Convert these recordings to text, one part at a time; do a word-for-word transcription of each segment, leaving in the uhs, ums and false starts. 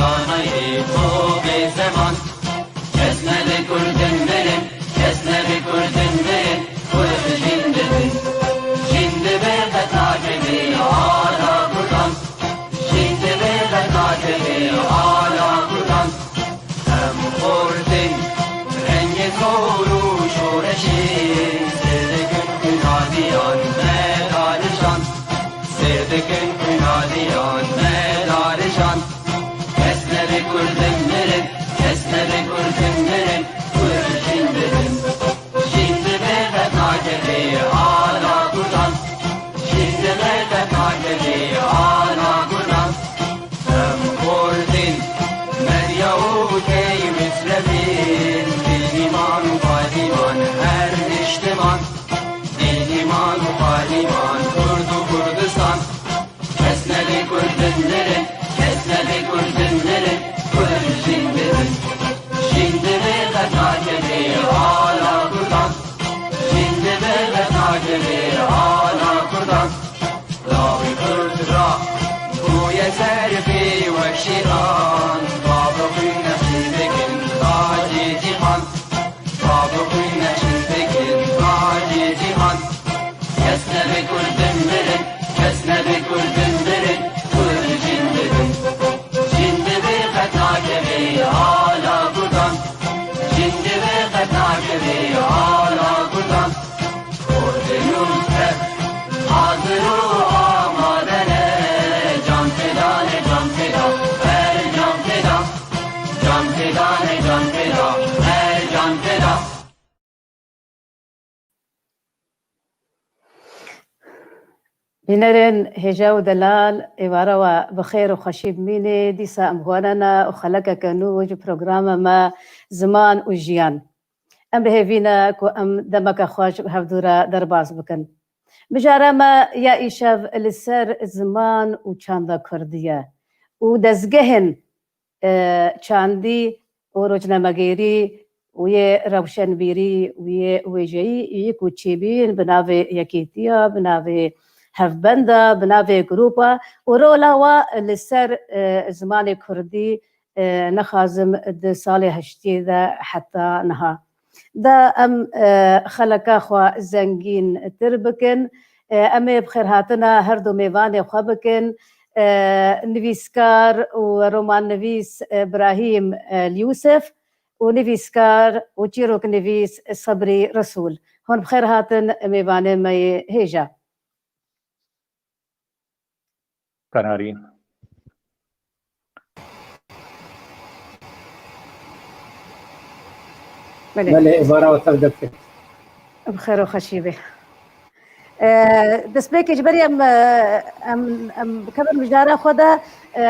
Danayê ço bê zeman, kes nebe kurdin mirin, kes nebe kurdin mirin, kurd jîn dibin. Jîn dibe qet nakeve ala kurdan, jîn dibe qet nakeve ala kurdan. Em xortin rengê zor û şoreşê, sêr dikin xwînaliyan me darijan, sêr dikin xwînaliyan me darijan. Kes nebe kurdin mirin, kes nebe kurdin mirin, kurd jîn dibin. Jîn dibe qet nakeve ala kurdan, jîn dibe qet nakeve ala kurdan. Em xortin, Medya û Key Misrefîn, Dîlîman û Fadîman, her niştiman. Dîlîman û Fadîman, Kurd û Kurdistan. Kes nebe kurdin mirin, kes nebe kurdin mirin, kurd jîn dibin. Jîn dibe qet nakeve ala kurdan, jîn dibe qet nakeve ala kurdan. Lawê kurd ra bûye ser pê wek şêran, bavê xwîn nexşîn dikin tacê cîhan, bavê xwîn nexşîn dikin tacê cîhan. Kes nebe kurdin mirin, kes nebe kurdin mirin, kurd jîn dibin. Jîn dibe qet nakeve ala kurdan, jîn dibe qet nakeve ala kurdan. Kurdê nû tev hazir û amade ne, can feda ne, can feda, her can feda. Can feda ne, can feda, her can feda. Bînerên hêja û delal, êvara we bi xêr û xweşî bimîne. Dîsa em hûnane û xelekeke nû ji programa me Ziman û Jiyan. Em bi hêvî ne ku em demeke xweş bi hevdû re derbas bikin. Mijara me ya îşev li ser ziman û çanda kurdî ye û dezgehên, e, çandî û rojnamegêrî û yê rewşenbîrî û yê wêjeyî yê ku çêbîn bi navê yekîtiya, bi navê hevbenda, bi navê grûpa û rola wa li ser, e, zimanê kurdî, e, nexazim di salê heştiyê de heta niha. Da em, e, xeleka xwe zengîn tir bikin. E, em ê bi xêrhatina her du mêvanê xwe bikin. E, nivîskar û romannivîs, e, Brahîm, e, Yûsif û nivîskar û çîroknivîs Sebrî Resûl. Hûn bi xêr hatin mêvanê me yê hêja. Qenarî. Belê. Belê, êvara we tev de bike. Bi xêr û xweşî be. E, destpêkê ji ber em, e, em, em bikevin mijdara xwe de, e,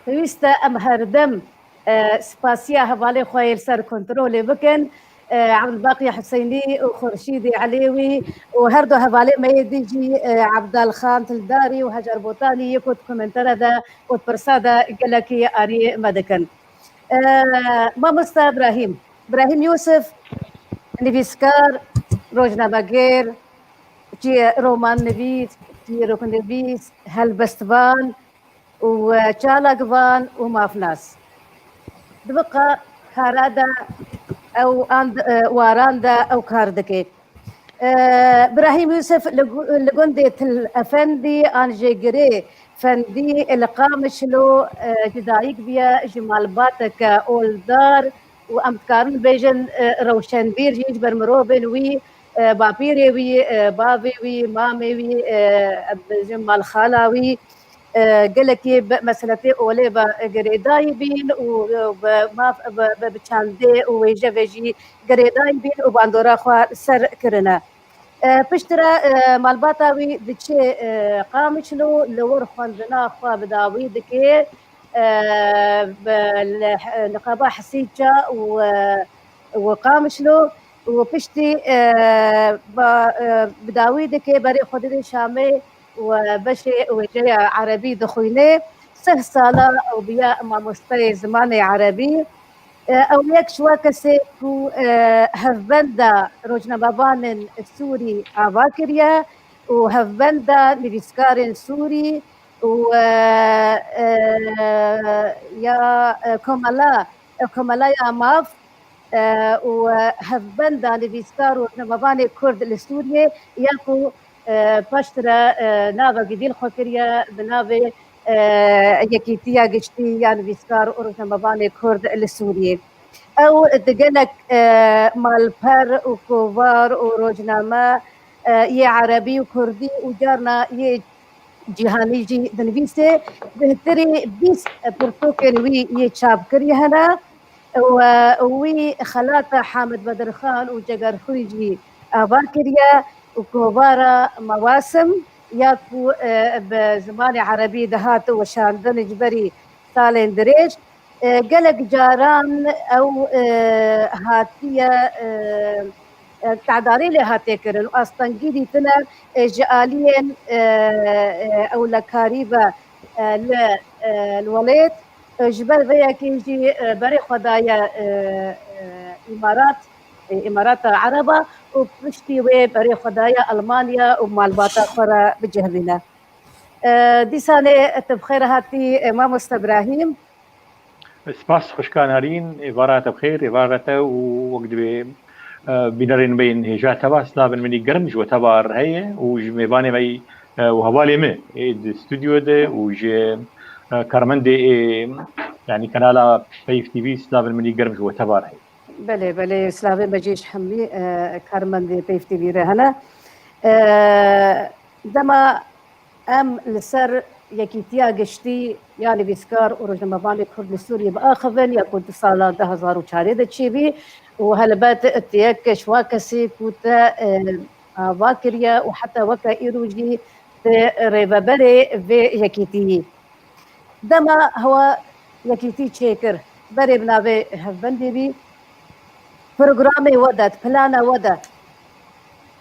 pêwîst e em herdem, e, spasiya hevalê xwe yê li ser kontrolê bikin. E, Ebdulbaqî Huseynî û Xurşîdê Elêwî û her du hevalê me yê din jî, e, Ebdalxan Tildarî û Hecar Botanî yê ku di komentera de û di pirsa de gelekî ariyê me dikin. E, Mamosta Ibrahîm, Ibrahîm Yûsif, nivîskar, rojnamegêr, çi-, romannivîs, çîroknivîs, helbestvan û, e, çalakvan û mafnas. Di vê ka-, kara de ew an, e, waran de ew kar dike. E, Birahîm Yûsif li gu-, li gundê Til Efendî an jê Girê Fendî li Qamişlo, e, ji dayik bûye, ji malbateke oldar û em dikarin bêjin, e, rewşenbîr jî ji ber mirovên wî, e, bapîrê wî, e, bavê wî, mamê wî, e, em bêjin malxala wî, e, gelekî bi meseletê olê ve girêdayî bîn û, e, bi maf-, bi, bi, bi çandê û wêje ve jî girêdayî bîn û bandora xwe ser kirine. E, piştre, e, malbata wî diçe, e, Qamişlo, li wir xwendina xwe bi dawî dike, e, bi li, li qaba Hesîça û, e, û Qamişlo û piştî, e, ba, e, bi dawî dike berê xwe dide Şamê û beşê wêjeya erebî dixwîne. Sih sala ew bûye mamosteyê zimanê erebî. E, ew yek ji we kesê ku, e, hevbenda rojnamevanên Sûrî ava kiriye û hevbenda nivîskarên Sûrî û e, e, ya e, komela, e, komela ya MAV e, û e, hevbenda nivîskar û rojnamevanê Kurd li Sûriyê ya ku e, paştire e, navekî dî li xwe kiriye bi navê e, Yekîtiya Giştî ya Nivîskar û Rojnamevanê Kurd li Sûriyê. Ew di gelek e, malper û kovar û rojname e, yê erebî û kurdî û carna yê cîhanî jî dinivîse. Bêhtirî bîst pirtûkên wî yê çapkirî hene û e, wî xelata Hamid Bedirxan û Cegerxwîn jî ava kiriye û kovara Mewasim ya ku e, bi zimanê erebî dihat weşandin ji berî salên dirêj. E, gelek caran ew e, hatiye e, e, tedarî lê hatiye kirin û astengî dîtine e, ji aliyên e, e, ewlekarî ve e, li e, li welêt. E, ji ber vê yekê jî e, berê xwe daye e, e, Îmarat, e, Îmarata Ereba û piştî wê berê xwe daye Almanya û malbata xwe re bicihbîne. E, dîsanê tu bi xêr hatî, e, mamoste Ibrahîm. Spas xwişka Narîn, êvara te bi xêr, êvara te û wek divê, e, bînerên me yên hêja teva, silavên min î germ ji we teva re heye û ji mêvanê me yî, e, û hevalê min ê di stûdyo de û ji, e, karmendê ê, yanî kanala Peyv T V silavên min î germ ji we teva re heye. Belê, belê, silavê me jî ji hemî, e, karmendê Peyv T V re hene. E, dema em li ser yekîtiya giştî ya nivîskar û rojnamevanê Kurd li Sûriyê biaxivin, ya ku di sala du hezar û çardeh de çêbî û helbet tu yek ji wan kesê ku te, e, ava kiriye û heta weke îro jî tu rêveberê vê yekîtî yî. Dema hewa yekîtî çêkir, berê bi navê hevbendê bî, programê we de, plana we de,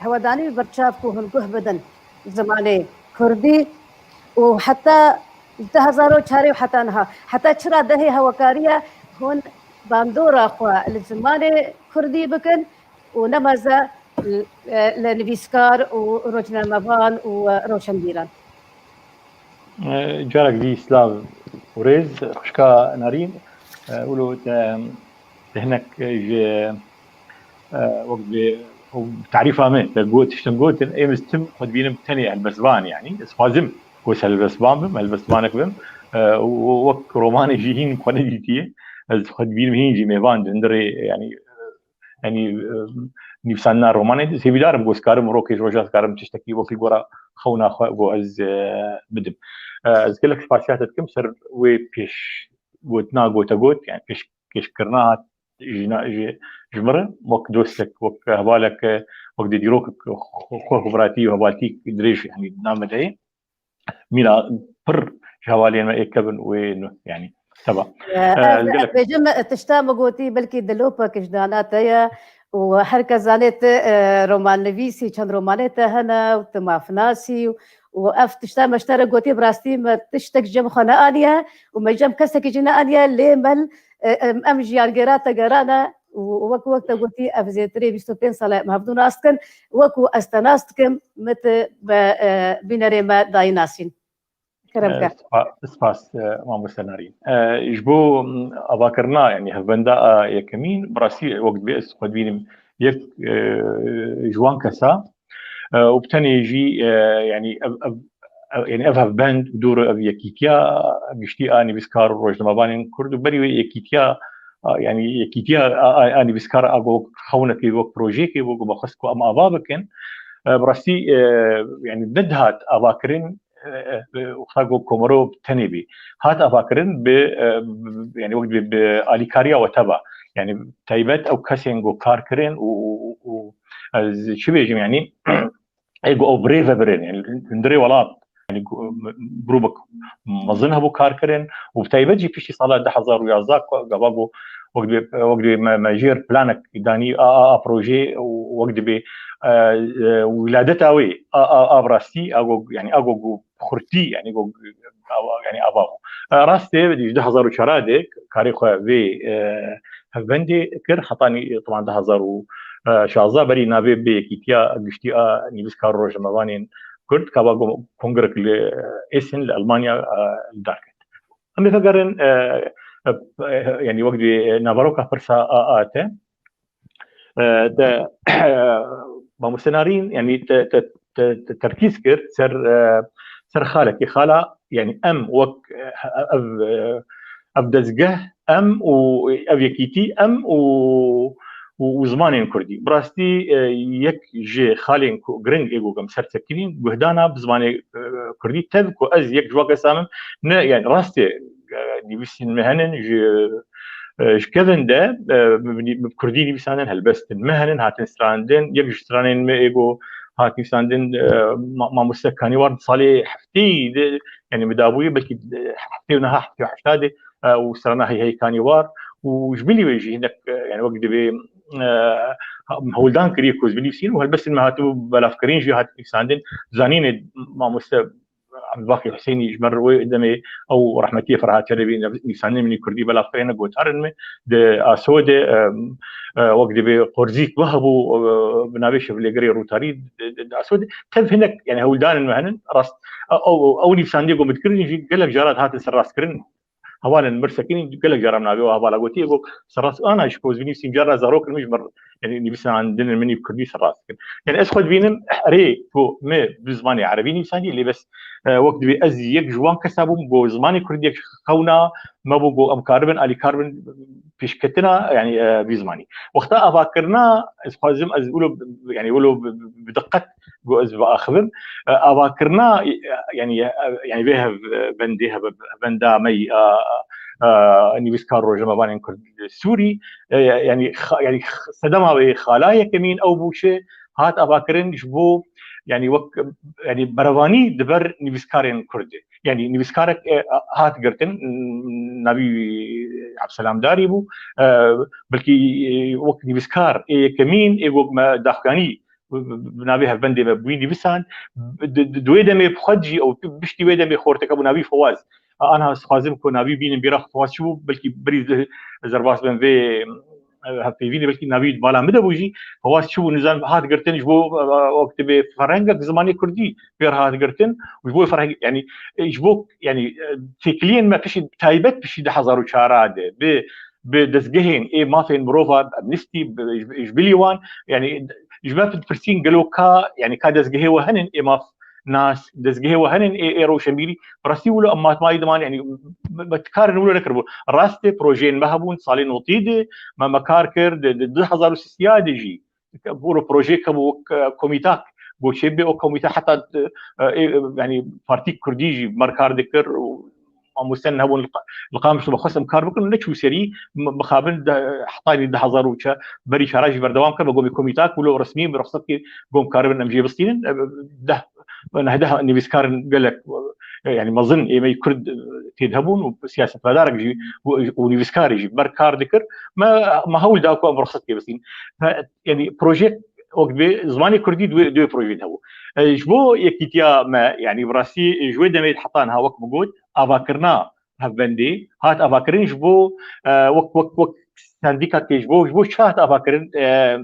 hewedanî bi berçav ku hûn guh bidin zimanê kurdî û heta ji du hezar û çar û heta niha, heta çira dehê hewekariye hûn bandora xwe li zimanê kurdî bikin û ne meze li, li nivîskar û rojnamevan û rewşenbîran? E, carek dî silav û rêz, xwişka Narîn. E, wilo te, te hinek ji, e, wek bi, ew tarîfa min, te got, tiştin gotin, êm ez tim xwe dibînim tenê helbestvan, yanî ez xwazim ku ez helbestvan bim, helbestvanek bim. E, û wek romanê jî hîn xwe nedîtiye, ez xwe dibînim hîn jî mêvan di hundirê, yanî, yanî, e, nivîsandina romanê de hêvîdar im ku ez karim rokê ji roja ez karim tiştekî wekî gora xewna xwe ku ez, e, bidim. E, ez gelek spasiya te dikim ser wê pêş gotina gote got, yani pêş, pêşkirina hat ji na-, ji, ji min re wek dostek, wek hevalek, wek dê dîrokek xwe, xwe, xwe biratî û hevaltî dirêj, yani, di nav me de ye. Mîna pir ji hevalên me ê kevin wê nu, yani, teva. E, E, ez, ez gelek bêjim, e, tişta min gotî belkî dilopek ji dana te ye û her kes zanê tu, e, romannivîsî, çend romanê te hene û tu mafnasî û, û ev tişta me ji te re gotî, bi rastî me tiştek ji cem xwe neaniye û me cem kesekî jî neaniye, lê me, e, em, em jiyangêra te gerane û wek, wek te gotî, ev zêtirê bîst û pênc sal e em hevdû nas dikin, wek ku ez te nas dikim, min tu bi, e, bînerê me dayî nasîn. Kerem ke. E, spa-, spas, e, mamoste Narîn. E, ji bo, m, avakirina, yani hevbenda a yekemîn, bi rastî wek dibê ez xwe dibînim yek, e, ji wan kesa, e, û bi tenê jî, e, yani ev, ev, ev, yani ev hevbend û dûr ev yekîtiya giştî a nivîskar û rojnamevanên Kurd û berî wê yekîtiya, a, yani yekîtiya a, a, a nivîskar a got xewnekê wek projeyekê bû ku me xwest ku em ava bikin. E, bi rastî, e, yani nedihat avakirin, e, e, wexta ku komero tenê bî. Hat avakirin bi, e, bi, yani wek bi, bi alîkariya we teva. Yani taybet ew kesên ku kar kirin û, û, û, û ez çi bêjim, yani, ê ku ew bi rê ve birin, yani hundirê welat, yani ku, m-, grûbek mezin hebû kar kirin û bi taybet jî piştî sala du hezar û yazdeh ku gava ku wek dibê, wek dibê me, me jêr planek danî a, a, a projê û wek dibê, e, e, wiladeta wê a, a, a bi rastî a ku, yani a ku, ku xurtî, yani ku, a, yani ava bû. E, rastê ji du hezar û çar de karê xwe vê, e, hevbendê kir, hetanî, teban, du hezar û şazdeh berî navê bi yekîtiya giştî a nivîskar û rojnamevanên Kurd, kava go-, kongrek li Essen li Almanya, e, li dar ket. Em ê vegerin, e, e, e, yanî wek dê naveroka pirsa a, a te, e, te, e, mamoste Narîn, yanî te, te, te, te terkîz kir ser, e, ser xalekî. Xala, yanî em wek, e, ev, e, ev dezgeh, em û ev yekîtî, em û, û, û zimanên kurdî. Bi rastî, e, yek ji xalên ku giring ê ku em ser sekinîn, guhdana bi zimanê, e, kurdî, tev ku ez yek ji wan kesan im, ne, yani rastê, e, nivîsên me henin ji, e, ji kevin de, e, bi, bi kurdî nivîsandin, helbestin me henin, hatin strandin, yek ji stranên me ê ku hat nivîsandin, e, ma-, mamoste Kanîwar di salê heftê de, yani bi dabûyê belkî, e, heftê û neha, heftê û heşta de, e, û strana Hey Hey Kanîwar û ji bilî wê jî hinek, e, yani wek divê, e, ha-, hewldan kiriye ku ez binivîsînim û helbestên me hatibû belavkirin jî hat nivîsandin. Zanînê mamoste Ebdulbaqî Husênî ji me re wê demê ew rehmetiyê Ferhat Çelebî nivîsandin min ê kurdî belavkirine gotarên me di Aso de, e, e, wek divê qorzîk me hebû, e, bi navê Şevlêgerê Rûtarî di, di, di Aso de. Tev hinek, yani hewldanên me henin, rast, e, ew, ew nivîsandiyê ku min dikirin jî gelek cara dihatin serrastkirin. Hevalên mir sekinî gelek cara min navê û hevala gotiye ku serrast ana ji ku ez binivîsim cara zarok min ji mir, yani nivîsandinên min ê kurdî serrast dikin. Yani ez xwe dibînim erê ku me bi zimanê erebî nivîsandiye, lê bes, e, wek divê ez yek ji wan kesa bûm ku zimanê kurdî yek xewna me bû ku em karibin, alîkar bin pêşketina, yani, e, vî zimanî. Wexta avakirina, ez xwazim, ez wilo, yani wilo bi, bi, bi diqet ku ez biaxivim. E, avakirina, e, yani, e, yani vê hev, e, bendê, hev, benda me, e, e, nivîskar rojnamevanên Kurd li Sûrî, e, yani, xa-, yani, x-, sedema wê xala yekemîn ew bû çi hat avakirin ji bo, yani, wek, yani, berevanî di ber nivîskarên Kurd de. Yani, nivîskarek, e, hat girtin, navî Ebselam Darî bû. E, belkî, e, wek nivîskar ê yekemîn ê wek me daxuyanî bi, bi, bi navê hevbendê me bûyî nivîsan. Bi, di, di, di wê demê bi xwe jî ew piştî wê demê xorteke bû navî Fewaz. A, anha ez dixwazim ku navî bînim bîra xwe Fewaz çi bû, belkî berî ez derbas bim vê, e, hevpeyvînê, belkî navî di bala min de bû jî. Fewaz çi bû, nizam hat girtin ji bo, e, wek divê ferhengek zimanê kurdî pêr hat girtin. Û ji bo ferheng, yani, e, ji bo, yani, e, têkiliyên me piştî, taybet piştî du hezar û çar de bi, bi dezgehên ê mafên mirova, Amnesty, bi, ji, ji bilî wan, yani, ji me pirsîn gelo ka, yani, ka dezgehê we henin ê maf nas, dezgehê we henin ê, ê rewşenbîrî, bi rastî wilo em matmayî diman, yani, me, me karin wilo nekiribû. Rastê projeyên me hebûn, salên notî de me, me kar kir, di, di du hezar û sêzdeh de jî, wilo projeyek hebû wek, e, komîtak, goçê bê, o komîte heta, e, e, yani partî kurdî jî me re kar dikir û mamosten hebûn li qa-, li Qamişlo me xwest em kar bikin, neçû serî, m-, mixabin de, hetanî du hezar û çar, berî çara jî berdewam kir, me gomê komîtak, wilo resmî bi rexset kir, gom karibin em jê bistînin, e, deh, nehdeh nivîskarin gelek, e, yani mezin ê me yî Kurd, e, têd hebûn û siyasetmedarek jî û, û nivîskarê jî ber kar dikir, me, me hewl da ku em rexset kê bistînin. He, yani proje wek divê zimanê kurdî di wê, di wê projeyê de hebû. E, ji bo yekîtiya me, yani bi rastî ji wê demê heta niha wek min got, avakirina hevbendê hat avakirin ji bo, e, wek, wek, wek sendîkakê ji bo, ji bo çi hat avakirin, e,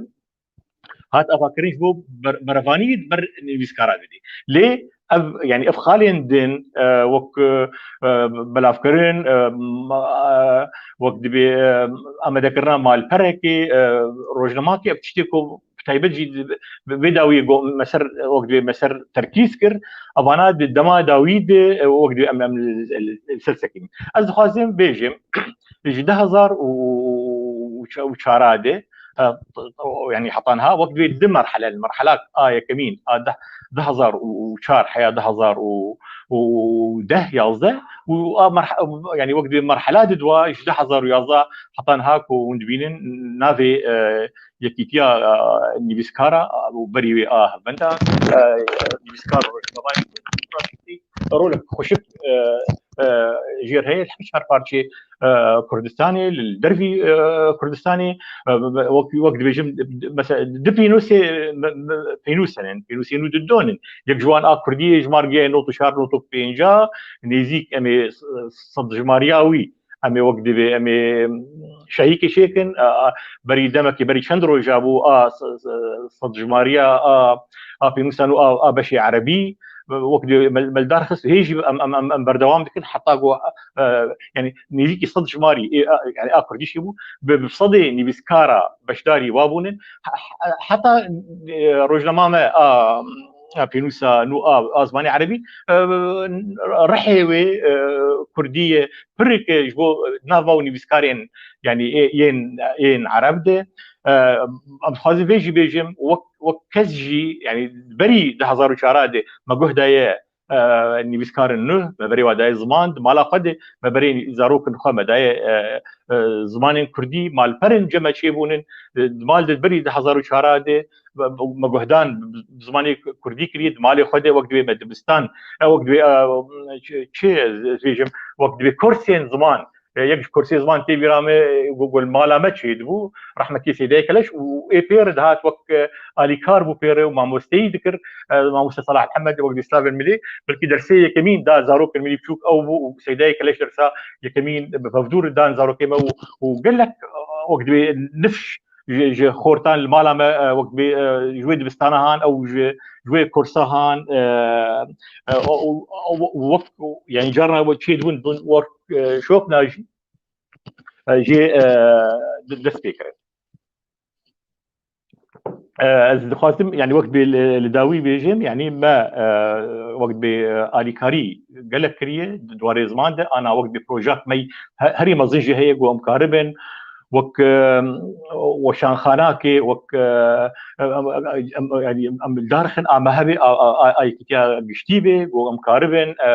hat avakirin ji bo ber-, berevanî ber nivîskara bidî. Lê ev, yani ev xalên din, e, wek, e, belavkirin, e, ma-, e, wek dibê, e, amadekirina malperekê, e, rojnamakê, ev tiştê ku bi taybet jî di, bi vê dawiyê go-, me ser, wek dibê me ser terkîz kir, evana di dema dawî de, e, wek dibê em, em li, li, li ser sekînin. Ez dixwazim bêjim, ji du hezar û çar de, e, yani heta niha wek dibê du merhele, merhela a yekemîn, a deh, du hezar û çar heya du hezar û deh yazdeh û a merh-, yani wek dibê merhela di dua ji du hezar û yazdeh heta niha ku hûn dibînin navê, e, yekîtiya, e, nivîskara, e, û berî wê a hevbenda, e, nivîskar rojnamevanî rolek xweşik, e, e, jêr heye, li hemî çar parçê, e, Kurdistanê, li dervî, e, Kurdistanê, e, wek, wek dibêjim, mesela, du pênûsê, me, me, pênûs henin, pênûsê nû di don in. Yek ji wan a Kurdiyê, jimar giya nod û çar, nod û pênc, nêzîk em ê sed jimariya wî, em ê wek divê, em ê şehîkê çêkin, a, a, berî demekê, berî çend roja bû, a, s-, s-, sed jimariya, a, a pênûsa nû, a, a beşê erebî, wek dê me, me li dar xist, hê jî em, em, em, em berdewam dikin, heta ku, e, yani nêzîkî sed jimarî, ê, e, yani a kurdî jî bû, bi, bi sedê nivîskara beşdarî wa bûnin, he-, he-, heta, e, rojnama me a, a pênûsa nû a, a zimanê erebî, e, rihê wê, e, kurdî ye, pirike ji bo nava û nivîskarên, yani ê, yên, yên ereb de. E, em dixwazin vê jî bêjim, wek, wek kes jî, yani berî du hezar û çar de me guh daye, e, nivîskarên nû, me berê wa daye ziman, di mala xwe de me berê zarokên xwe me daye, e, e, zimanên kurdî, malperên cem me çêbûnin, e, di mal de berî du hezar û çar de me, me guhdan zimanê kurdî kiriye, di malê xwe de wek divê me dibistan, e, wek divê, e, çi, çi ez bêjim, wek divê kursên ziman, e, yek ji kursê ziman tê vîra me, e, gu-, gul mala me çêdibû, rehmetî Seydayê Keleş û ê pê re dihat wek, e, alîkar bû pê re û mamosteyî dikir, e, mamoste Salah Mihemed, wek dî slavên milî, belkî dersê yekemîn da zarokên milî biçûk ew bû û Seydayê Keleş dersa yekemîn bi hevdûr dan zarokê me û, û gelek, e, wek divê nifş ji, ji xortan li mala me, e, wek divê, e, ji wê dibistana han ew ji, ji wê kursa han, e, e, o, o, o, wek, yani carna wek çê dibûn, dibûn work, e, shop na jî, e, jê, e, de-, dest pê kirin. E, ez dixwazim, yani wek bê li, li dawî bêjim, yani me, e, wek bê, e, alîkarî gelek kiriye, di warê ziman de, ana wek bê projek me he-, herî mezin jî heye ku em karibin, wek, e, weşanxanakê, wek, e, em, em, em, em, yani em darxin a mehebê, a, a, a, a yekîtiya giştî bê, ku em karibin, e,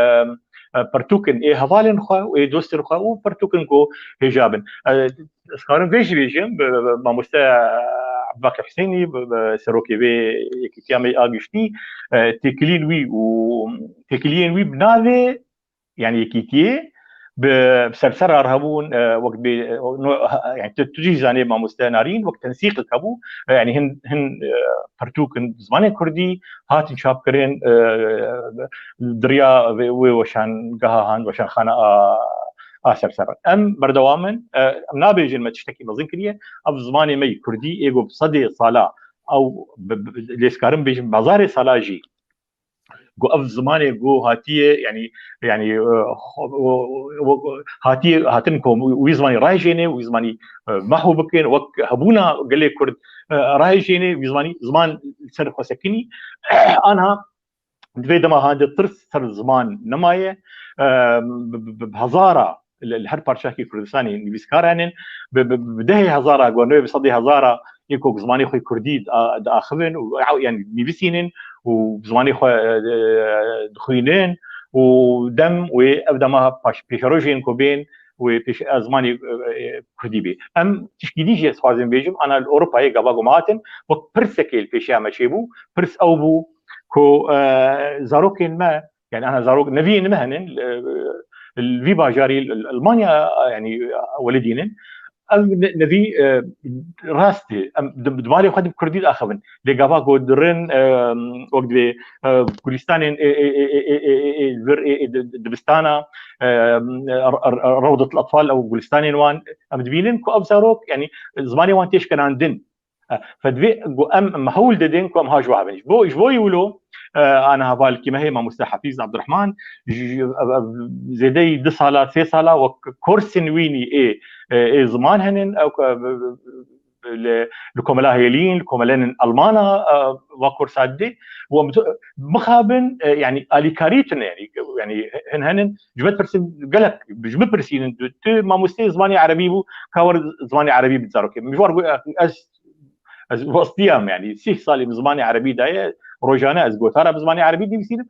e, pirtûkin ê hevalên xwe û ê dostên xwe û pirtûkin ku hêja bin. E, ez karim vê jî bêjim, bi, bi, bi mamoste Ebdulbaqî Husênî, bi, bi serokê vê yekîtiya me a giştî, e, têkiliyên wî û têkiliyên wî bi navê, yani yekîtiyê, bi, bi sersera re hebûn, e, wek bê, e, no, ha, yani tu, tu jî zanê mamoste Narîn, wek tensîqek hebû, e, yani hin, hin, e, pirtûk in zimanê kurdî hatin çapkirin, e, di riya wê, wê weşangeha han, weşanxana a, a sersera. Em berdewam in, e, em nabêjin me tiştekî mezin kiriye, ev zimanê me yî kurdî, ê ku bi sedê sala, ew bi, bi, lê ez karim bêjim, bi hezarê sala jî, ku ev zimanê ku hatiye, yani, yani, e, xo-, o, o, o, hatiye, hatin ku wî zimanî rayjêne, wî zimanî, e, mahw bikin, wek hebûna gelê Kurd, e, rayjêne, wî zimanî, ziman li ser xwe sekinî. Anha di vê dema hande tirs ser ziman nemaye. E, bi, bi, bi, bi hezara li, li her parçakî Kurdistanê nivîskar henin. Bi, bi, bi dehê hezara, gonê bi sedê hezara yên ku zimanê xwe kurdî da-, diaxivin û, yani nivîsînin û zimanê xwe, e, dixwînin û dem wê ev dema paş-, pêşerojên ku bên wê pêş-, e, zimanê, e, e, kurdî bê. Em tişkî dî jî ez xwazim bêjim, ana li Ewropayê gava ku me hatin, wek pirsekê li pêşiya me çêbû, pirs ew bû ku, e, zarokên me, yani ana zarok neviyên me henin, e, li vî bajarî, li Almanya, yani welidînin, ev ne-, nevî, e, rast e. Em di, di malê xwe de bi kurdî diaxivin. Lê gava ku dirin, e, wek divê, e, gulîstanên, e, e, e, e, e, e, vir, e, e, di, di, dibistana, e, r-, r-, Rewdetul Atfal ew gulistanên wan, em dibînin ku ev zarok, yani zimanê wan tê şkenandin. E, fe divê ku em, em hewl didin ku em ha ji we hebin. Ji bo, ji bo wilo, e, ana hevalkî me heye, mamoste Hafîz Abdurrahman, ji, ji, ev, ev, zêdeyî du sala, sê sala wek kursên wînî ê, ê, ê ziman henin, ew, e, li, li komela Hêlîn, li komelên Almana, e, va kursa didê. Û em tu-, mixabin, e, yani alîkarî tune, yani, yani hin henin, ji me pirsin, gelek, ji me pirsînin, tu, tu mamosteyê zimanê erebî bû, ka wer zimanê erebî bi zarokê. Min ji wan got, ez, ez westiyam, yani, sîh salî min zimanê erebî daye, rojane ez gotara bi zimanê erebî dinivîsînim.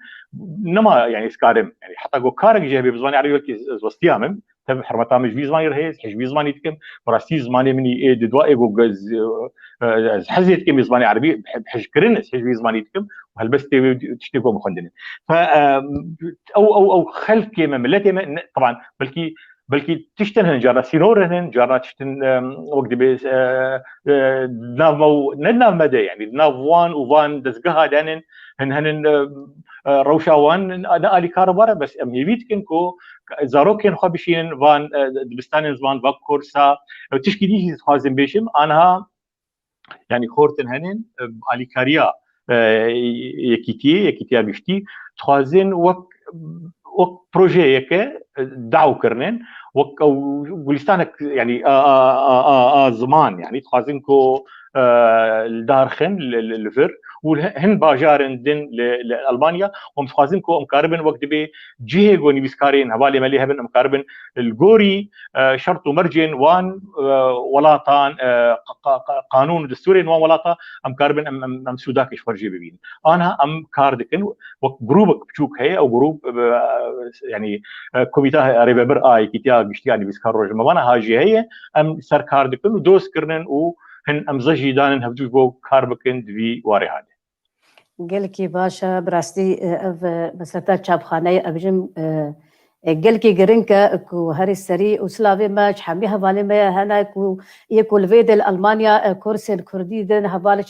Nema, yani, ez karim, yani, heta got karek jî hebe bi zimanê erebî, belkî ez westiyam im. Tev hurmeta min ji vî zimanî re heye, ez hej vî zimanî dikim. Bi rastî zimanê min î ê di dua ê ku ez, e, ez hezê dikim, zimanê erebî, he-, hejkirin ez hej vî zimanî dikim. Û helbestê wê tiştê ku em xwendin. Fe, e, ew, ew, ew xelkê me, miletê me, ne, teban, belkî, belkî tiştin hene, carna sînor hene, carna tiştin, e, wek dibê, e, e, nav me û, ne nav me de, yani, nav wan û van dezgeha de henin, hin henin, e, e, rewşa wan ne alîkar were, bes em hêvî dikin ku zarokên xwe bişînin van, e, dibistanên ziman, va kursa, e, tişkî dî jî dixwazim bêjim, anha, yani xortin henin, e, alîkariya, e, yekîtiyê, yekîtiya giştî, dixwazin wek, wek projeyeke, e, daw kirinin, wek ew gulistanek, yanî, a, a, a, a, a ziman, yanî dixwazin ku, e, li dar xin li, li, li vir û li hin bajarên din li, li Almanya, û em dixwazin ku em karibin wek dibê cihê ku nivîskarên hevalê me lê hebin, em karibin li gorî, e, şert û mercên wan, e, welatan, e, qa-, qa-, qa-, qanûn û destûrên wan welata, em karibin em, em, em sûdakê ji xwe jê bibînin. Anha em kar dikin, wek grûbek biçûk heye, ew grûb, e, yanî, e, Komîta Rêvebir a Yekîtiya Giştî ya Nivîskar Rojnamevanan ha jî heye, em li ser kar dikin û doz kirinin û hin emze jî danin hevdû ji bo kar bikin di vî warê halê. Gelekî baş e, bi rastî, e, ev, e, mesreta çapxaneyê, ev jin, e, e, gelekî giring e ku herî serî û silavê me ji hemî hevalê me hene ku yê ku li vê dê li Almanya, e, kursên kurdî din, heval, e,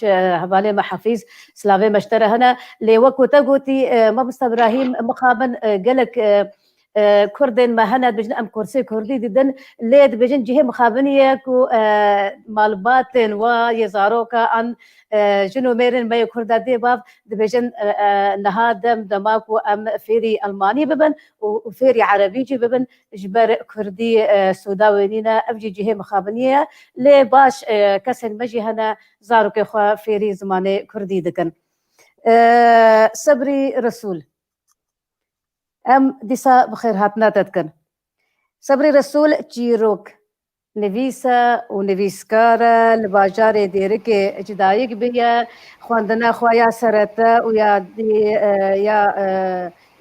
hevalê me Hefîz, silavê me ji te re hene. Lê wek ku te gotî, e, Mamosta Birahîm, mixabin, e, gelek, e, e, kurdên me hene, dibêjin em kursê kurdî didin, lê dibêjin cihê mixabinî ye ku, e, malbatên wa yê zaroka an, e, jin û mêrên me yê kurda dê bav dibêjin, e, e, niha dem dema ku em fêrî Almanî bibin û, û fêrî Erebî jî bibin, ji ber kurdî, e, sûda wê nîne, ev jî cihê mixabinî ye. Lê baş, e, kesên me jî hene zarokê xwe fêrî zimanê kurdî dikin. E, Sebrî Resûl. Em dîsa bi xêrhatina te dikin. Sebrî Resûl çîrok, nivîs e û nivîskar e, li bajarê Dêrikê ji dayik bûye, xwendina xwe ya serete û ya dî, e, ya, e,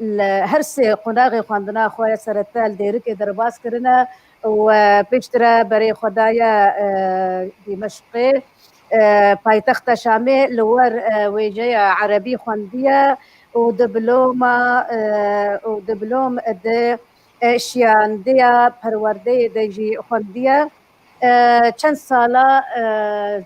li her sê qonaxê xwendina xwe ya serete li Dêrikê derbas kirine û, e, piştre berê xwe daye, e, Dîmeşqê, e, paytexta Şamê, li wer, e, wêjeya erebî xwendiye û diploma, e, û diplom di, e, şiyandiya perwerdeyê de jî xwendiye. E, çend sala, e,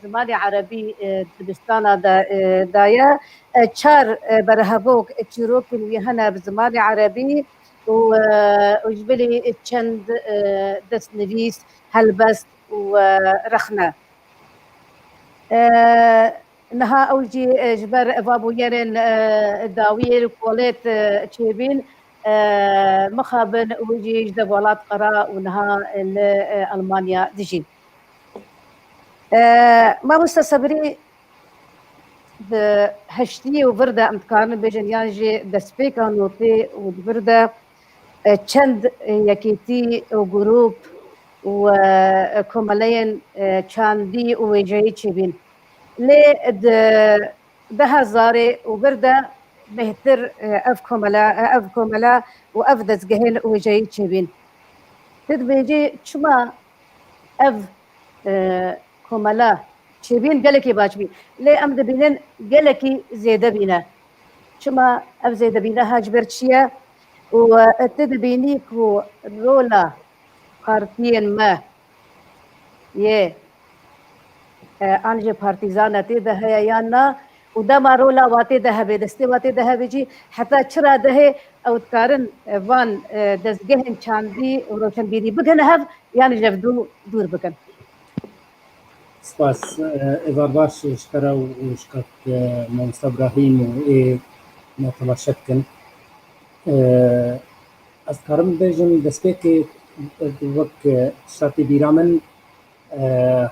zimanê erebî, e, dibistana de, e, daye. E, çar, e, berhevok, e, çîrokên wî hene bi zimanê erebî û, e, û ji bilî çend, e, destnivîs, helbest û, e, rexne. E, niha ew jî, e, ji ber va bûyerên, e, dawiyê li kolêt, e, çêbîn, e, mixabin û jî ji dev welat qera û niha li, e, Almanya dijî. E, Mamoste Sebrî, di heştiyê û vir de em dikarin bêjin, yan jî destpêka notê û di vir de, e, çend, e, yekîtî û grûp û, e, komeleyên, e, çandî û wêjeyî çêbîn. Lê di du hezarê û bir de bêhtir, e, ev komela, e, ev komela û ev dezgehên wêjeyî çêbîn. Tu dibêjî çima ev, e, komela çêbîn gelekî baş bî. Lê em dibînin gelekî zêde bîne. Çima ev zêde bîne, ha ji ber çi ye? Û, e, tu dibînî ku rola partiyên me yê, e, an jî partîzana tê de heye yan na, û dema rola wa tê de hebe, destê wa tê de hebe jî, heta çi radehê ew dikarin, e, van, e, dezgehên çandî û roşenbîrî bigihine hev, yan ji hev dû-, dûr bikin? Spas, e, êvar baş ji te re û ji kak, e, Mamosta Brahîm û ê me temaşe dikin. E, ez dikarim bêjim destpêkê, e, wek, e, tişta tê bîra min, e,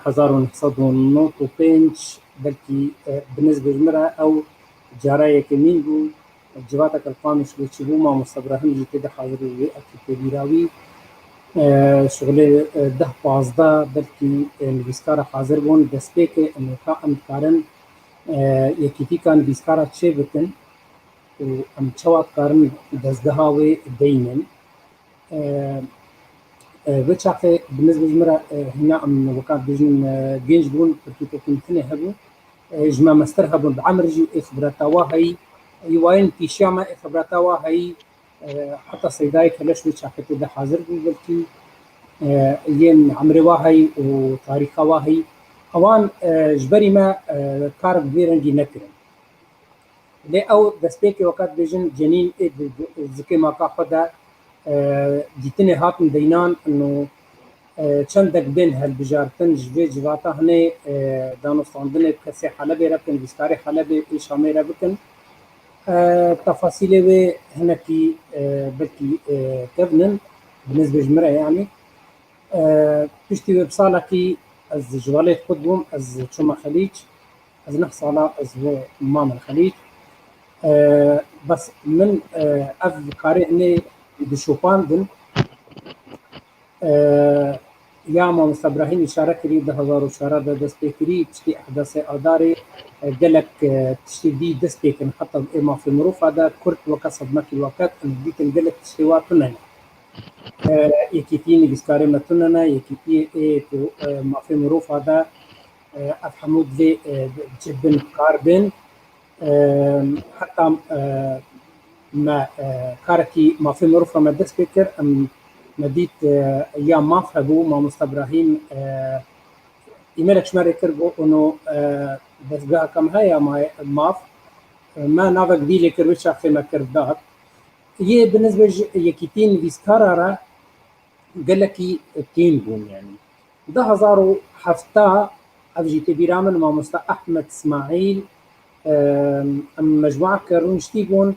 hezar û neh sed û nod û pênc, belkî, e, bi nizbê ji min re ew cara yekemîn bû, civateke li Qamişlo çêbû, Mamoste Brahîm jî tê de hazir bû, wê ev tê bîra wî. E, şixulê, e, deh pazdeh belkî, e, nivîskara hazir bûn. Destpêkê em weka em dikarin, e, yekîtîka nivîskara çê bikin û em çawa dikarin dezgeha wê deynin. E, e, vê çaxê bi nizbê ji min re, e, hîna em weka dibêjin, e, genç bûn, pirtûkekên tinê hebû. E, ji me mestir hebûn, bi emir jî ê xibreta wa heyî, ê wayên pîşiya me ê xibreta wa heyî, e, heta Seydayê Keleş wê çaxê tê de hazir bû, belkî, e, yên emrê wa heyî û tarîxa wa heyî. Ewan, e, ji berî me, e, kar bi vê rengî nekirin. Lê ew destpêkê weka dibêjin cenîn ê di, di zikê maka xwe de, e, dîtinê hatin deynan û e, çendek bên hilbijartin ji vê civata hinê, e, danûstandinê bi kesê Helebê re bikin, nivîskarê Helebê ê Şamê re bikin. E, tefasîlê wê hinekî, e, belkî, e, kevn in, bi nizbê ji min re yanî. E, piştî wê bi salekî ez ji welêt qut bûm, ez çûme Xelîc, ez neh sala ez wê mame li Xelîc. E, bes min, e, ev karê hinê dişopandin. E, ya Mamosta Brahîm îşare kirî, du hezar û çar de dest pê kirî, piştî ehdasê Adarê, e, gelek, e, tiştê dî dest pê kirin. Heta ê mafê mirofa de Kurd weke sedmekî weket, em dîtin gelek tiştê wa tune ne. E, yekîtiyê nivîskarê me tune ne, yekîtiyê ê ku, e, mafê mirofa de, e, ev hemû divê, e, cih bin kar bin. E, heta, e, me, e, karekî mafê mirofa me dest pê kir, em, me dît, e, ya maf hebû, Mamosta Brahîm, e, îmelek ji me rê kir, got, ûno, e, dezgeha ke me heye ma-, maf, e, me navek dî lê kir, wê çaxê me kir dat. Yê bi nizbê ji yekîtiyên nivîskara re gelekî kêm bûn, yanî. Du hezar û hevdeh, ev jî tê bîra min, mamosta Ehmed Smaîl, e, em mecmua ke rûniştî bûn,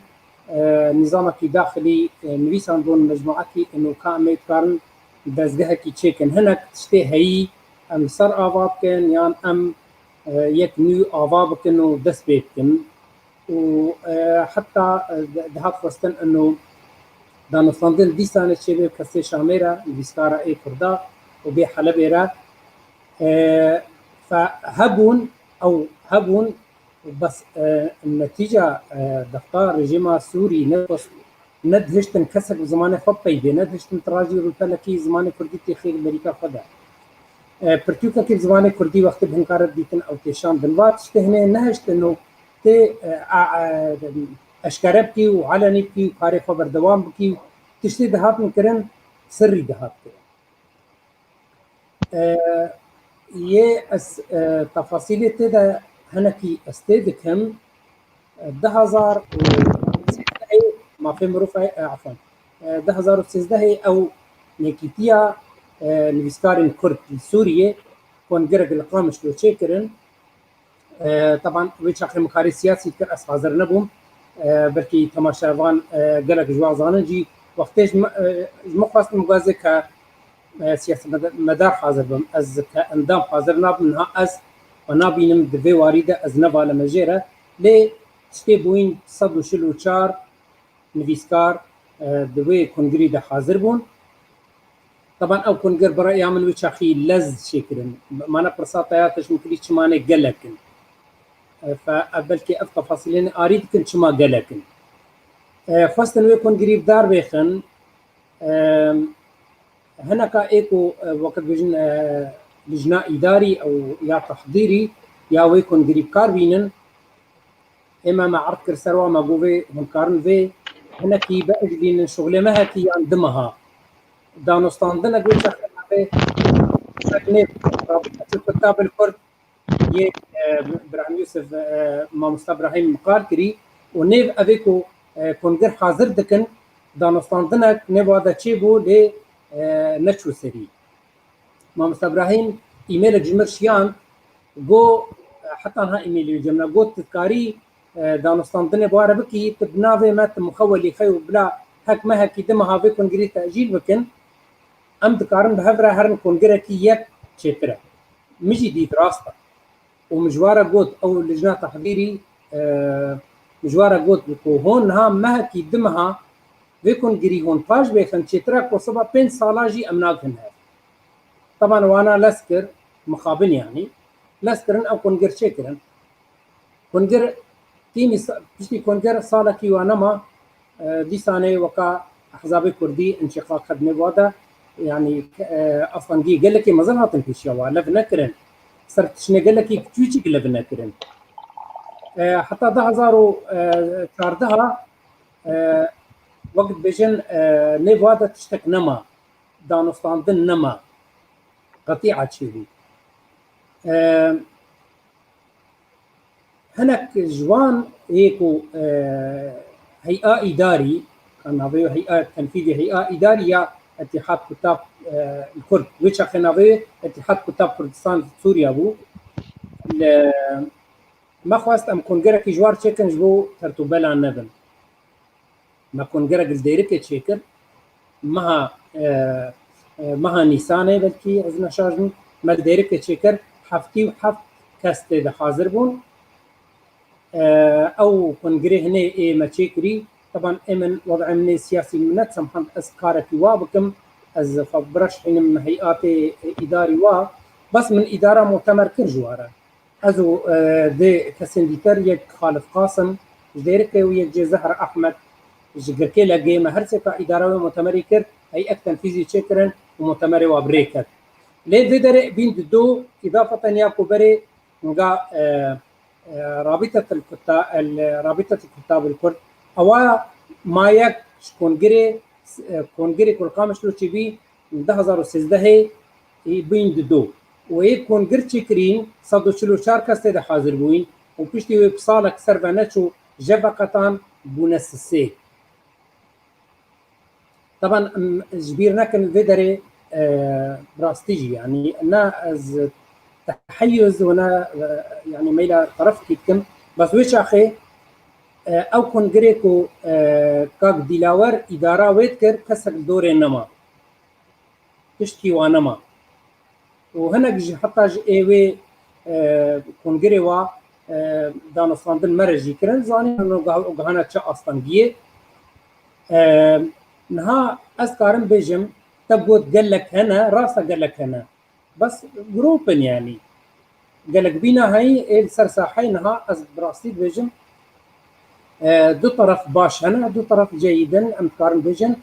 e, nîzamekî daxilî, e, nivîsandibûn mecmuakî, ûno ka em ê dikarin dezgehekî çêkin. Hinek tiştê heyî em li ser ava bikin, yan em, e, yek nû ava bikin û dest pê bikin. û, e, heta, e, di-, dihat xwestin ino danûstandin dîsane çêbê kesê Şamê re, nivîskara ê Kurda û bê Helebê re. E, fe hebûn, ew hebûn, bes, e, netîca, e, defta rejîma Sûrî ne xwest, ne dihiştin kesek bi zimanê xwe peyvê, ne dihiştin tirajî rûpelekî zimanê Kurdî têxî li berîka xwe de. E, pirtûkekî bi zimanê Kurdî wextê bi hinkare dîtin ew tê şandin. Va tiştê hinê nehiştin û tê, e, a, e, eşkere bikî û elenî bikî û karê xwe berdewam bikî û tiştê dihatin kirin, sirrî dihat kirin. E, yê ez, e, tefasîlê tê de hinekî ez tê dikim. E, du hezar û sêzdehê, mafê mirofa, e, efwan, e, du hezar û sêzdehê ew yekîtiya, e, nivîskarên Kurd li Sûriyê kongrek li Qamişlo çêkirin. E, teban wê çaxê min karê siyasî dikir, ez hazir nebûm. E, belkî temaşevan, e, gelek ji wan zanin jî, wextê ji min, e, ji min xwest min gazê ke, e, siyasetmedar hazir bim. Ez ke endam hazir nabim, niha ez xwe nabînim di vê warî de ez ne valemejêr e. Lê tiştê bûyîn sed û şil û çar nivîskar, e, di wê kongirî de hazir bûn. Teban ew kongir bi reya min wê çaxî lez çêkirin. Mana pirsa te ya te ji min kirî çima ne gelek in. E, fe, e, belkî ev tefasîlên arî dikin çima gelek in. E, xwestin wê kongirî bi dar bêxin. E, hineka ê ku, e, weke dibêjin, e, lijna îdarî ew ya tehdîrî ya wê kongirî bi kar bînin. Ê me, me erd kir ser wan, me got vê hûn dikarin vê hinekî biejlînin şixulê mehekî yan du meha. Danûstandinek wê çaxê navê Kurd, Rabîta Kurd, yê, e, Birahîm Yûsif, e, mamosta Birahîm qal kirî û nêv evê ku, e, kongir hazir dikin, danûstandinek nêva de çêbû lê, e, neçû serî. Mamosta Birahîm îmêlek ji min şiyand, got, heta niha îmêlê wî cem ne, got, tu dikarî, e, danûstandinê bi ware bikî, tu bi navê me, tu mixewelî xey û bila hek mehekî du meha vê kongirê tecîl bikin, em dikarin bi hev re herin kongirekî yek çêtir e. Min jî dît rast e. Û min ji wa re got, ew lijna tehdîrî, e, min ji wa re got ku hûn niha mehekî du meha vê kongirî hûn paş bêxin, çêtir e ku siba pênc sala jî em nakin hev. Teban wana lez kir, mixabin yanî, lez kirin ew kongir çêkirin. Kongir tîmî sa-, piştî kongir salekî wa nema, e, dîsanê weka Ehzabê Kurdî înşîqaq xedmê wa de, yanî, e, aslengî gelekî mezin hatin pêşiya wa, lev nekirin. Ser tiştê gelekî kiçûçik lev nekirin. E, heta du hezar û çardeh, e, wek dibêjin, e, nêv wa de tiştek nema, danûstandin nema, qetîa çêbû. E, hinek ji wan ê ku, e, hey'a îdarî, ka navê wê hey'a tenfîdî, hey'a îdarî ya Îtîhad Kutab e, li Kurd. Wê çaxê navê Îtîhad Kutab Kurdistan Sûriya bû. Li, me xwest em kongerekî ji war çêkin ji bo tertûbela nebin. Me kongerek li Dêrikê çêkir. Meha, e, e, meha Nîsanê belkî ez neşaş bim. Me li Dêrikê çêkir. Heftî û heft kes tê de hazir bûn. E, ew kongrê hinê ê me çêkirî. Teban ê min, wed'ê min ê siyasî min nesemhand ez karekî wa bikim. Ez xwe bireşhînim heyatê îdarî wa. Bes min îdara mutemer kir ji ware. Ez û, e, dê kesên dîtir, yek Xalid Qasim ji Dêrikê û yek jê Zehra Ehmed ji Girkêlegê, me her sêka îdara wê mutemerî kir, heyet tenfîzî çêkirin û mutemerê wa bi rê ket. Lê vê derê bîn di do, îdafeten ya ku berê nga, e, e, Rabîtetil Kuta-, el, Rabîtetil Kutab el Kurd, ewa ma yek ji kongirê, e, kongirê ku li Qamişlo çêbî, du hezar û sêzdehê bîn di do. Û ê kongir çêkirîn, sed û çil û çar kes tê de hazir bûyîn û piştî wê bi salek ser ve neçû, ji veqetan bûne sisê. Teban, em, ji bîr nekin vê derê, e, bi rastî jî, yanî ne ez teheyyuz û ne, e, yanî meyla terefkî dikim. Bes wê çaxê, e, ew kongirê ku, e, kak Dîlawer îdara wê dikir, kesek li dorê nema. Tiştkî wa nema. Û hinek ji heta ji ê wê, e, kongirê wa, e, danûstandin me re jî kirin, zanîn û gah-, û gihane çi astengiyê. E, niha ez karim bêjim, te got gelek hene, rasta gelek hene. Bes grûp in yanî. Gelek bîna heyî ê li ser saheyê niha ez bi rastî dibêjim, e, du teref baş hene, du teref ceyîd in, em dikarin bêjin.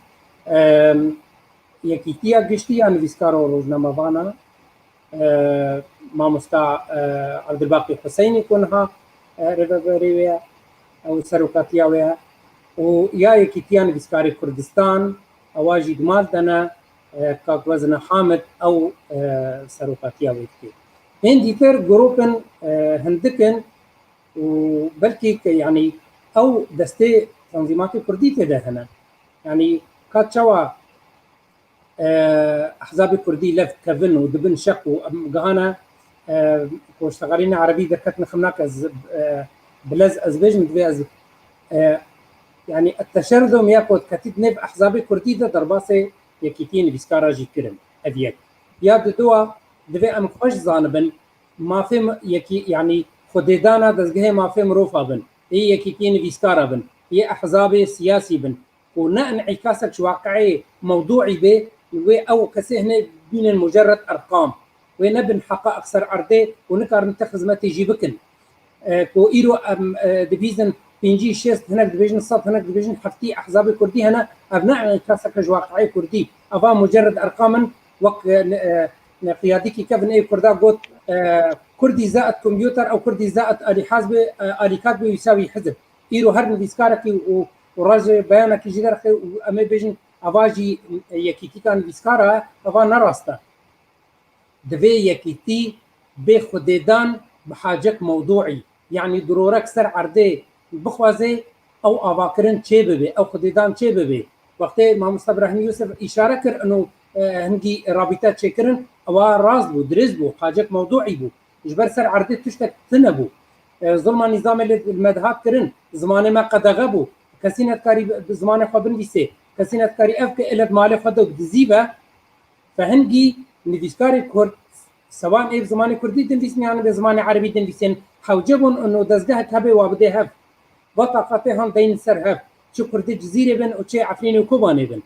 E, Yekîtiya Giştî ya Nivîskar û Rojnamevana, e, mamosta, e, Evdilbaqî Huseynî ku niha, e, rêveberê wê ye, ew serokatiya wê ye, û ya Yekîtiya Nivîskarê Kurdistan, ewa jî di mal de ne, e, Kak Wezne Hamid, ew, e, serokatiya wê dike. Hên dîtir grûpin, e, hindik in û belkî ke, yanî ew destê tenzîmatê kurdî tê de hene. Yanî ka çawa, e, ehzabê kurdî lev dikevin û dibin şeq û em gihane, e, ku ji texerîna erebî derketin ximnak ez, e, bilez ez bêjim, divê ez, e, yanî et-teşerdum ya ku diketî di nêv ehzabê kurdî de derbasê Yekîtiyê Nivîskara jî kirin. Ev yek. Ya diduwa, divê em xweş zanibin, mafê mi-, yekî, yanî xwedêdana dezgehê mafê mirofa bin, yê Yekîtiyê Nivîskara bin, yê ehzabê siyasî bin, û ne înîkasek ji waqiê mewdûî bê, wê ew kesê hinê bînin mucerred erqam. Wê nebin heqa ev ser erdê û nikarin ti xizmetê jî bikin. E, ku îro em, e, dibîzin pêncî şêst, hinek dibêjin sed, hinek dibêjin heftî ehzabê kurdî hene, ev ne înîkaseke ji waqiê kurdî. Eva mucerred erqam in, wek, e, ne, e, ne qiyadîkî kevin ê kurda got, e, Kurdî zaet kompûter, ew Kurdî zaet alîhaz bê, e, alîkat bê wîsa wî hizib. Îro her nivîskarekî û, û rajê beyanekî jî derxe û em ê bêjin eva jî yekîtîka nivîskara, eva ne rast e. Divê yekîtî bê xwedêdan bi hacek mewdûî, yanî dirorek ser erdê bixwaze ew avakirin çê bibe, ew xwedêdan çê bibe. Wextê mamosta Brahîm Yûsif îşare kir, ino, e, hingî rabîte çêkirin, ewa rast bû, dirêst bû, hacek mewdûî bû. Ji ber ser erdê tiştek tune bû. E, zilma nîzamê li, li me dihat kirin, zimanê me qedexe bû. Kesî nedikarî bi, bi zimanê xwe binivîsê. Kesî nedikarî ev ke ile di malê xwe de û dizî be. Fehingî nivîskarê Kurd, sewan ê bi zimanê Kurdî dinivîsin yan bi zimanê Erebî dinivîsên, hewce bûn û dezgehek hebe wa bidê hev. Va taqatê han deynin ser hev. Çi Kurdê Cizîrê bin û çi Efrînê û Kobanê bin.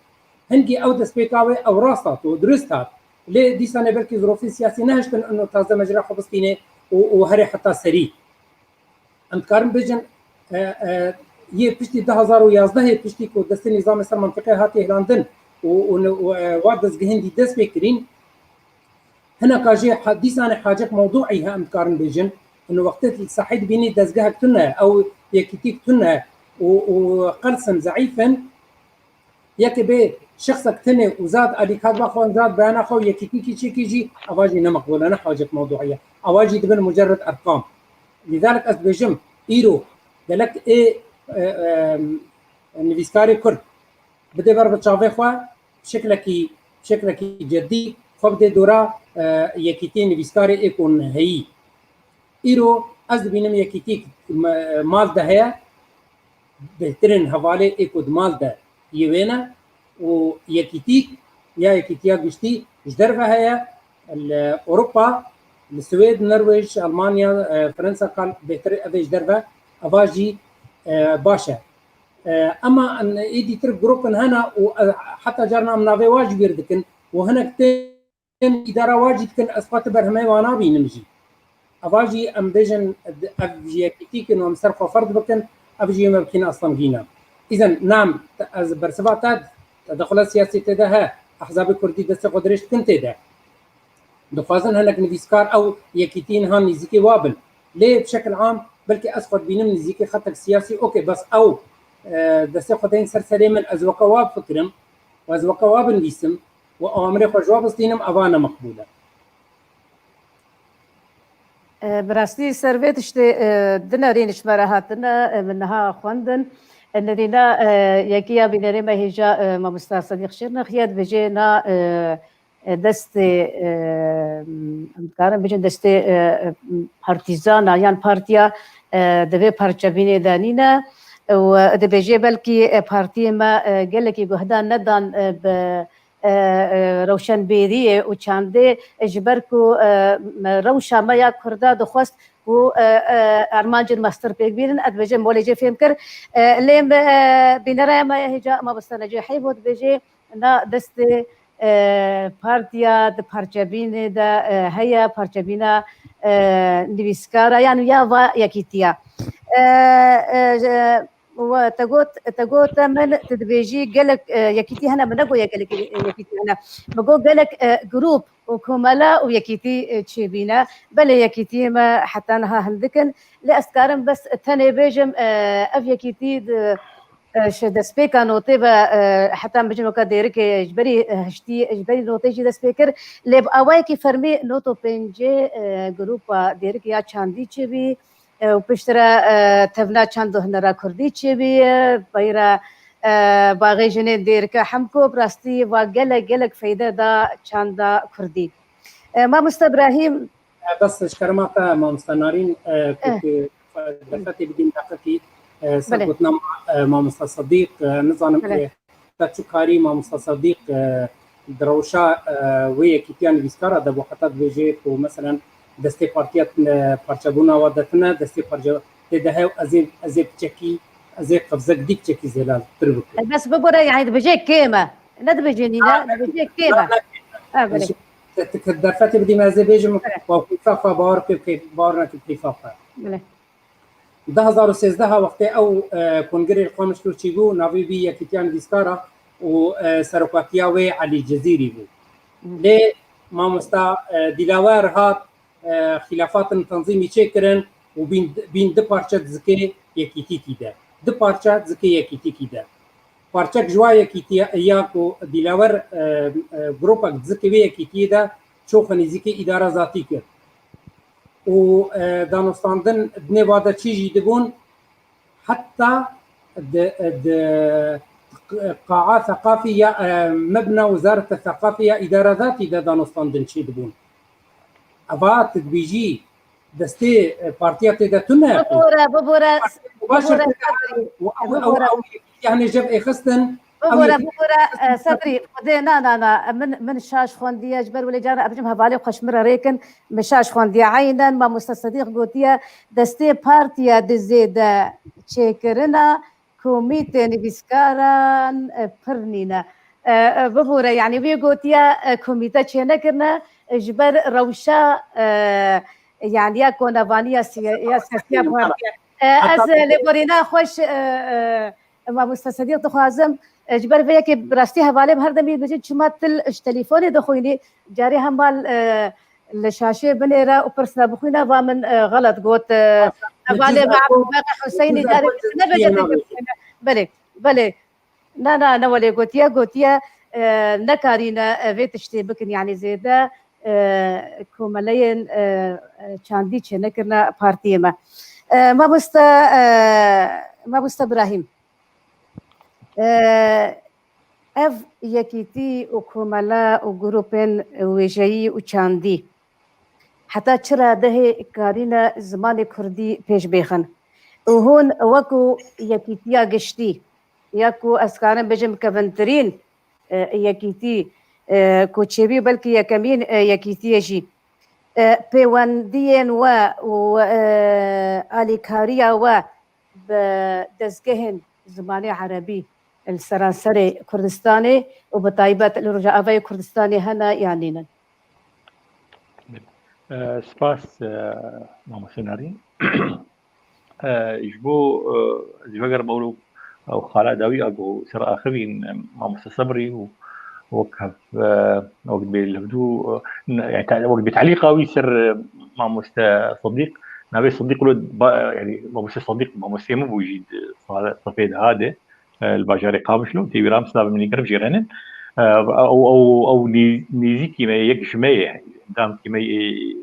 Hingî ew destpêka wê ew rast hat û dirust hat. Lê dîsanê belkî zirofên siyasî nehiştin û taze mecra xwe bistînê û, û herê heta serî. Em dikarin bêjin, e, e, yê piştî du hezar û yazdehê piştî ku destê nîzamê ser mentiqê hatiye hilandin û, û, û, e, wa dezgehên dî dest pê kirîn, hineka jê ha-, dîsanê hacek mewdûî he em dikarin bêjin. Ino wextê li sahî dibînî dezgehek tune, ew yekîtîk tune û, û qels in, zeîf in. Yekê bê şexsek tenê û zad alîkatva xwe, zad beyana xwe û yekîtîkî çêkî jî, eva jî ne meqbûl e, ne hacet mewdûî ye. Eva jî dibin mucerred erqam. Lîdalik ez dibêjim, îro gelek ê, e, e, nivîskarê Kurd bidê ber bi çavê xwe, şeklekî şeklekî cedî xwe bidê dora, e, yekîtiyê nivîskarê ê ku heyî. Îro ez dibînim yekîtîk me-, mal de heye, bêhtirên hevalê ê ku di mal de yê wê ne û yekîtîk ya yekîtiya giştî ji derve heye, li Ewropa, li Swêd, Norwêj, Almanya, e, Fransa kal bêhtir ev ê ji derve, eva jî, e, baş e. E, ema êdî tir grûpin hene û, e, heta carna em navê wa jî bîr dikin û hinek tên îdara wa jî dikin, ez xwe ti berhemê wa nabînim jî. Eva jî em bêjin, ev jî yekîtîk in û em ser xwe ferz bikin, ev jî me bikîne aslangîna. Îzen nam, ez bersiva te, tedexula siyasî tê de he, ehzabê kurdî destê xwe dirêj dikin tê de. Dixwazin hinek nivîskar ew yekîtiyên han nêzîkê wa bin. Lê bi şekil am, belkî ez xwe dibînim nêzîkê xetek siyasî, okey, bes ew, e, destê xwe deyên ser serê min, ez weke wa bifikirim û ez weke wa binivîsim û awamirê xwe ji wa bistînim, eva ne meqbûl e. E, bi rastî ser vê tiştê, e, du nerîn ji me re hatine, e, min niha xwendin. E, nerîna, e, yekî ya bînerê me hêja, e, mamosta Sedîq Şirnexî ye, dibêje na, e, e, destê, e, em dikarin bêjin destê, e, e, partîzana yan partiya, e, di vê parçebînê de nîne. Û, e, dibêje belkî, e, partiyê me, e, gelekî guhdan nedan, e, bi, e, e, rewşenbêriyê û çandê, e, ji ber ku, e, me, rewşa me ya Kurda dixwest ku, e, e, armancên me stir pêk bînin, ez dibêjim molê jê fêm kir. E, lê me, e, bînera me hêja mamoste Necî Heybo dibêje, na destê, e, partiya di parçebînê de, e, heye, parçebîna, e, nivîskara, yan ya va yekîtiya. E, e, je-, we te got, te got te min, tu dibêjî gelek, e, yekîtî hene, min negot gelek yekîtî hene. Min got gelek, e, grûp û komela û yekîtî, e, çêbîne. Belê yekîtiyê me heta niha hindik in. Lê ez dikarim bes tenê bêjim, e, ev yekîtî di, e, ji destpêka notê ve, e, heta em bêjin weke Dêrikê ji berî, e, hiştî, ji berî notê jî dest pê kir. Lê bi awayekî fermî noto pêncê, e, grûpa Dêrikê ya çandî çêbî, e, û piştre, e, tevna çand û hunera kurdî çêbî, e, peyra, e, baxê jinên Dêrike Hemko, bi rastî va gelek, gelek feyde da çanda kurdî. E, Mamoste Brahîm, E, bes ji kerema te, mamoste Narîn, e, ku Eh. tu derfetê bidîm deqekî, e, ser Belê. gotina, e, mamoste Sedîq, e, nizanim, Belê. e, te çi karî mamoste Sedîq, e, di rewşa, e, wê yekîtiya nivîskara de bû, heta dibêje ku, meselen, destê partiya, e, parçebûna wa de tune, destê parçe tê de hew, ez ê, ez ê piçekî, ez ê qevzek dî piçekî zêlatir bikim. E, bes bibore, yani dibêje kêm e. Ne dibêje nîne, Ha, dibêje kêm e. Ha, belê. Te, te, te derfetê bidî me, ez ê bêjim, Evet. wa keyfa xwe bawer ke, ke, bawer neke keyfa xwe. Belê. Du hezar û sêzdeh wextê ew, e, kongrê li Qamişlo çîbû, navê wî Yekîtiya Nivîskara û, e, serokatiya wê Elî Cezîrî bû. Hı. Lê mamosta, e, Dîlawer hat, e, xîlafatin tenzîmî çêkirin û bîn, bîn du parçe dizikê yekîtîkî de. Du parçe dizikê yekîtîkî de. Parçek ji wa yekîtiya ya ku Dîlawer, e, e, grûpek dizikê wê yekîtiyê de çû xwe nêzîkî îdara zatî kir. Û, e, danûstandin di nêva de çi jî dibûn, heta di, di qaa seqafî ya, e, mebna Wezareta Seqafî ya îdara zatî de danûstandin çi dibûn. Eva tu dibêjî, destê, e, partiya tê de tune. Bibore, bibore, Baş bibore, e, Sebrî. Ew, ew, ew, Bibore. ew, yani jev êxistin. Ew Bibore, yek- bibore, e, Sebrî, Xwedê, na, na, na, min, min şaş xwendiye, ji ber wê lê cara, em bêjim hevalê xwe ji min re rêkin, min şaş xwendiye. Eynen, mamoste Sedîq gotiye, destê partiya dizê de çêkirina komîtê nivîskaran, e, pir nîne. E, e, bibûre, yani wî gotiye, e, komîte çênekirine, e, ji ber rewşa, e, yani ya konevaniya siya-, ya siyasiya partiye. E, ez, e, lêborîna xweş, e, e, mamoste Sedîq dixwazim, e, ji ber vê yekê bi rastî hevalê bi her demî dibêjin çima til ji telefonê dixwînî, carê hemal, e, li şaşê binêre û pirsna bixwîne, va min, e, xelet got, e, hevalê me Ebûbekir Huseynî carê nebêje. Belê, belê. Na, na, ne welê gotiye, gotiye, e, nekarîne, e, vê tiştê bikin, yani zêde, e, komeleyên, e, e, çandî çênekirine partiyê me. E, mamoste, e, mamoste Birahîm. E, Ev yekîtî û komele û grûpên wêjeyî û çandî heta çi radehê karîne zimanê kurdî pêş bêxin? Û hûn wekû yekîtiya giştî ya ku ez karim bêjim kevintirîn, e, yekîtî, e, ku çêbî belkî yekemîn, e, yekîtiyê jî, e, pêwendiyên we û, e, alîkariya we bi dezgehên zimanê erebî li seranserê Kurdistanê û bi taybet li Rojavayê Kurdistanê hene yan nînin? E, spas, e, mamoste Nerîn. E, ji bo, e, ez vegerim ew, ew xala dawî a ku ser axivîn, e, mamoste Sebrî û wek hev, e, wek dibê li hevdû, e, ne, yani, te-, wek dibê telîqa wî ser, e, mamoste Sedîq, navê Sedîq lo ba-, yani, mamoste Sedîq, mamosteyê min bû jî di sal-, sefê deha de, e, li bajarê Qamişlo, tê wî ra min slavê min germ jê re nin. E, ew, ew, ew nî-, nêzîkî me ye, yek ji me ye, endamkî me ye,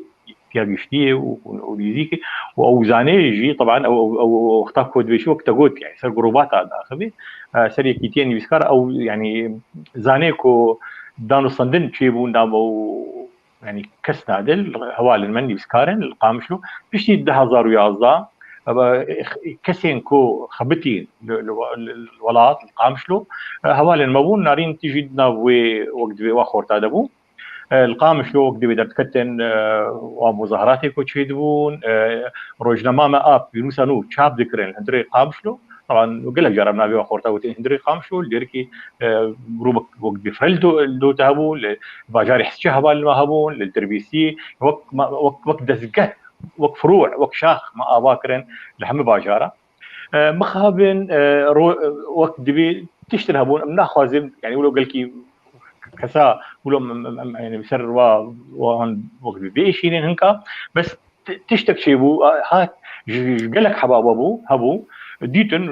ya giştî ye û, û, û nêzîk e. Û ew zanê jî, teban, ew, ew, ew, ew wexta ku divêjî wek te got, yani, ser grûbata daxivî, e, ser yekîtiyên nivîskar, ew, yani, zanê ku danûstandin çêbûn, da ew, yani, kes nadil, hevalên me nivîskar in, li Qamişlo, piştî du hezar û yazdeh, e, kesên ku xebitîn li, li, li, li welat, li Qamişlo, e, hevalên me bûn, narîn tijî di nav wê, wek divê wa xorta de bû. E, li Qamişlo wek divê derdiketin, e, wan muzahiratê ku çêdibûn, e, rojnama me a pînûsa nû çap dikirin, hundirê Qamişlo. Teban gelek cara bi navê wan xorta gotin hundirê Qamişlo, li Dêrikê, e, grûbek wek divê firel do, do te hebû, li bajarê Hesçe hevalên me hebûn, li Dirbêsiyê, wek, wek, wek dezgeh, wek firû, wek şax me ava kirin li hemî bajara. E, mixabin, e, ro-, e, wek divê tiştin hebûn, em naxwazin, yani, wilo gelkî kesa, wilo em, em, em, yani, ser wa, wan wek divê bêşînin hinka, bes ti-, tiştek çêbû, a, hat, ji, ji gelek heba bû, hebû, dîtin,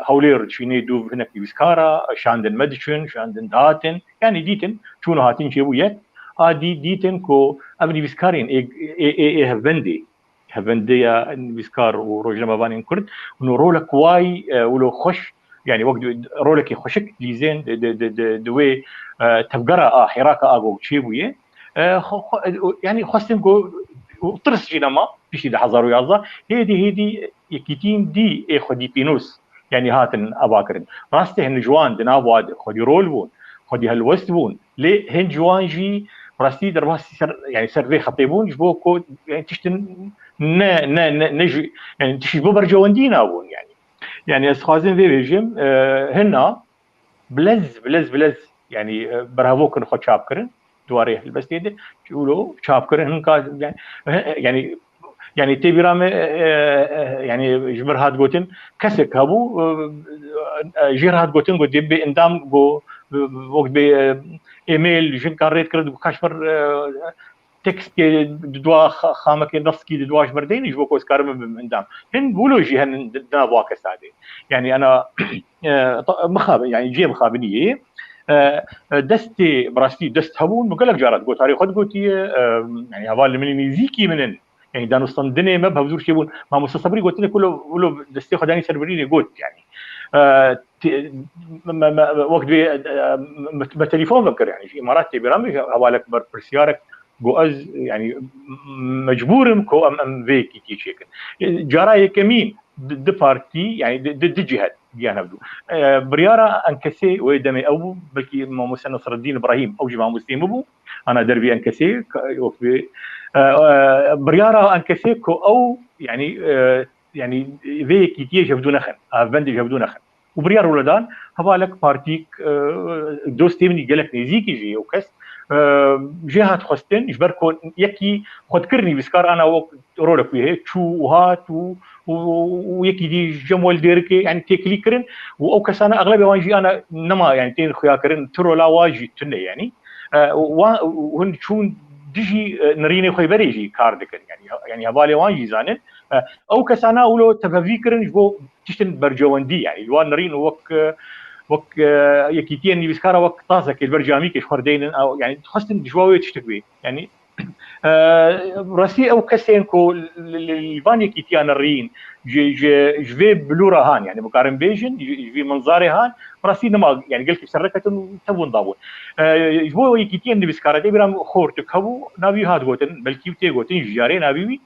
hewlêr çînê dûv hinek nivîskara, şandin me diçin, şandin dihatin, yani, dîtin, çûn û hatin çêbû yek, a dî, dîtin ku ev nivîskarên ê, ê, ê, ê hevbendê, hevendiya nivîskar û rojnamevanên Kurd, û rolek way, e, wilo xweş, yani wek rolekî xweşik lîzên di, di, di, di, di wê, e, tevgera a, hêraka a ku çêbûye. E, xwe, xwe, e, yani xwestin ku, û tirs jî nema, piştî du hezar û yazdeh, hêdî, hêdî yekîtiyên dî ê xwedî pînûs, yani hatin ava kirin. Rastî hin ji wan di nav wa de xwedî rol bûn, xwedî helwest bûn. Lê hin ji wan jî rastî derbasî ser, yani ser vê xetê bûn, ji bo ku, yani tiştin ne, ne, ne, ne ji, yani tişt ji bo bercewendî nabûn yani. Yani ez dixwazim vê bêjim, e, hina bilez, bilez, bilez, yani, e, berhevo kirin xwe çap kirin, di warê helbestê de, wilo çap kirin, hinka, yani, e, yani, yani tê bîra me, e, e, yani ji mir hat gotin, kesek hebû, e, e, jê re hat gotin, got, dê bê endam, got, e, wek bê, e, email, jinkan rê dikir, got, ka ji mir, e, tekstê di dua xa-, xamekê neskî di dua ji mir deyne, ji bo ku ez karim bibim endam. Hin wilo jî henin di, di nav wa kesa de. Yani, ana, e, ta-, mixabin, yani, cihê mixabiniyê, e, e, destê, bi rastî dest hebûn, min gelek cara di gotarê xwe digotiye, e, yani, hevalên min ê nêzîkî min in. Yani, danûstandinê me bi hevdûr çêbûn. Mamoste Sebrî gotinê ku wilo, wilo destê xwe danî ser birînê got, yani. E, te-, me, me, wek divê, e, me, me telefon vekir, yani, ji Îmarat tê bîra min, hevalek berpirsiyarek got, ez, yani, mecbûr im ku em, em vê yekîtiyê çêkin. E, cara yekemîn di, di partî, yani, di, di, di cihet giyan hevdû. E, biryara Enkesê wê demê ew bû, belkî mamoste Nasreddîn Îbrahîm, ew jî mamosteyê min bû, ana dervî Enkesê, ka-, wek vê, e, e, biryara Enkesê ku ew, yani, e, yani, vê yekîtiyê ji hevdû nexin, avbendê ji hevdû nexin. Û biryar wilo dan, hevalek partîk, e, dostê min î gelek nêzîkî jî ye ew kes, e, jê hat xwestin, ji ber ku yekî xwe dikir nivîskar, ana wek rolek wî heye, çû û hat û, û, û yekî dî ji cem we li Dêrikê, yani têkilî kirin û ew kesana exlebê wan jî ana nema, yani tên xuya kirin, tu rola wa jî tune, yani. E, û wan, û hûn çûn dijî, e, nirînê xwe berê jî kar dikin, yani, yani hevalê wan jî zanin. E, ew kesana wilo tevevî kirin ji bo tiştên bercewendî, yani, li wan nirîn û wek, e, wek, e, yekîtiyên nivîskara wek tasekê li ber camîkê ji xwe re deynin, ew, yani, dixwestin ji wan wê tiştek bê. Yani, E, rastî ew kesên ku li, li, li van yekîtiyan rîn, ji, ji, ji vê bilûra han, yani bikarin bêjin, ji, ji vî minzarê han, rastî nema, yani gelkî ser neketin û tevûn dabûn. E, ji bo yekîtiyên nivîskara tê bîra min xortik hebû, navî hat gotin, belkî tê gotin, ji yarê navî wî,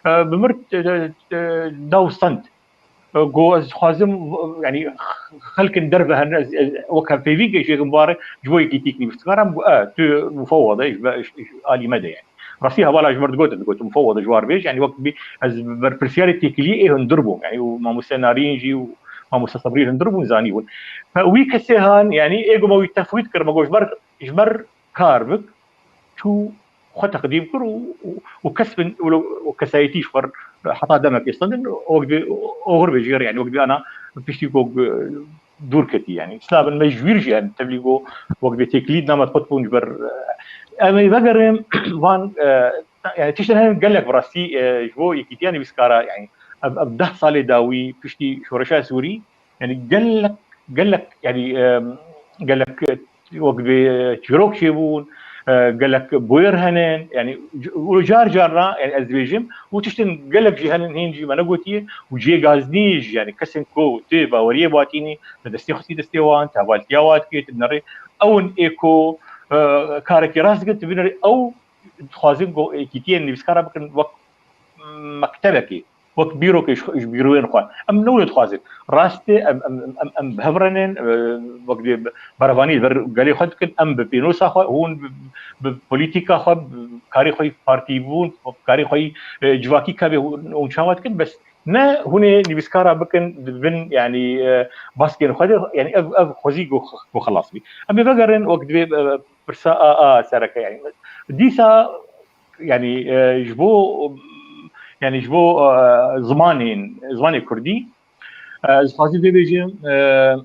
e, bi mir, e, e, da û send. E, go ez dixwazim, yani xelkin derve hene, ez, ez, wek hevpeyvîn ke jêkin bare, ji bo yekîtîk nivîskara, em go, e, tu mufewwede, ji be, ji, ji alî me de yani. Rastî hevala ji mir digotin, digotin mufewwede ji war bêj, yani wek bî ez berpirsiyarê têkiliyê ê hundir bûm, yani û mamoste Narîn jî û mamoste Sebrî hundir bûn, zanî bûn. Fe wî kesê han, yani ê go me wî tefwît kir, me go ji ber, ji ber kar bik, çû xwe teqdîm kir û, û, û kesbin, û, û kesayetî ji xwe heta demekê stendin, wek dê oxir bêjî, yani wek dê ana piştî ku dûr ketî, yani. Slavin me ji wîr jî, yani, tevlî go wek dê têkilî di nava xwe bûn ji ber, e, em ê vegerin van, e, yani, tiştin hene gelek bi rastî, e, ji bo yekîtiya nivîskara, yani, ev, ev deh salê dawî piştî şoreşa Sûrî, yani, gelek, gelek, yani, e, gelek, e, wek dê, e, çîrok çêbûn, e, gelek bûyer hene, yani, c-, û car car ra, yani, ez dibêjim, û tiştin gelek jî hene hîn jî me negotiye, û cihê gazdiniyê jî, yani, kesên ku tu baweriyê batînî, bi destê xwe destê wan, tu hevaltiya wan dikê, tu binêrî, ew in ê ku, e, karekî rast dikin, tu binêrî, ew dixwazin ku yekîtiyên nivîskara bikin wek mektebekê, wek bîrokê ji, ji bîroyên xwe. Em ne wilo dixwazin. Rast e, em, em, em, em bi hev re nin, e, wek dê berevanî li ber gelê xwe dikin, em bi pênosa xwe, hûn bi, bi polîtîka xwe, bi karê xwe yî partîbûn, karê xwe yî, e, civakî ka bê hûn, hûn çawa dikin, bes ne hûn ê nivîskara bikin di bin, yani, e, baskên xwe de, yani ev, ev xwezî ku, ku xelas bî. Em ê vegerin, wek divê, e, pirsa a, a sereke, yani. Dîsa, yani, e, ji bo, yani, ji bo, e, zimanên, zimanê kurdî, e, ez dixwazim vê bêjim, e,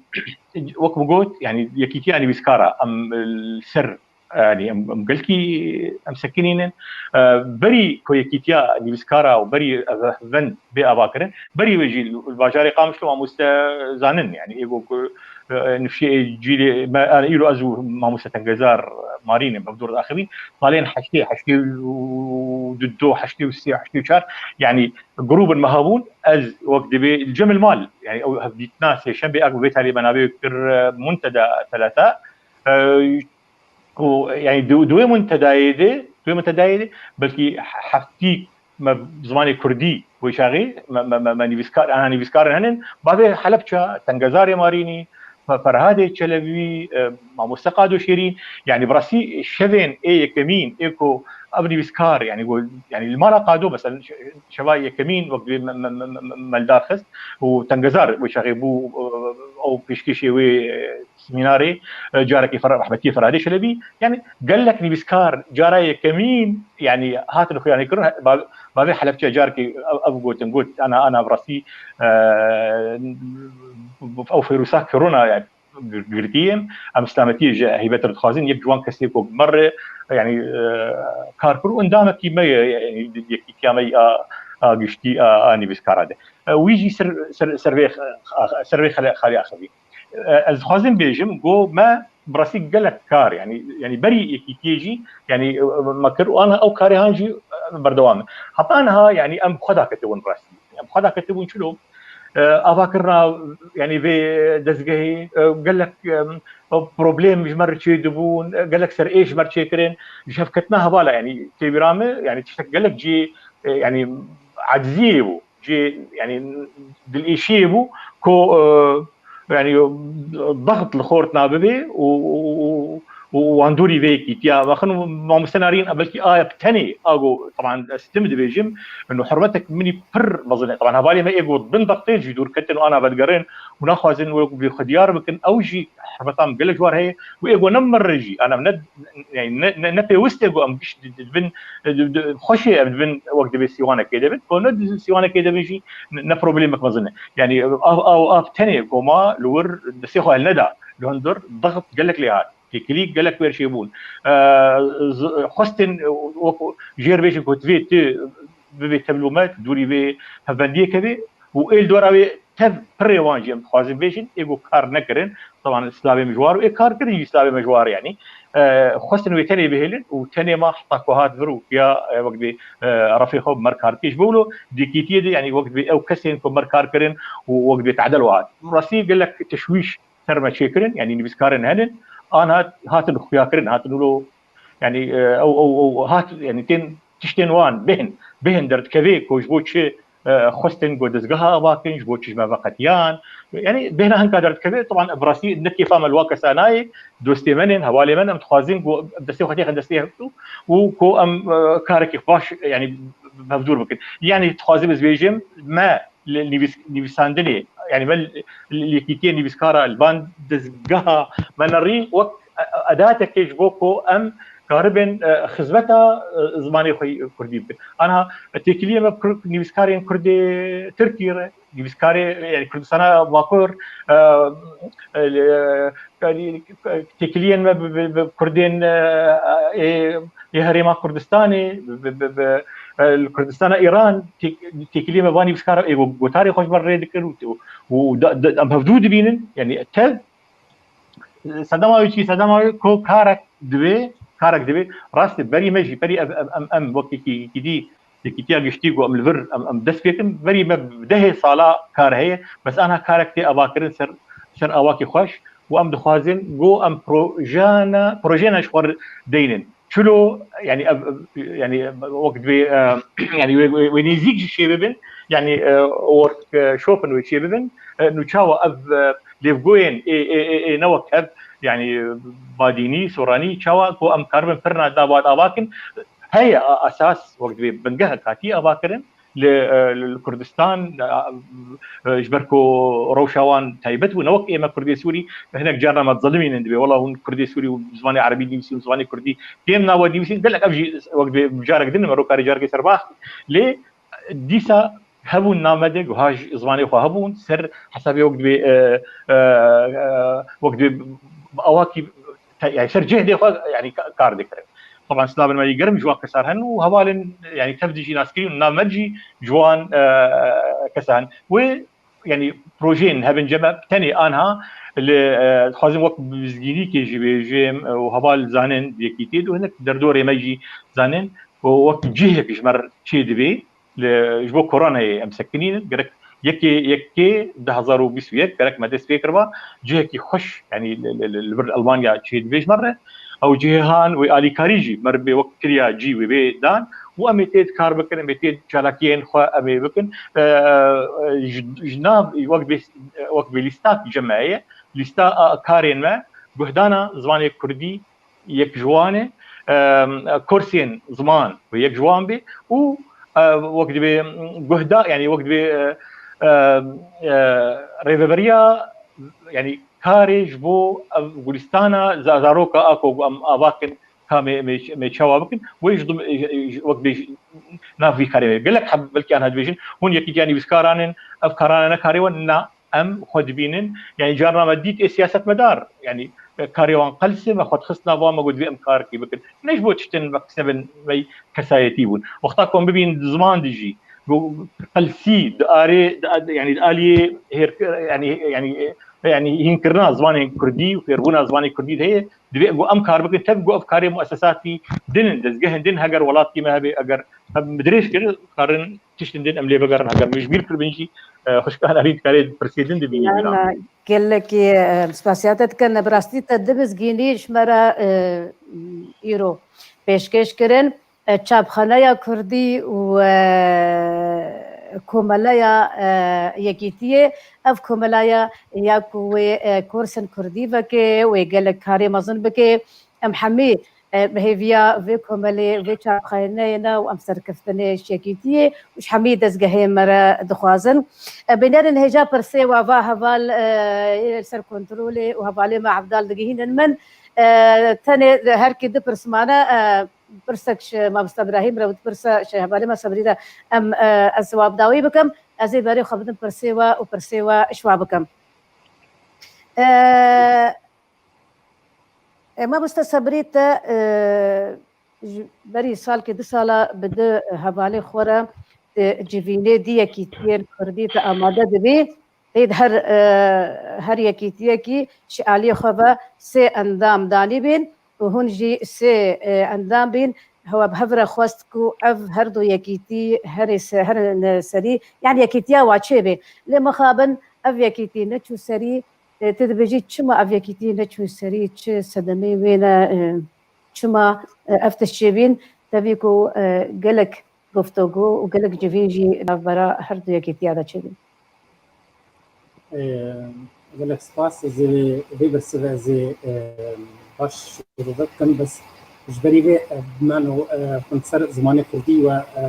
wek min got, yani, yekîtiya nivîskara, em, e, li ser, yani, em, em gelkî, em sekinînin. E, berî ku yekîtiya nivîskara û berî ev, ev vend bê avakirin, berî wê jî li bajarê Qamişlo mamoste zanin, yani, ê ku, e, nifşê cîlê me, yani, îro ez û mamoste Tengezar Marînê me bi dûr diaxivîn, salên heştê, heştê û du, heştê û sê, heştê û çar, yani, grûbin me hebûn, ez wek dibê li cem li mal, yani, ew hevdîtina sêşembê, ev vê talê me navê kir, e, Munteda Telata, e, û, yani, di, di wê muntedayê de, di wê muntedayê de, belkî heftî me zimanê kurdî wê çaxê, me, me, me, me nivîskar, ana nivîskarin henin, bavê Helebça, Tengezarê Marînî, Fe-, Ferhadê Çelebî, e, mamoste Qado Şêrîn, yani, bi rastî şevên ê yekemîn, ê ku ev nivîskar, yani, go, yani, li mala Qado, mesela, şe-, şeva yekemîn wek dibê me, me, me, me, me li dar xist û Tengezar wê çaxê bû, e, ew pêşkêşê wê, e, semînarê, e, carekê Fer-, rehmetiyê Ferhadê Çelebî, yani gelek nivîskar cara yekemîn, yani hatin xuyanî kirin, he-, ba-, bavê Helebçe carekê ev, ev gotin, got, ana, ana bi rastî, e, ew Fêrûsa Kirona, yani, gir-, girtiyê, em silametiyê ji Heybetir dixwazin, yek ji wan kesê ku bi me re, yani, e, kar kir û endamekî me ye, yani, yekîtiya me a, a giştî a, a nivîskara de. E, wî jî ser, ser, ser vê, ser vê xele-, xalê axivî. E, ez dixwazim bêjim, go me bi rastî gelek kar, yani, yani berî yekîtiyê jî, yani, e, me kir û ana ew karê han jî, e, berdewam in. Heta niha, yani, em bi xwe daketibûn bi rastî. Em bi xwe daketibûn çilo? E, avakirina, yani, vê dezgehê, e, gelek, e, problem ji me re çêdibûn, e, gelek serêş ji me re çêkirin. Ji hevketina hevala, yani, tê bîra me, yani, tiştek gelek cî, e, yani, aciziyê bû. Cê, yani, dilêşiyê bû ku, e, yani, daxt li xortina bibê û, û, û, û wan dûrî vê yekîtiya mexin û mamoste Narîn, belkî aya bi tenê, a go, teban, ez tim dibêjim, û hurmetek min î pir mezin e. Teban, hevalê me ê go bin daxtê jî dûr ketin û ana vedigerin û naxwazin wek vê xwe diyar bikin. Ew jî hurmeta min gelek ji wan heye û ê go ne min re jî, ana ne, yani, ne, ne, ne pêwist e go em giş di, di, di bin, di, di, xweşê em di bin wek dibê sîwanekê de bin. Ku ne di sîwanekê de bin jî ne, ne problemek mezin e. Yani, av, av, av tenê ku ma li wir destê xwe helneda, li hundir daxt gelek lê hat. Têkilî gelek wer çêbûn. E, z-, xwestin, e, wek jêr bêjin ku divê tu bibê tevlûmet, dûrî vê hevbendiyê kevê û ê li dora wê tev pirê wan jî em dixwazin bêjin, ê ku kar nekirin, Taban slavê min ji war û ê kar kirin jî slavê min ji war, yanî, e, xwestin wê tenê bihêlin û tenê ma heta ku hat vir û ya, e, wek dê, e, refê xwe bi mer kar dike. Ji bo wilo di yekîtiyê de, yanî wek dê ew kesên ku mer kar kirin û wek dê tedel û hat. Rastî gelek teşwîş ser me çêkirin, yanî nivîskarên henin, an hat, hatin xuyakirin, hatin wilo, yanî, e, ew, ew, ew hat, yanî tên tiştên wan bêhn, bêhn derdikevê ku ji bo çi, e, xwestin ku dezgeha ava kin, ji bo çi ji me veqetiyan. Yanî bêhna hinka derdikeve, taban bi rastî ne kêfa me li wa kesa nayê, dostê me nên, hevalê me ne, em dixwazin ku destê xwe têxin destê hev û, û ku em, e, karekî baş, yanî, hevdûr bikin. Yanî dixwazim ez bêjim, me li nivîs-, nivîsandinê, yanî me li, li yekîtiyê nivîskara li van dezgeha me nerî wek, e, e, edatekê ji bo ku em karibin, e, xizmeta, e, zimanê xwe kurdî bikin. Anha têkiliyê me kur-, nivîskarên kurdê Tirkî re, nivîskarê, yanî Kurdistana Bakur, e, e, li, e, têkiliyên me bi, bi, bi kurdên, e, ê, ê herêma Kurdistanê, bi, bi, bi, e, li Kurdistana Îran, tê-, têkiliyê me van nivîskara ê go-, gotarê xwe ji me rê dikir û, û da, da, em hevdû dibînin, yanî tev, sedema wê çi, sedema wê ku karek divê, karek divê, rastî berî me jî, berî ev, ev, em, em wekî kî, kî dî, yekîtiya giştî ku em li vir, em, em dest pê kin, berî me bi dehê sala kar heye, bes anha karek tê avakirin ser, ser awakî xweş û em dixwazin ku em projana, projeyna ji xwe deynin. Çilo, yanî ev, ev, yanî wek divê, e, yanî wê, wê, wê nêzîk jî çê bibin, yanî, e, workshopen wê çê bibin, e, nû çawa ev, e, lêvgoyên ê, ê, ê, ê ne wek ev, yanî badînî, soranî, çawa ku em karibin pirna da vat ava kin, heye a-, esas wek divê bingeh katî ava kirin li, e, li Kurdistan, e, e, ji ber ku rewşa wan taybet bû, ne wek ême Kurdê Sûrî, hinek carna me dizilimînin, dibê wela hûn Kurdê Sûrî û zimanê erebî dinivîsîn û zimanê Kurdî kêm nawe dinivîsîn, gelek ev jî wek divê carek din me ro karê carkê serbast. Lê dîsa hebûn namedek wiha ji zimanê xwe hebûn, ser hesabê wek divê, e, e, e, wek divê awakî te-, yani ser cêhdê xwe, yani ka-, kar dikirin. Taban slavên me yê germ ji wan kesar hen û hevalên, yani tev dijî naskirî û navmed jî ji wan, e, kesa hen. Wê, yani projeyên hebin ceme tenê anha li, e, dixwazim wek bizgînîkê jî bêjim, e, û heval zanin yekîtiyê û hinek derdorê me jî zanin û wek cihek ji me re çê divê. Li, ji bo koronayê em sekinînin, gerek yekê yekê du hezar û bîst û yek gerek me dest pê kiriba, cihekî xweş, yanî li, li, li, li vir Elmanya çê dibêj me re. Ew cihê han wê alîkarî jî me re bê wek kiriya cî wê bê dan û em ê tê kar bikin, em ê tê çalakiyên xwe em ê bikin. E, e, ji, ji nav wek bê, wek bê lîstak cem me heye, lîsta a karên me guhdana zimanê kurdî yek ji wan e, em, kursên ziman wê yek ji wan bê û, e, wek dibê guhda, yani wek dibê, e, e, e, rêveberiya, yani karê ji bo ev gulistana za-, zaroka a ku em ava kin ka me, me, me çawa bikin, wê ji dim-, ji, wek dibê ji nav vî karê me. Gelek heb belkî anha dibêjin, hûn yekîtiya nivîskaran in, ev karana ne karê wan, na, em xwe dibînin. Yani carna me dît ê siyasetmedar, yani, e, karê wan qels e, me xwe dixist nav wan, me got, divê em karekî bikin. Ne ji bo tiştin me qise bin, me kesayetî bûn. Wexta ku em bibîn di ziman de jî, bu qelsî, di arê, di ad-, yani di aliyê hêr-, yani, yani, yani hînkirina zimanên kurdî û fêrbûna zimanê kurdî de heye, divê ku em kar bikin, tev ku ev karê muesesatî din in, dezgehên din, heger welatî me hebe, eger em dirêj kir, karin tiştin din em lê bigerin, heger min ji bîr kiribin jî, e, xwişka Nerîn dikarê pirsê din dibînî bîna. Yana gelekî, e, spasiya te dikin, bi rastî te du mizgînî ji me re, e, îro pêşkêş kirin. E, çapxaneya Kurdî û, e, komeleya, e, Yekîtiyê, ev komeleya ya ku wê, e, kursên Kurdî veke, wê gelek karê mezin bike. Em hemî, e, bi hêviya vê komelê, vê çapxaneyê ne û em serkeftinê ji Yekîtiyê û ji hemî dezgehê me re dixwazin. E, bînerên hêja pirsê we va heval, e, yê li ser kontrolê û hevalê me Evdal digihînin min. E, tenê her kê du pirs mane, e, pirsek ji Mamoste Birahîm re û pirsa ji hevalê me Sebrî re em, e, ez siwab dawî bikim. Ez ê berê xwe bidim pirsê we û pirsê we ji we bikim. E, e, Mamoste Sebrî te, e, ji berî salkê du sala bi du hevalê xwe re, e, civînê di yekîtiyên Kurdî te amade dibî. Êd her, e, her yekîtiyekî ji aliyê xwe ve sê endam danî bîn û hûn jî sê, e, endam bîn. Hewe bi hev re xwest ku ev her du yekîtî herê se-, herin serî, yani yekîtiya wa çêbê. Lê mixabin ev yekîtî neçû serî, e, tu dibêjî çima ev yekîtî neçû serî, çi sedemê wê ne, e, çima, e, ev tişt çêbîn? Tevî ku, e, gelek guftûgû û gelek civîn jî navbera her du yekîtiya de çêbîn. Ee, Gelek spas. Ez ê vê bersiv ez ê, e, baş şirove bikim, bes ji berî vê, e, me no, e, hûn ser zimanê kurdî we, e,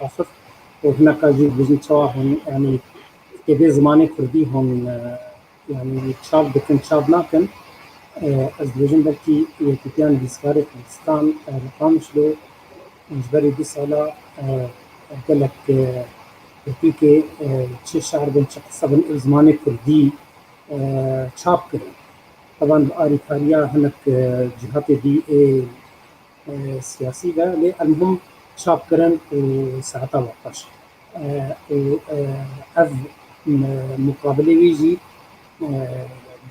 axif û hineka jî dibêjin çawa hûn, yanî, kê vê zimanê kurdî hûn, e, yanî çav dikin, çav nakin. E, ez dibêjim belkî Yekîtiya Nivîskarê Kurdistan, e, li Qamişlo ji berî du sala, e, gelek, e, pirtûkê, e, çi şer bin, çi qise bin, bi zimanê kurdî, e, çap kirin. Teban bi arîkariya hinek, e, cihatê dî ê, e, siyasî ve, lê elmuhim çap kirin û saeta we xweş. E, û, e, ev, e, muqabilê wî jî, e,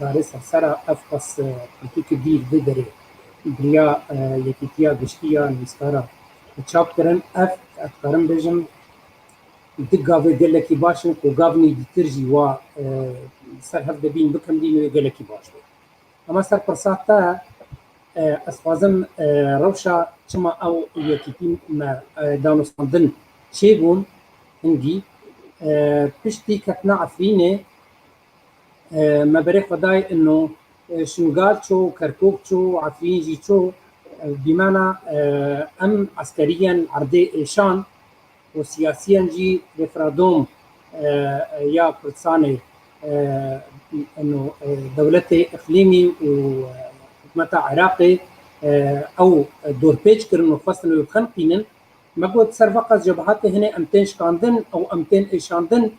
darê sersera ev qas, e, pirtûkê dî li vê derê bi riya, e, Yekîtiya Giştî ya Nivîskara çap kirin. Ev, ez dikarim bêjim, di gavê gelekî baş in ku gavnî dîtir jî wa, e, ser hev de bîn bikin, dîn wê gelekî baş be. Ama ser pirsa te, e, ez xwazim, e, rewşa çima ew yekîtî me, e, danûstandin çêbûn hingî, e, piştî ketina Efrînê, e, me berê xwe dayê ino, e, Şingal ço, Kerkûk ço, Efrîn jî ço, e, dîmena, e, em eskeriyên erdê êşan û siyasiyên jî referandûm, e, ya Kurdistanê, e, ino, e, dewletê iqlîmî û, e, hikûmeta Iraqê, e, ew dorpêç kirin û xwestin wê bixeniqînin. Me got ser veqas cebehatê hinê em tên şikandin û em tên êşandin,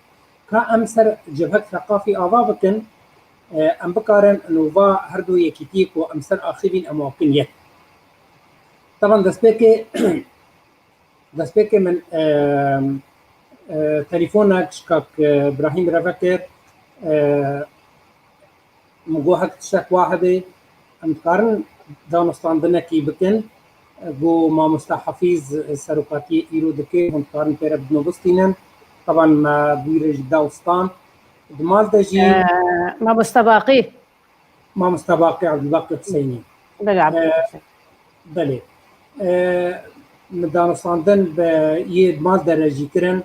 ka em ser cebhek seqafî ava bikin, e, em bikarin nûva her du yekîtiyê ku em ser axivîn em wa bikin yek. Teban destpêkê, destpêkê min, e, e, telefonek ji kak, e, Brahîm re vekir, e, Min got, hek tiştek wa hebe, em dikarin danûstandinekî bikin. Got, mamosta Hafîz serokatiyê îro dike, hûn dikarin pê re bidin û bistînin. Teban me bûyî re jî da û stand. Di mal de jî Ee, mamosta Baqî. Mamosta Baqî, Abdulbaqî Huseynî. Belê, Ee, Abdulbaqî. Belê. E, min danûstandin bi yê mal de re jî kirin,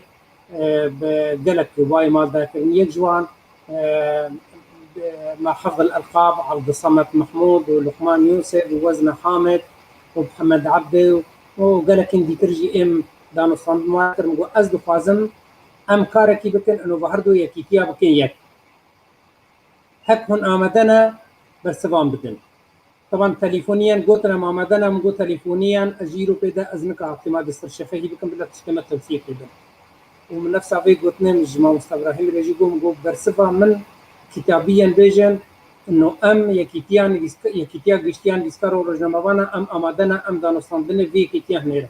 e, bi gelek wayê mal de kirin. Yek ji wan, e, bi me Hifz el Elqab, Abdulsamed Mehmûd û Luqman Yûsif û Wezne Hamid û Mihemed Ebdî û, û gelekên dîtir jî êm danûstandin wan kirin. Got, ez dixwazim em karekî bikin, û her du yekîtiya bikin yek. Hek hûn amade ne, bersivan bidin. Teban telefoniyen gotin em amade ne, min got telefoniyen, ez jî îro pê de ez nika îtîmadê ser şefehî bikim, bila tiştê me tewsîqî bin. Û min nefsa vê gotinê min ji mamosta Ibrahîmî re jî got, min got bersiva min kitabiyen bêjin, ino em yekîtiya nivîska-, yekîtiya giştiya nivîskar û rojnamevana em amade ne, em danûstandinê vê yekîtiya hinêrin.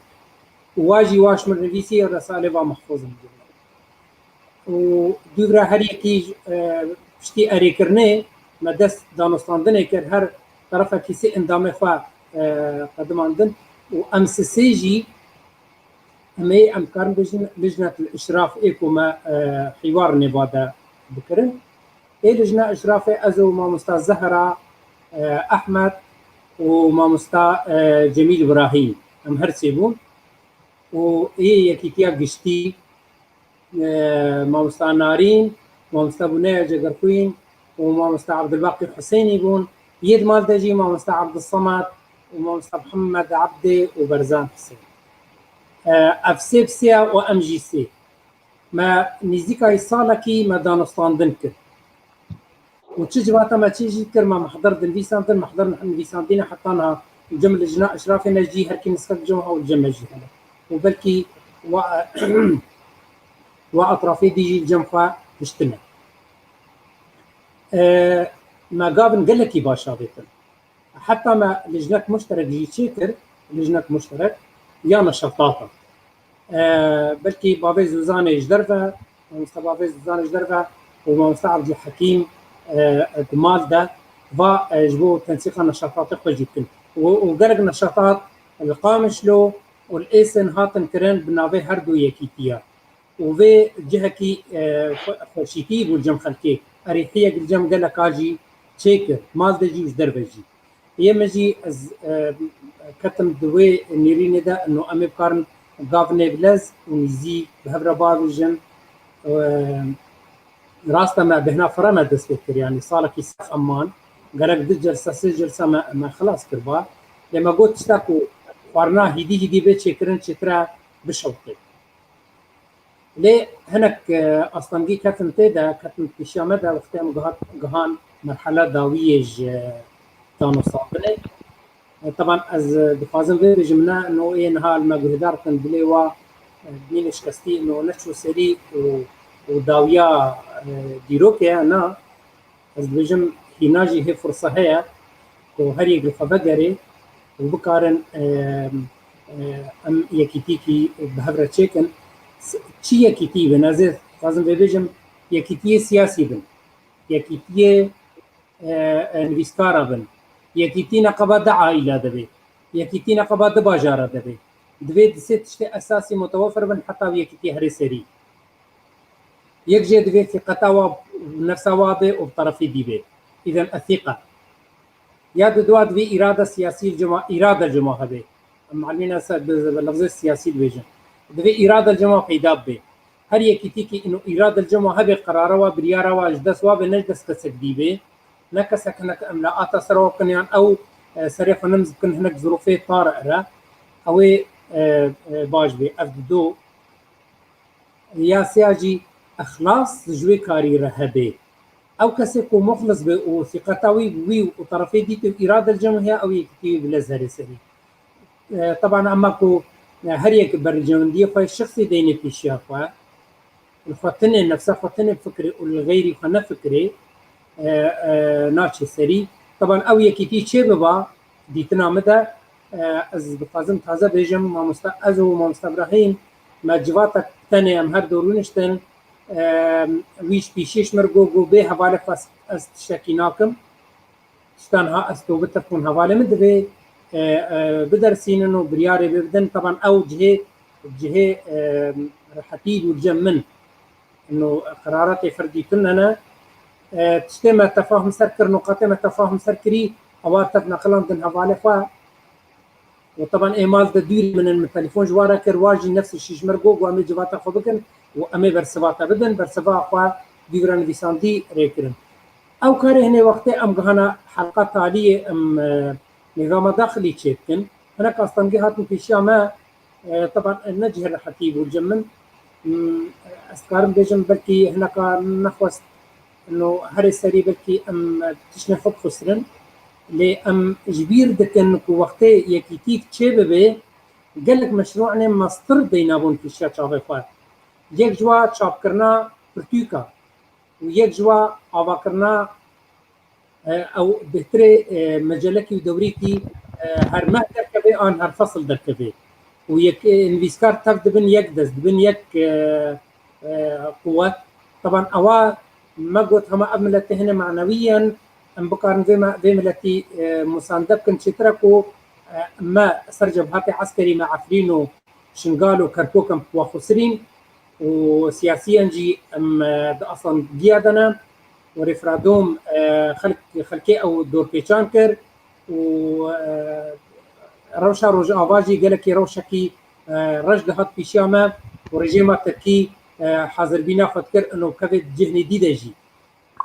Û wa jî wa ji min re nivîsî, resalê va mehfûz in. Û dûvra her yekî, e, piştî erêkirinê me dest danûstandinê kir, her terefekî sê endamê xwe, e, qedimandin û em sisê jî em ê, em dikarin bêjin, lijnet îşraf ê ku me, e, hîwar nêva de bikirin. Ê lijna îşrafê ez û mamosta Zehra, e, Ehmed û mamosta, e, Cemîl Ibrahîm, em her sê bûn. Û ê yekîtiya giştî, e, mamosta Narîn, mamosta Buneya Cegerxwîn û mamosta Abdulbaqî Huseynî bûn. Yê di mal de jî mamosta Abdulsamad û mamosta Mihemed Ebdê û Berzan Huseyn. E, ev sê bi sê ya û em jî sê. Me nîzîkayî salekî me danûstandin kir. Û çi civata me çi jî kir, me mehdir dinivîsandin, mehdir nivîsandîne heta niha. Cem lijna îşrafê me jî her kî niskek cem ha û cem me jî hene. Û belkî wa, wa etrafê dî jî cem xwe hiştine. E, me gavin gelekî baş avêtin. Heta me lijnek muşterek jî çêkir, lijnek muşterek ya neşetata. E, belkî bavê Zûzanê ji derve, mamosta bavê Zûzanê ji derve, û mamosta Abdulhekîm, e, di mal de va, e, ji bo tensîqa neşatatê xwe jî dikin. Û, û gelek neşatat li Qamişlo û li Êsin hatin kirin bi navê her du yekîtiya. Û vê cihekî, e, xwe-, xweşîtî bû li cem xelkê. Erêhiyek li cem geleka jî çêkir, mal de jî û ji derve jî. Yê min jî ez, e, ketim di wê nêrînê de, ino em ê bikarin gavnê bilez û nîzî bi hev re bavêjin. E, rast e, me bêhna firre me dest pê kir, yanî salekî sef em man. Gerek du celsa, sê celsa me, me xilas kiriba. Lê me got tişta ku xwarina hîdî hîdî bê çêkirin, çêtire bişewqê. Lê hinek, e, astengî ketin tê de, ketin pêşiya me de, wextê em gihat-, gihan merhela dawiyê ji danûstandinê. E, teban ez, e, dixwazim vê bêjim, ne, no ê niha li me guhdar dikin, dilê wa, e, bîne şikestî, no neçû serî û, û dawiya, e, dîrokê ye, na. Ez dibêjim, hîna jî hê firsa heye ku her yek li xwe vegerê û bikarin, e, e, em yekîtîkî bi hev re çêkin. S-, çi yekîtî bin? Ez ê dixwazim vê bêjim, yekîtiyê siyasî bin. Yekîtiyê, e, e, nivîskara bin. Yekîtî neqeba di aîla de be. Yekîtî neqeba di bajara de be. Divê di sê tiştê esasî mutewefir bin heta ew yekîtî herê serî. Yek jê divê sîqeta wa, nefsa wa bê û bi terefê dî bê. Îden esîqa. Ya di dua divê îrada siyasî cema, îrada cema hebe. Em malimîna ser bi, bi lefzê siyasî dibêjin. Divê îrada cema peyda bibe. Her yekîtîkî ino îrada cema hebe, qerara wa, biryara wa ji dest wa be, ne ji dest kesek dî bê. Ne kesek hinek em la ata ser wa bikin yan ew, e, serê xwe nimz bikin hinek zirûfê tar ere. Ew ê, e, e, baş bê. Ev di do Ya sêya jî exlas ji wê karî re hebe. Ew kesê ku muxlis be û sîqeta wî bi wî û terefê dîtî û îrade li cem heye, ew yekîtî wî bi lez herê serî. E, teban ema ku, e, her yek bercewendiyê xwe şexsî deyne pêşiya xwe, li xwe tinê, nefsa xwe tinê bifikirê û li xeyrî xwe nefikirê, e, e, naçe serî. Teban ew yekîtî çê biba, dîtina min de, e, ez dixwazim taze bêjim, mamoste, ez û mamoste Ibrahîm, me civatek tenê em her du rûniştin, e, wî ji pîşê ji min re got, got, bê hevalê xwe ez, ez tiştekî nakim. Tiştan ha ez to bitirxûn hevalê min divê, e, e, bidersînin û biryarê bê bidin. Teban ew cihê, cihê, e, rehetî bû cem min. Ino qeraratê ferdî tune ne. E, tiştê me tefahum ser kir, nuqatê me tefahum ser kirî, ewa tev neqilandin hevalê xwe. Û teban ê mal de dûrî min in, min telefon ji wan re kir, wan jî nefsî şî ji me re got, got, em ê civata xwe bikin û em ê bersiva te bidin, bersiva xwe dûvira nivîsandî rê kirin. Ew karê hinê wextê em gihana helqa taliyê em, e, nîzama daxilî çêdikin. Hinek astengî hatin pêşiya me, e, teban ne cihê rehetî bû cem min. Hmm, ez dikarim bêjim, belkî hineka nexwest, no herê serî belkî em tiştên xwe bixusirin. Lê em ji bîr dikin ku wextê yekîtîk çê bibe, gelek meşrûanê mestir deyna bûn pêşiya çavê xwe. Yek ji wa çapkirina pirtûka û yek ji wa avakirina, e, ew bêhtirê, e, mecelekî û dewrîkî, e, her meh derkeve an her fesil derkeve. Û yek, e, nivîskar tev dibin yek dest, dibin yek, e, e, quwet. Teban ewa me got hema ev miletê hine manewî yen, em bikarin vê me-, vê miletî, e, musande bikin. Çêtir e ku, e, me ser cebhatê eskerî me Efrîn û Şingal û Kerkûk em bi xwe xusirîn û siyasiyan jî em, e, di asangiya de ne û referandûm, e, xelk-, xelkê ew dorpêçan kir û, e, rewşa Rojava jî gelekî rewşekî, e, reş dihat pêşiya me û rejîma Tirkî, e, hazirbîna xwe dikir ino kevê cihnê dî de jî.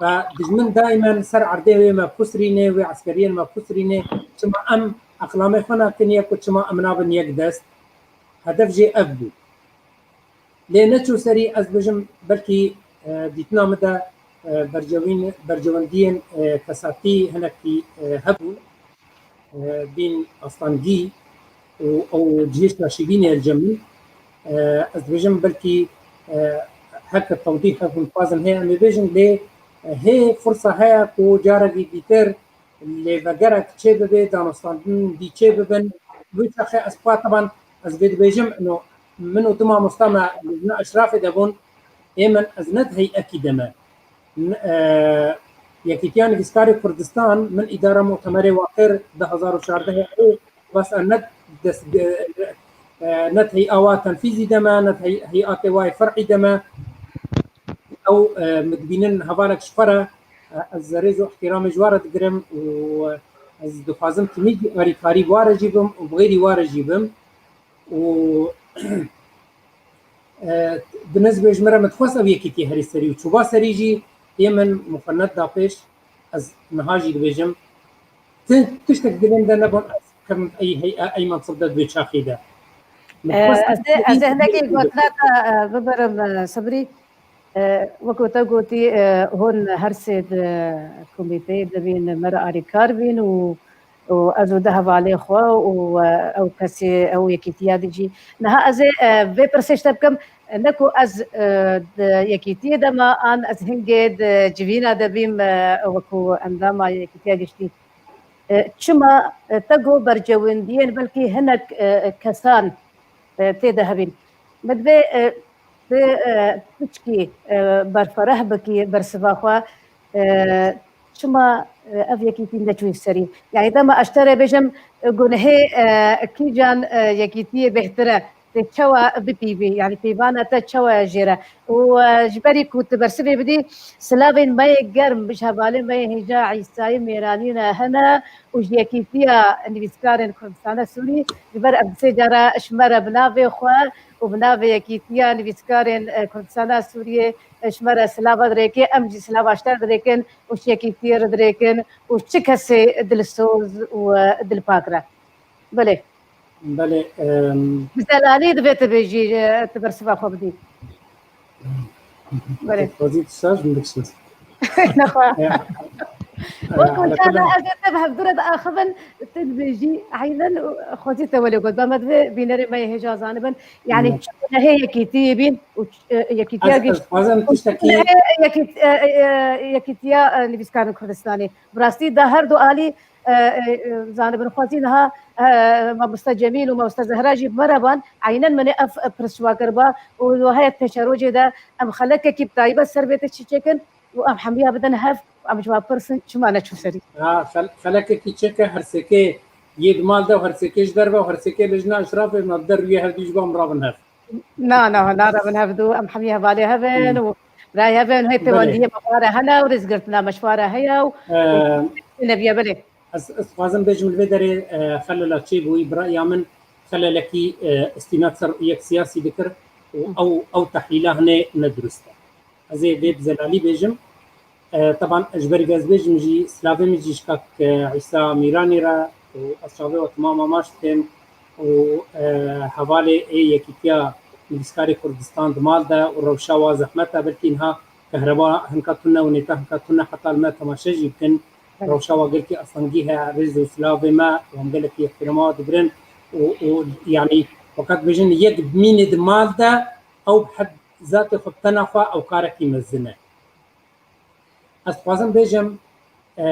Ve dijmin daîmen ser erdê wê me pusrînê, wê eskeriyên me pusrînê, çima em eqlamê xwe nakin yek û çima em nabin yek dest? Hedef jê ev bû. Lê neçû serî, ez dibêjim, belkî, e, dîtina min de, e, bercewîn-, bercewendiyên, e, kesatî hinekî, e, hebûn. E, bîn astengî û ew cihê şaşîbînê li cem min. E, ez dibêjim belkî, e, heke tewdîh hevûn dixwazin heye em ê bêjin, lê, e, hê firsa heye ku carekî dîtir lêvegerek çê bibe, danûstandin dî çê bibin. Wê çaxê ez xwe teban ez vê dibêjim, ino min û du mamosta me li Lijna Eşrafê de bûn, ê min ez ne di heyekî de me. e, Yekîtiya Nivîskarê Kurdistan, min îdara mutemerê wa kir du hezar û çardeh, ew bes e, ne dest, e, e, ne hey'a wa tenfîzî de me, ne hey-, hey'atê wa yê fer'î de me. Ew, e, min dibînin hevalek ji xwe re, e, ez rêz û ihtiramê ji wa re digirim û ez dixwazim timî alîkarî wa re jî bim û bi xêrî wa re jî bim. Û, e, bi nizbê ji min re min dixwest ev yekîtî herî serî û çûba serî jî, yê min muqenet da pêş, ez niha jî dibêjim, ti-, tiştek dilê min de nebûn, ez bikim ey hey'a, ey mensib de di vê çaxî de. Min dixwest Ez ê, ez ê hinekî gotina te, e, bibirim, e, Sibrî. E, wekî te gotî, e, hûn her sê di komîteyê de bîn, me re alîkar bîn û, û ez û du hevalê xwe û, e, ew kesê, ew yekîtiya dî jî. Niha ez ê, e, vê pirsê ji te bikim, ne ku ez, e, di yekîtiyê de me an ez hingê di civîna de bîm, e, wekî endama yekîtiya giştî. E, çima, e, te got bercewendiyên belkî hinek, e, kesan, e, tê de hebîn. Min divê, e, tu, e, piçkî, e, berfereh bikî bersiva xwe, e, çima, e, ev yekîtî neçûyî serî? Yanî dema ez te re bêjim, e, gunehê, e, kîjan, e, yekîtiyê bêhtir e? Te çawa bipîvî? Yanî pîvana te çawa ye jê re? Û, e, ji berî ku tu bersivê bidî, silavên me yê germ ji hevalên me yê hêja Îsayê Mêranî re hene û ji Yekîtiya Nivîskarên Kurdistana Sûrî, ji ber ev sê cara ji me re bi navê xwe û bi navê Yekîtiya Nivîskarên, e, Kurdistana Sûriyê, e, ji me re silava dirêke, em jî silava ji te dirêkin û ji yekîtiyê re dirêkin û çi kesê dilsoz û, e, dilpak re. Belê. Belê, em, Bi zelalî divê tu bêjî, e, tu bersiva xwe bidî. Belê. Xwezî tu saz min bikişin. Nexwe. Ya. Wekî Ya, ala carna kulli ez ê te bi hevdû re diaxivin, tu dibêjî, eynen, û xwezî te welê got. Ba me divê bînerê me yê hêja zanibin. Yanî Ne. çi gunehê yekîtiyê bîn û ç-, e, yekîtiya Ez, giş-, ez dixwazim û çi tiştekî gunehê yekît-, e, e, e, yekîtiya, e, nivîskarên Kurdistanê. Bi rastî da her du alî, e, e, e, zanibin. Xwezî niha, e, mamoste Cemîl û mamoste Zehra jî bi me re ban. Eynen min ê ev, e, pirs ji wa kiriba û di wahiyê pêşerojê de em xelekekî bi taybet ser vê tiştî çêkin û em hemiya bidin hev, em ji wan pirsin çima neçû serî. Ha, xel-, xelekekî çêke, her sêkê yê di mal de û her sêkê ji derve û her sêkê lijna eşrafê me bi der rûyê hevdû ji bo em rabin hev. Na, na, na, rabin hevdû, em hemî hevalê hev in Hmm. û birayê hev in, hê Belê. pêwendiyê me ji wa re hene û rêzgirtina me ji wa re heye û, û Ee, neviye belê. Ez, ez dixwazim bêjim li vê derê, e, xelela çêbûyî, bi raya min xelelekî, e, îstînad ser rûyek siyasî dikir û Hı. ew, ew tehlîla hinê nedurist e. Ez ê vê bi zelalî bêjim. E, teban ji ber vê ez bêjim jî, silavê min jî ji kak, e, Îsa Mîranî re û ez çavê we temam amaş dikim û, e, hevalê ê yekîtiya nivîskarê Kurdistan di mal de û rewşa wa zehmet e, belkî niha kehreba hinka tune û nêta hinka tune heta li me temaşe jî bikin. Belê. Rewşa wa gelkî astengî heye, rêz û silavê me û em gelekî ihtirama wa digirin û, û, yanî, weqet bêjin yek bimîne di mal de, ew bi hed zatê xwe bi tena xwe ew karekî mezin e. Ez dixwazim bêjim, e,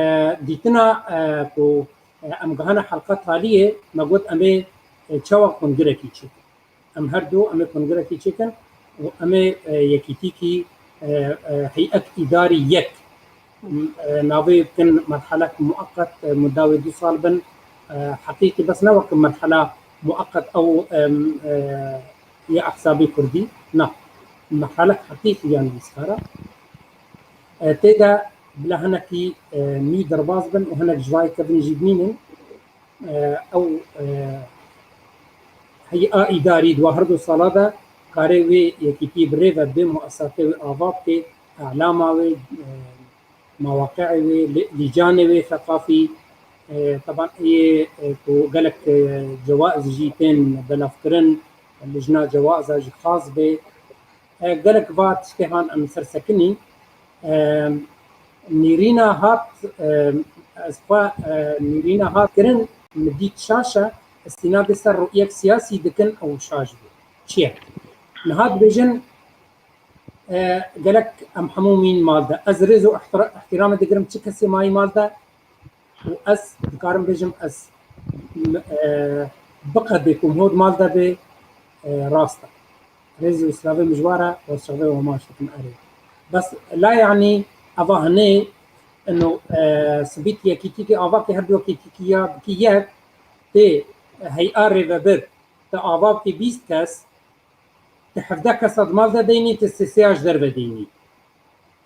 dîtina, e, ku, e, em gihane helqa taliyê, me got em ê, e, çawa kongirekî çêkin. Em her du em ê kongirekî çêkin û em ê, e, yekîtîkî, e, e, heyet îdarî yek, m, e, navê bikin merhelek mueqet, e, mudda wê du sal bin, e, heqîqî bes ne wek merhela mueqet ew, em, e, ya ehzabê kurdî, na, merhelek heqîqî ya nivîskara. E, tê de bila hinekî, e, nû derbas bin û hinek ji vayê kevin jî bimînin. E, ew, e, hey'a îdarî di wa her du sala de karê wê yekîtî bi rê ve bê, muesesatê wê ava bikê, elama wê, e, mawaqi'ê wê, lî-, lîcanê wê seqafî, e, teban ê, e, ku gelek, e, cewaiz jî tên belavkirin, lijna cewaiza jî xas bê. E, gelek va tiştê han em ser sekinî. E, nîrîna hat, e, ez xwe, e, nîrîna hat kirin, min dît şaş e, îstînadê ser rûyek siyasî dikin, ew şaş bû. Çi ye? Niha dibêjin, e, gelek em hemû mîn mal de. Ez rêz û ihtira-, ihtiramê digirim çi kesê mayî mal de. Û ez dikarim bêjim, ez, m-, e, biqedê ku hod mal de bê, e, rast e. Rêzî û silavê min ji wa re, ez çavê we maç dikim erê. Bes la, yanî, Eva hinê ino, e, sibît yekîtîkî avakê her du yekîtîkî ya bikî yek tê heya rêvebir te avakê bîst kes te hevdeh kesa di mal de deynî te sê sê ya ji derve deynî.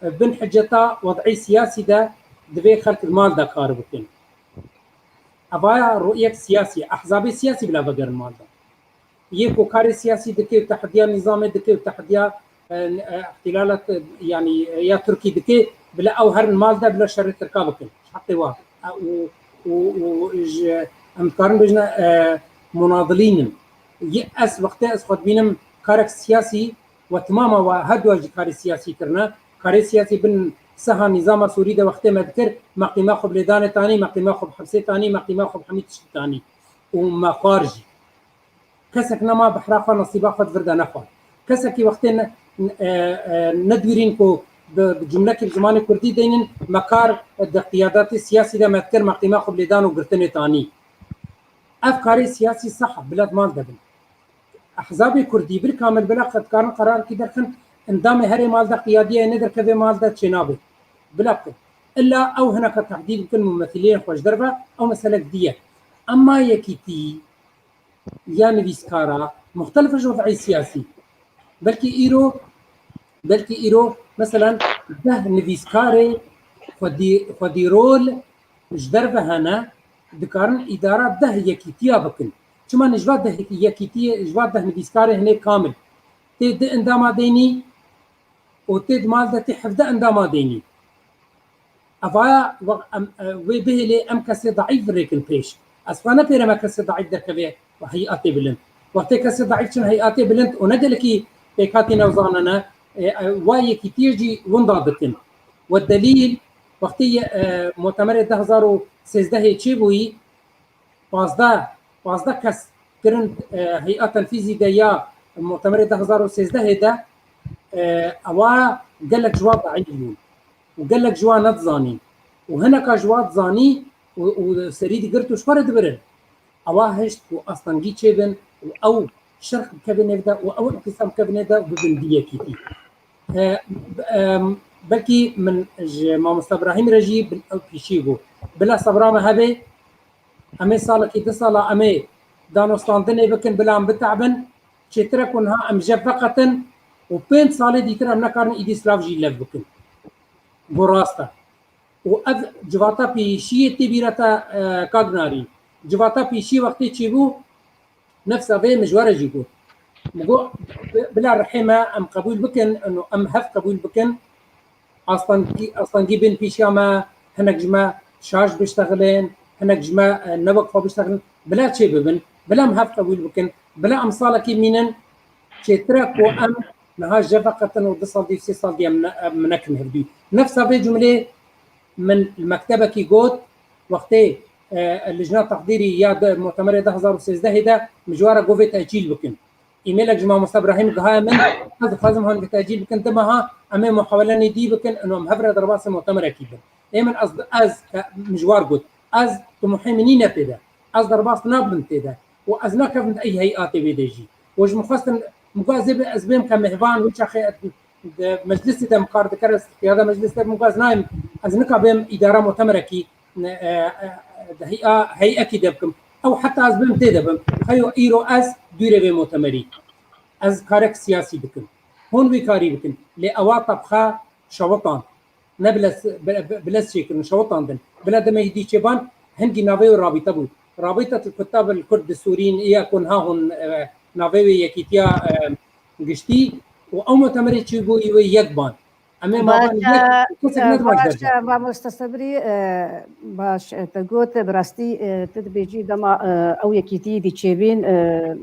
E, bin hiceta wed'î siyasî de divê xelk di mal de kar bikin. Evaya rûyek siyasî, ehzabê siyasî bila vegerin mal de. Yê ku karê siyasî dike û tehdiya nîzamê dike û tehdiya, e, e, îhtilala, e, yanî, e, ya Tirkî dike, bila ew herin mal de bila şerê Tirka bikin. Ji heqê wa. E, û, û, û ji, em dikarin bêjin, e, munadilîn in. Yê ez wextê ez xwe dibînim karek siyasî we timama we her du jî karê siyasî kirine. Karê siyasî bin seha nîzama Sûrî de wextê me dikir, me qîma xwe bi lêdanê tanî, me qîma xwe bi hepsê tanî, me qîma xwe bi hemî tiştî tanî. Û me xwar jî. Kesek nema behra xwe, nesîba xwe di vir de nexwar. Kesekî wextê ne, e, e, nedwîrîn ku bi, bi cumlekî bi zimanê kurdî deynin, me kar di qiyadatê siyasî de me dikir, me qîma xwe bi lêdan û girtinê tanî. Ev karê siyasî seh bila di mal de bin. Ehzabê kurdî bir kamil bila qe-, dikarin qerarekî derxin, endamê herê mal de qiyadiyê nê derkevê mal de çênabe. Bila bikin. Illa ew hineka tehdîd bikin mumethiliyên xwe ji derve, ew meselek dî ye. Ema yekîtî ya nivîskara muxtelif ji wed'î siyasî. Belkî îro, belkî îro, meselen, deh nivîskarê xwedî, xwedî rol ji derve hene, dikarin îdara deh yekîtiya bikin. Çima ne ji va deh yekîtiyê, ji va deh nivîskarê hinê kamil tê di endama deynî û tê di mal de tê hevdeh endama deynî. Evaya we-, em, e, wê bihêlê em kesê daîf virêkin pêş. Ez xwe nepêre me kesê daîf derkeve heyatê bilind. Wextê kesê daîf çin heyatê bilind û ne gelekî pêkhatî ne û zanene, e, e, wa yekîtiyê jî winda dikin. We delîl, wextê ye, e, mutemerê du hezar û sêzdehê çêbûyî, pazdeh, pazdeh kes kirin, e, hey'a tenfîzî de ya mutemerê du hezar û sêzdehê de, e, ewa gelek ji wan daîf bûn û gelek ji wan nedizanîn û hineka ji wan dizanî û, û serî digirt û ji xwe re dibirin. Ewa hişt ku astengî çêbin û ew şerh bikevin nêv de û ew înqîsam bikevin nêv de û bibin vî yekîtî. E, e, belkî min ji mamosta Ibrahîm re jî bi ew pîşî got. Bila sebra me hebe, em ê salekî du sala em ê danûstandinê bikin, bila em bitebin. Çêtir e ku niha em jev veqetin û pênc salê dîtir em nekarin îdî silav jî lev bikin. Got rast e. Û ev civata pêşiyê tê bîra te, e, Kak Narîn. Civata pêşiyê wextê çêbû, nefsa vê min ji we re jî got. Min got, bi-, bila rihê me em qebûl bikin, ino em hev qebûl bikin. Astengî, astengî bên pêşiya me, hinek ji me şaş biştexilin, hinek ji me, e, ne wek xwe biştexilin. Bila çê bibin, bila em hev qebûl bikin, bila em salekî mînin, çêtir e ku em niha jev veqetin û du sal dî, sê sal dî em ne-, em nekin hevdû. Nefsa vê cumlê min li mektebekî got, wextê, e, lijna tehdîrî ya de mutemerê du hezar û sêzdehê de min ji we re got vê tecîl bikin. Îmêlek ji mamosta Ibrahîm gihaye min, ez dixwazim hûn vê tecîl bikin, di meha em ê muhawelenê dî bikin, ino em hev re derbasê mutemerekî bin. Ê min ez, ez, e, min ji war got, ez timohê min nîne tê de. Ez derbas nabim tê de. Û ez nakevim di ey heyatê wê de jî. Û ji min xwestin, min got ez ê bi-, ez bêm ke mêvan, wî çaxê di meclisê de min kar dikir, ez qiyada meclisê de min got ez nayêm, ez nika bêm îdara mutemerekî, e, e, di heya-, heyekî de bikim. Ew heta ez bêm tê de bim. Xeyo îro ez dûrê vê mutemerî. Ez karek siyasî dikim. Hûn vî karî bikin. Lê ewa te bi xwe şewitan. Ne bilez, bi-, bi-, bilez çêkirin, şewitandin. Bila demekî dî çêban, hingî navê wê Rabîte bû. Rabîtetul Kuttab el Kurd di Sûrîn, ya ku niha hûn, e, navê wê yekîtiya, e, giştî û ew mutemerê çêbûyî wê yek ban. Em ê mavan yek, kesek e, nedima ji baş, derve. E, mamoste Sebrî, e, baş, e, te got, e, bi rastî, e, tu dibêjî dema, e, ew yekîtî dî çêbîn, e,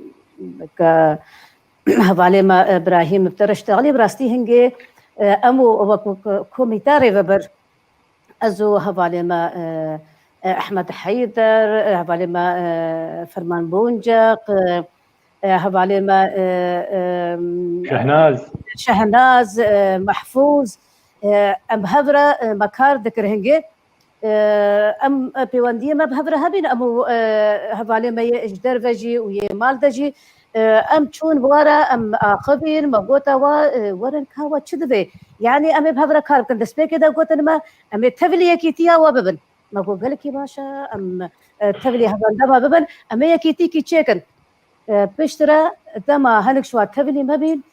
ke hevalê me, e, Birahîm bi te re ji texlî bi rastî hingê, e, em û wekû k-, komîta rêvebir, ez û hevalê me, e, e, Ehmed Heyder, e, hevalê me, e, Ferman Bonceq, e, e, hevalê me, e, e, Şehnaz. Şehnaz, e, Mehfûz, e, em hev re, e, me kar dikir hingê. E, em, e, pêwendiyê me bi hev re hebîn, em û, e, hevalê me yê ji derve jî û yê mal de jî, E, em çûn wara, em axivîn, me gote wa, e, werin ka wa çi divê? Yanî em ê bi hev re kar bikin. Destpêkê de gotin me, em ê tevlî yekîtiya we bibin. Me got, gelekî baş e, em, e, tevlî hevendema bibin, em ê yekîtîkî çêkin. E, piştre dema hinek şwa tevlî me bîn,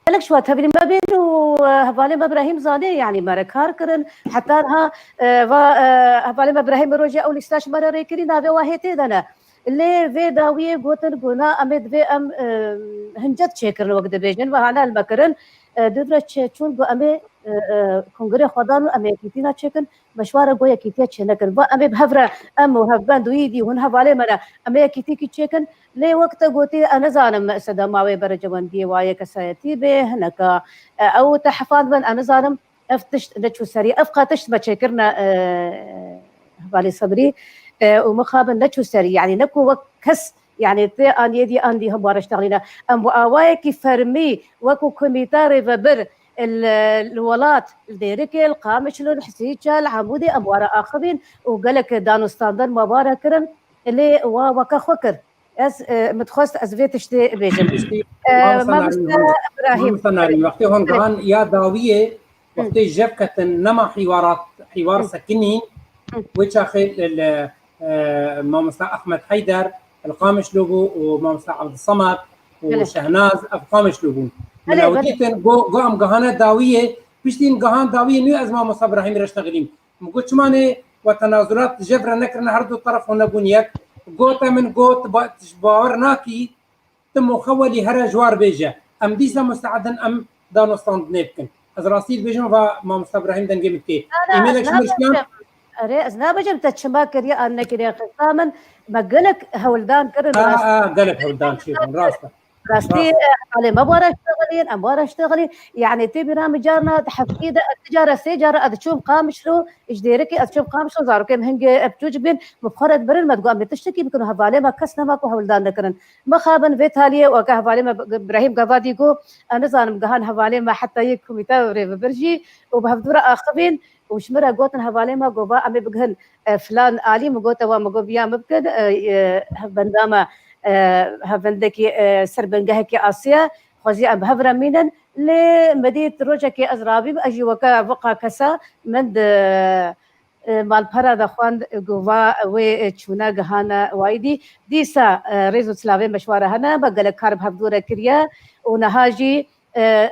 gelek şwa tevlî me bîn û, e, hevalê me Brahîm zanê, yanî me re kar kirin. Heta niha, e, va, e, hevalê me Brahîm rojê ew lîsta ji me re rê kirî, navê wa hê tê de ne. Lê vê dawiyê gotin ku na, em ê divê em, e, hincet çêkirin wek dibêjin, ve hane li me kirin. E, dûv re çê-, çûn ku em ê, e, e, kongrê xwe dan û em ê yekîtîna çêkin, me ji wan re got yekîtiya çê nekin. Va em ê bi hev re, em û hevbend û îdî hûn hevalê me ne, em ê yekîtîkî çêkin. Lê wek te gotî, ez nizanim sedema wê berejewendiyê wa yê kesayetî bê, hineka, e, ew te hefand bin, ez nizanim. Ev tişt neçû serî, ev qat tişt me çêkirine, e, hevalê Sebrî, e, û mixabin neçû serî, yanî ne ku wek kes, yanî tê an yê dî an dî hemware ştexlîne. Em bi awayekî fermî wekû komîta rêvebir li, li welat, li Dêrikê, li Qamişlo, li Hesîça, li Hemûdê em ware axivîn û gelek danûstandin me ware kirin, lê wa weke xwe kir. Ez, e, min dixwest ez vê tiştê bêjim. Piştî, E, mamosta Mamoste Narîn, Ibrahîm. Mamosta Narîn, wextê hûn Belê. Gihan ya dawiyê, Hı. Wextê jev ketin nema hîwarat, hîwar Hı. sekinîn, Hı. wê çaxê li, li, e, mamosta Ahmet Heyder, li Qamişlo bû û mamosta Abdulsamad û Belê. Şehnaz, ev Qamişlo bûn. Belê, Min belê. Ewtîtin, go, go em gihane dawiyê, piştî em gihan dawiyê nû ez mamosta Ibrahîmî re ştexilîm. Min got, "Çima nê we tenazulat jev re nekirine, her du teref hûn nebûn yek?" Gote min, got, "Ba-, tu ji bawer nakî, tu moxe welî here ji war bêje. Em dîsa musteedin em danûstandinê bikin." Ez rastî dibêjim, va mamosta Ibrahîm dengê min tê. Na, na, Emailek ez ji min şiyan. Nabêjim. Erê, ez nabêjim te çima kiriye an nekiriye. Xizma min, me gelek hewldan kirin, A, rast. A, gelek hewldan çêbûn, rast e. Rastî, Rast. e, hevalê me wara ştexilîn, em wara ştexilîn. Yanî tê bîra min carna di heftî de ez du cara, sê cara ez diçûm Qamişlo, ji Dêrikê ez diçûm Qamişlo, zarokê min hingê ev çû cibîn, min bi xwe re dibirin, me digot, em ê tiştekî bikin û hevalê me kes nema ku hewldan nekirin. Mixabin vê taliyê, weke hevalê me Ibrahîm Gavadî got, ez nizanim gihan hevalê me heta yê komîte rêvebir jî û bi hevdû re axivîn. Û ji min re gotin hevalê me, got, "Va em ê bigihin, e, filan alî." Min got, "Ewa," min got, "biya min bikin, e, e, hevbenda me, e, hevbendekî, e, ser bingehekî asê ye, xwezî em bi hev re mînin." Lê min dît rojekê ez rabîm, ez jî weke viqa kesa min di, e, malpera de xwend, got, "Va wê, e, çûne gihane wayî dî." Dîsa, e, rêz û silavê me ji we re hene, me gelek kar bi hevdû re kiriye û niha jî, e,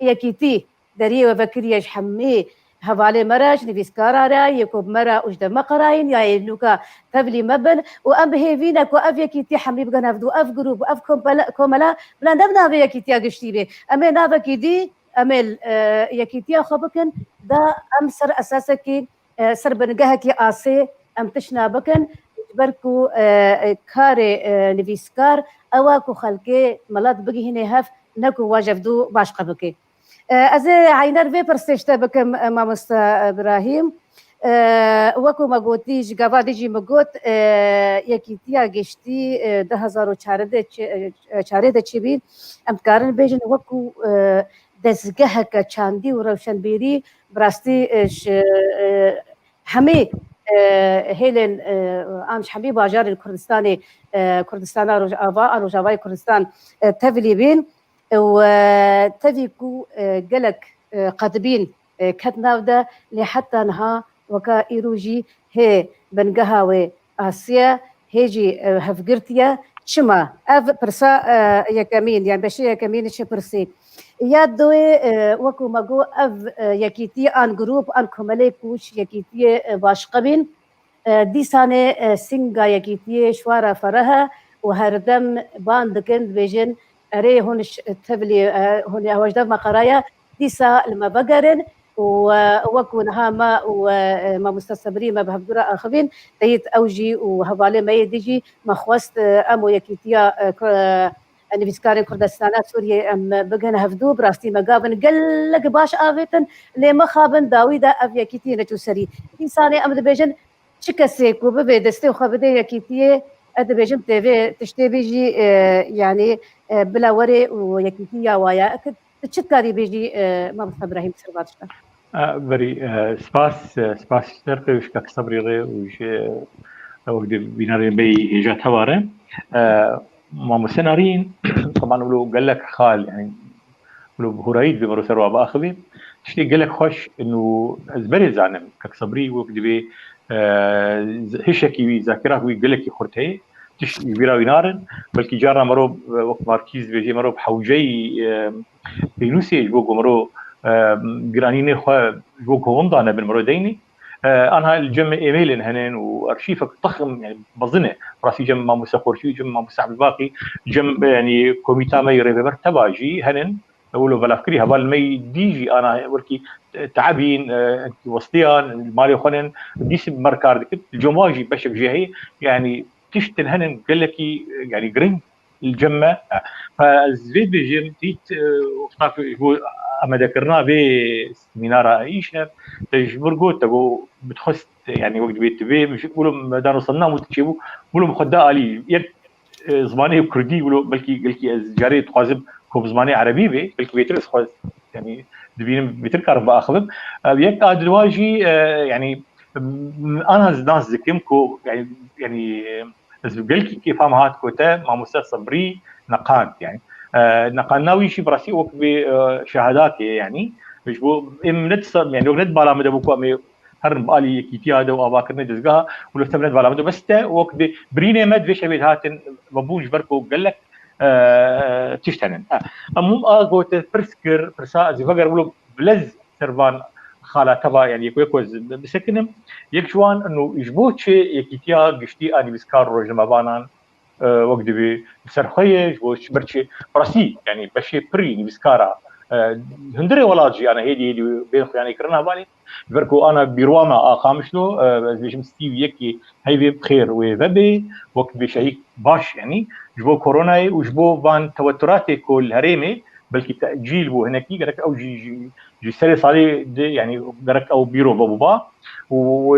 yekîtî deriyê we vekiriye ji hemî hevalê me re, ji nivîskara re, yê ku bi me re û ji dev me qerayîn, ya yê nûka tevlî me bin û em bi hêvî ne ku ev yekîtî hemî bikin hevdû, ev grûp, ev kompele-, komela bila ne bi navê yekîtiya giştî bê. Em ê navekî dî, em ê, e, yekîtiya xwe bikin, da em ser esasekî, e, ser bingehekî asê em tişna bikin, ji ber ku, e, e, karê, e, nivîskar ew e ku xelkê milet bigihînê hev, ne ku wa ji hevdû başqe bike. E, ez ê heyner vê pirsê ji te bikim, e, mamoste Ibrahîm. E, wekû me gotî, ji gava dî jî me got, e, Yekîtiya Giştî, e, du hezar û çardeh çi-, e, çardeh de çêbî, em dikarin bêjin wekû, e, dezgeheke çandî û rewşenbîrî bi rastî, e, ji, e, hemî, e, hêlên, e, an ji hemî bajarên Kurdistanê, e, Kurdistana Rojava, an Rojavayê Kurdistan, e, tevlî bîn. Û, e, tevî ku, e, gelek, e, qedbîn, e, ket nav de, lê heta niha weka îro jî hê bingeha wê asiye, hê jî, e, hevgirtiye. Çima? Ev pirsa, e, yekemîn, yani beşê yekemîn çi pirsî. Ya doyê, e, wekû me got, ev, e, yekîtî an grûp, an komelê ku ji yekîtiyê, e, başqe bîn, e, dîsanê, e, singa yekîtiyê ji wa re fereh e û herdem ban dikin, dibêjin, "Erê, hûn ji tevlî, e, hûn ya hewce dev me qeraye, dîsa li me vegerin." Û, e, wekû niha me û, e, e, mamoste Sebrî me bi hevdû re axivîn, teyît ew jî û hevalê me yê dî jî me xwest, e, em û yekîtiya, e, ku, e, nivîskarên Kurdistana Sûriyê em bigihine hevdû, bi rastî me gavin gelek baş avêtin, lê mixabin dawî de ev yekîtî neçû serî. Dîsanê em dibêjin, çi kesê ku bibê destê xwe bidê yekîtiyê, ez dibêjim tê vê tiştê bî jî, e, yanî, e, bila werê û yekîtî ya wa ye. Eke tu çi dikarî bêjî, e, Mamosta Ibrahîm, ser va tişta? E, berî, e, spas, e, spas ji te re, ji kak Sebrî re û ji, e, wek di bînerên me yî hêja te wa re. E, Mamoste Narîn, teban wilo gelek xal, yani wilo bi hurayî dibe mero ser wa biaxive. Tiştê gelek xweş û ez berê zanim, kek Sebrî wek divê, e, hişekî wî, zakira wî gelekî xurt heye. Tişt ji bîra wî narin. Belkî carna mero, e, wek Markîz dibêje, mero bi hewceyî, e, pênûsê ji bo ku mero, e, giranînê xwe ji bo ku winda nebin mero deynê. E, anha li cem emailên hene û arşîvek texm, yani mezin e. Rastî cem Mamoste Xorşî, cem Mamoste Ebdulbaqî, cem, yani komîta me yê rêveber teva jî hene. Wilo belavkirî heval me yî dî jî ana wekî te'ebîn, e, westiyan, malê xwe nin, dîsî bi me re kar dikin. Li cem wan jî beşek jê heye. Yani tiştin hene gelekî, yani giring li cem me. Fe ez vê dibêjim, tît, e, wexta ku ji bo amadekirina vê semînara îşev, te ji mir got, te got, bi dixwest, yani wek dibê tu bê, min ji wilo me dano sendina û tu çêbû, wilo min xwe da alî. Yek, e, zimanê kurdî, wilo belkî, belkî ez carê dixwazim ku bi zimanê erebî bê, belkî bêtir ez xwe, yani dibînim bêtir karim biaxivim. E, yek a diwa jî, e, yani, m-, ana ez nas dikim ku, yani, yani, e, ez bi gelkî kêfa min hat ku te Mamoste Sebrî neqand, yani. E, neqandina wî jî bi rastî wek bi, e, şehadatê, yani. Ji bo em ne disa, yani, wek ne di bala me de bû ku em ê herin bi alî yekîtiya de û avakirinê dezgeha, wilo te ne di bala me de, bes te wek bi birînê me di vê şevê de hatin vebûn ji ber ku gelek, e, tişt henin. E, em hûn a gote pirs kir, pirsa ez ê vegerim wilo bilez ser van xala teva, yani yek yek ez bisekinim. Yek ji wan ino ji bo çi yekîtiya giştî a nivîskar rojnamevanan, e, wek dibê li ser xwe ye, ji bo çi ber çi bi rastî, yani beşê pirî nivîskara, e, hundirê welat jî ana hêdî hêdî bên xuyanê kirina hevalê. Ji ber ku ana bîrwa me a Qamişlo, e, ez bêjim sî û yekê heyvê bi xêr wê vebê, wek dibê şehîk baş, yani ji bo koronayê û ji bo van teweturatê ku li herêmê, belkî tecîl bû hinekî, gerek ew jî, jî, jî serê salê de, yani gerek ew bîro vebûba. Û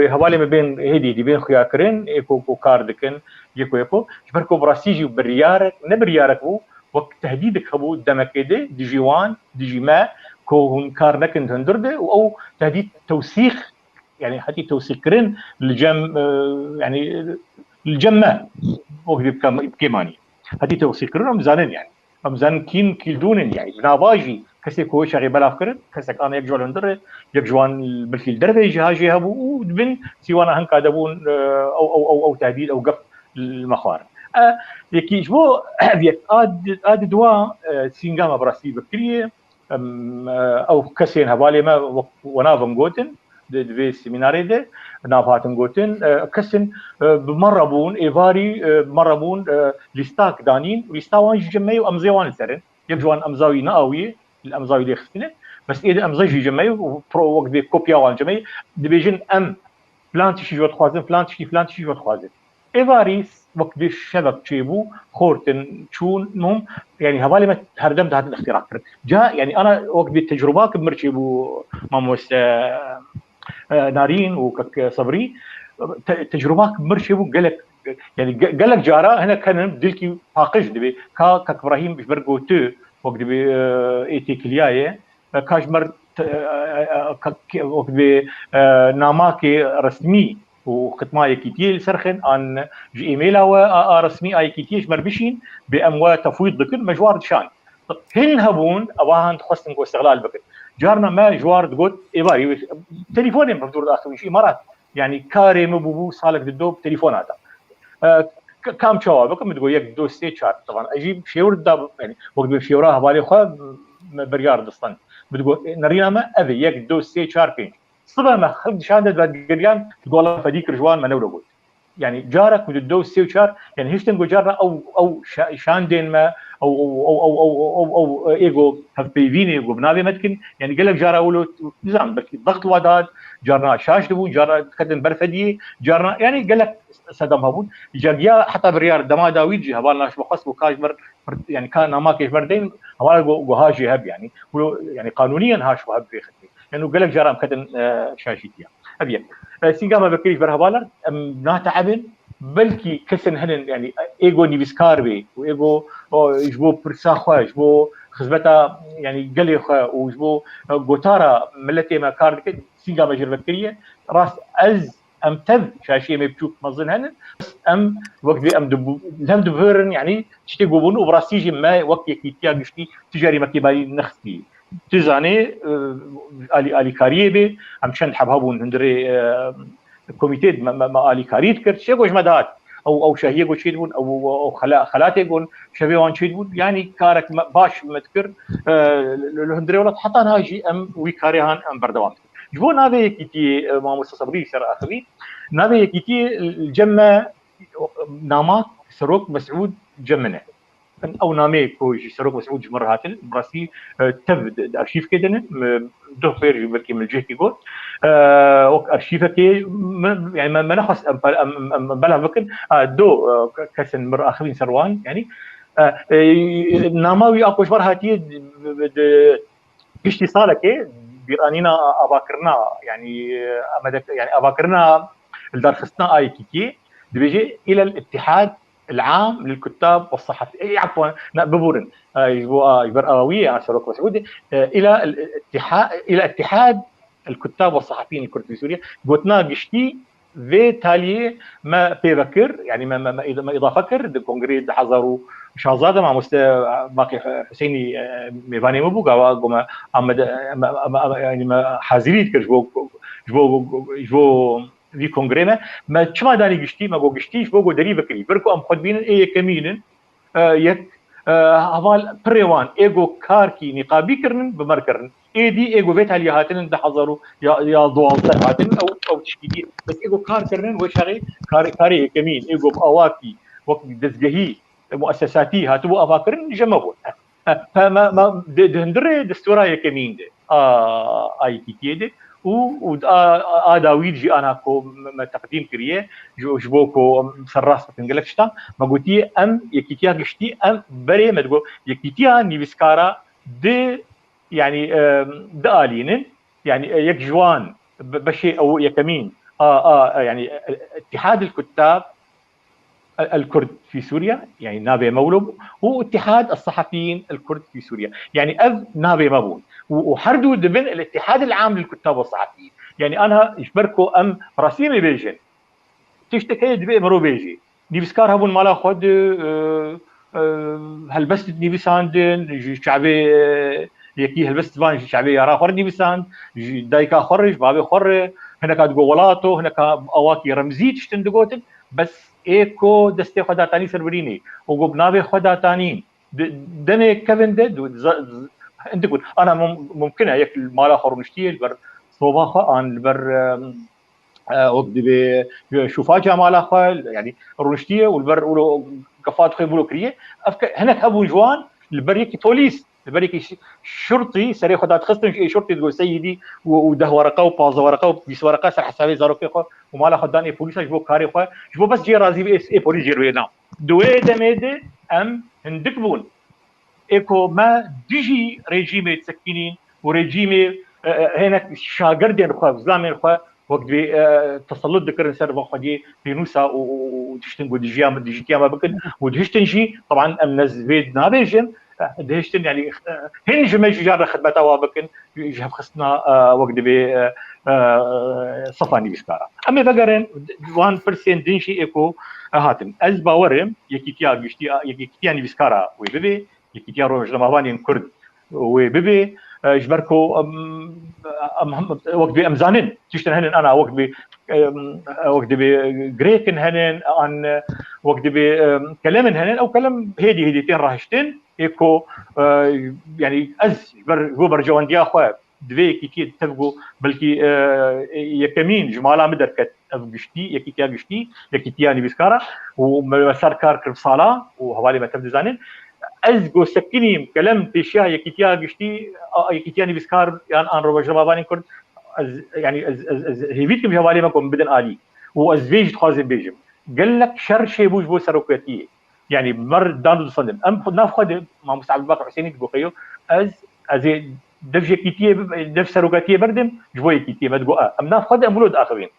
hevalê me bên hêdî hêdî bên xuya kirin, ê ku, ku kar dikin, yeko yeko. Ji ber ku bi rastî jî biryarek, ne biryarek bû, wek tehdîdek hebû demekê de, dijî wan, dijî me, ku hûn kar nekin di hundir de, û ew tehdîd tewsîq, yani hetî tewsîqkirin li cem, e, yani li cem me, wek dibê bi kêm-, bi kêm anî. Hetî tewsîqkirin em zanin yani. Em zanin kîn kîldûn in yani. Bi nava jî kesê ku wê çaxê belav kirin, kesek ana yek ji wan hundir e, yek ji wan belkî li derveyê jî ha jê hebû û dibin sîwana hinka de bûn, e, ew, ew, ew, ew tehdîd, ew gef li me xwarin. E, yekî ji bo ev yek a di, a di dua, e, sînga me bi rastî vekiriye. Em, e, ew kesên hevalê me wek we navin gotin, di, di vê semînarê de nav hatin gotin, e, kesên, e, bi me re bûn, êvarî, e, bi me re bûn, e, lîstak danîn, lîsta wan jî cem me ye û emzê wan li ser in. Yek ji wan emza wî ne awiyê, li emza wî lê xistine, bes ê de emza jî cem me ye û pro-, wek dibê kopya wan cem me ye. Dibêjin em filan tiştî ji we dixwazin, filan tiştî, filan tiştî ji we dixwazin. Êvarî wek dibê şevek çêbû, xortin, çûn, mum, yani hevalê me herdem dihatin îxtîra kirin. Ca, yani ana wek dibê tecrûbak bi mir çêbû mamoste, e, Narîn û kek Sebrî, te-, tecrûbak bi mir çêbû gelek, yani ge-, gelek cara hinek henin dilkî paqij dibê. Ka kek Îbrahîm ji ber ku tu wek dibê, e, ê têkiliyaye, e, ka ji me re te-, e, e, e, ka-, ke-, wek dibê, e, namakê resmî û xitma yekîtiyê li ser xin, an ji emaila we a, a resmî a yekîtiyê ji me re bişîn, bê em we tefwîd dikin, me ji wan dişand. Hin hebûn, ewa han dixwestin ku îstixlal bikin. Carna me ji wan re digot, êvarî, telefonê min bi dûr daxivî ji Îmarat. Yani karê min bûbû salek di do bi telefon hata. E, k-, kam çawa bikim, min digot yek, do, sê, çar, tevan. Ez jî şêwir da, yani wek dibê şêwra hevalê xwe me biryar distend. Min digot, e, nerîna me ev e, yek, do, sê, çar, pênc. Sibe me xelk dişande, digeriyan, gola fedî kir ji wan, me newre got. Yani carek ku di do, sê û çar, yani hiştin ku carna ew, ew şa-, şandên me, ew, ew, ew, ew, ew, ew, ew, ew, ê ku hevpeyvînê ku bi navê me dikin, yani gelek cara wilo, nizam, belkî dext wa dat, carna şaş dibûn, carna diketin ber fediyê, carna, yani gelek sedem hebûn. Îcar giya heta biryar dema dawî jî heval naş me xwest ku ka ji ber, yani ka namakê ji ber deyn, heval ku, ku ha jê heb yani. Wilo, yani qanûniyen ha ji we heb vê xitê. Yani gelek cara em ketin, e, şaşîtiya. Ev yek. E, sînga me vekirî ji ber hevalan, em nate'ebin, belkî kesên hene, yani ê ku nivîskar bê û ê ku, o, ji bo pirsa xwe, ji bo xizmeta, yani gelê xwe û ji bo, e, gotara miletê me kar dike, sînga me jê re vekiriye. Rast ez Em tev şaşiyê me biçûk mezin henin. Em wek vê em dibu-, li hev dibirin, yanî tiştê ku bûn û bi rastî jî me wek yekîtiya giştî tu carî me kêbarî nexistî. Tu zanî, e, alî-, alîkariyê bê, em çend heb hebûn hundirê, e, komîtê me, me, me alîkarî dikir, tiştê ku ji me dihat. Ew, ew şahiyê ku çêdibûn, ew, ew, ew xela-, xelatê ku şevê wan çêdibûn, yanî karek me, baş me dikir, e, li, li hundirê welat, heta niha jî em wî karê han em berdewam dikin. Ji bo navê yekîtiyê, e, mamoste Sebrî ser axivî, navê yekîtiyê, e, cem me nama Serok Mesûd cem min e. Ew nameyê ku ji Serok Mesûd ji min re hatin, bi rastî, e, tev di, di arşîvkê de ne, min duh pêr jî belkî min cihekî got. E, wek arşîvekê min, yani me, me nexwest em, em, em, em belav bikin. A, do, e, ke-, kesên min re axivîn ser wan, yani, e, e, nama wî a ku ji me re hatiye di, di, di, giştî salekê bîranîna avakirina, yani, e, amede, yani avakirina li darxistina a yekîtiyê dibêje, îlel îtîhad العام للكتاب والصحفيين. إي، عفوًا، لا، ببورن. آه، يجبو، آه، يبر آوية، آه، سروك مسعود. آه، إلى الاتحاد، إلى اتحاد الكتاب والصحفيين الكرد في سوريا. Gotina giştî vê taliyê me pê vekir, yani me, me, me, me îdafe kir, di kongreyê du hezar û şazde de mamoste Baqî Huseyinî, e, mêvanê me bû, gava gome Amed, e, me, me, me, yani me hazirî dikir ji bo, ji bo, ji bo vî kongrê me. Me çima danî giştî? Me got giştî ji bo ku derî bikirî. Vir ku em xwe dibînin, ê yekemîn in, e, yek, e, heval pirê wan ê ku karkî nîqabî kirinin, bi me re kirin. Êdî ê ku vê taliyê hatinin, du hezar û ya, ya duwazdeh hatinin, ew, ew tişkî dî. Bes ê ku kar kirinin, wê çaxê karê, karê yekemîn, ê ku bi awakî wek dezgehî, e, muessesatî hatibû avakirin, ji me bûn. E, e, me, me, di, di hundirê destûra yekemîn de, a, a yekîtiyê de û, û a, a, a dawî jî ana ku me, me teqdîm kiriye, ji, ji bo ku em serrast bikin gelek tiştan, me gotiye em yekîtiya giştî, em berê me digot, yekîtiya nivîskara di, yani, e, di alînin, yani, e, yek ji wan be-, beşê ew yekemîn, a, a, yani, e, Îtîhad el-Kuttab, El-Kurd fî Sûriya, yani navê me wilo bû, û Îtîhad es-Sehefiyîn el-Kurd fî Sûriya. Yani ev navê me bûn. Û, û her du dibin El-Îtîhad el-Am lil-Kuttab we Sehefiyîn. Yani anha ji ber ku em rastiyê me bêjin. Tiştek heye divê mirov bêjî. Nivîskar hebûn mala xwe di, e, e, helbest dinivîsandin, ji çavê, e, yekî helbest van ji çavê yara xwe re nivîsand, ji dayika xwe re, ji bavê xwe re, hineka digot welato, hineka awakî remzî tiştin digotin. Bes ê ku destê xwe datanî ser birînê û ku bi navê xwe datanîn, di-, demê kevin de du-, za-, z-, hindik bûn. Ana mum-, mumkin e, yek li mala xwe rûniştiye, li ber soba xwe an li ber, em, e, wek dibê, e, şûfaca mala xwe, yani rûniştiye û li ber wilo gefa xwe wilo kiriye. Ev ke-, hinek hebûn ji wan li ber yekî polîs, li ber yekî şi-, şurtî serê xwe dadixistin, ji ê şurtî digot seyîdî û, û deh wereqa û pazdeh wereqa û bîst wereqa ser hesabê zarokê xwe û mala xwe dan ê polîsa ji bo karê xwe, ji bo bes cê razî bê ê, ê polîs jê rê na. Di wê demê de em hindik bûn. Ê ku me dijî rejîmê disekînîn û rejîmê, e, e, hinek şagirdên xwe, zilamên xwe wek divê, e, tesellut dikirin ser van xwediyê pênûsa û, û, û, û dihiştin ku dijiya me, dijîtiya me bikin û dihiştin jî, teban em ne vê nabêjin, e, dihiştin, yani, e, hin ji me jî car re xidmeta wa bikin, ji hevxistina, e, wek divê, e, e, sefa nivîskara. Em ê vegerin wan pirsên din jî ê ku, e, hatin. Ez bawerim yekîtiya giştî, yekîtiya nivîskara wê bibê, yekîtiya rojnamevanên Kurd wê bibê, e, ji ber ku em, em, em, wek divê em zanin, tiştin hene ana wek divê, em, wek divê girêkin hene, an wek divê, em, kelemin hene, ew kelem hêdî hêdî tên rahiştin, ê ku, e, yani ez ji ber, ji bo berjewendiya xwe di vê yekîtiyê tev ku belkî, e, yekemîn ji mala min derket ev giştî, yekîtiya giştî, yekîtiya nivîskara û me ser kar kir sala û hevalê me tev dizanin. Ez ku sekinîm kelem pêşiya yekîtiya giştî, a, yekîtiya nivîskar yan an rojnamevanên Kurd, ez, yani ez, ez, ez hêvî dikim ji hevalê me ku min bidin alî. Û ez vê jî dixwazim bêjim. Gelek şer çêbû ji bo serokatiyê. Yani mer dan û difendin. Em xwe nav xwe de, Mamoste Ebdulbaqî Husênî digot xeyo, ez, ez ê dev yekîtiyê, dev serokatiyê berdim, ji bo yekîtiyê me digot, e, em nav xwe de em wilo diaxivîn.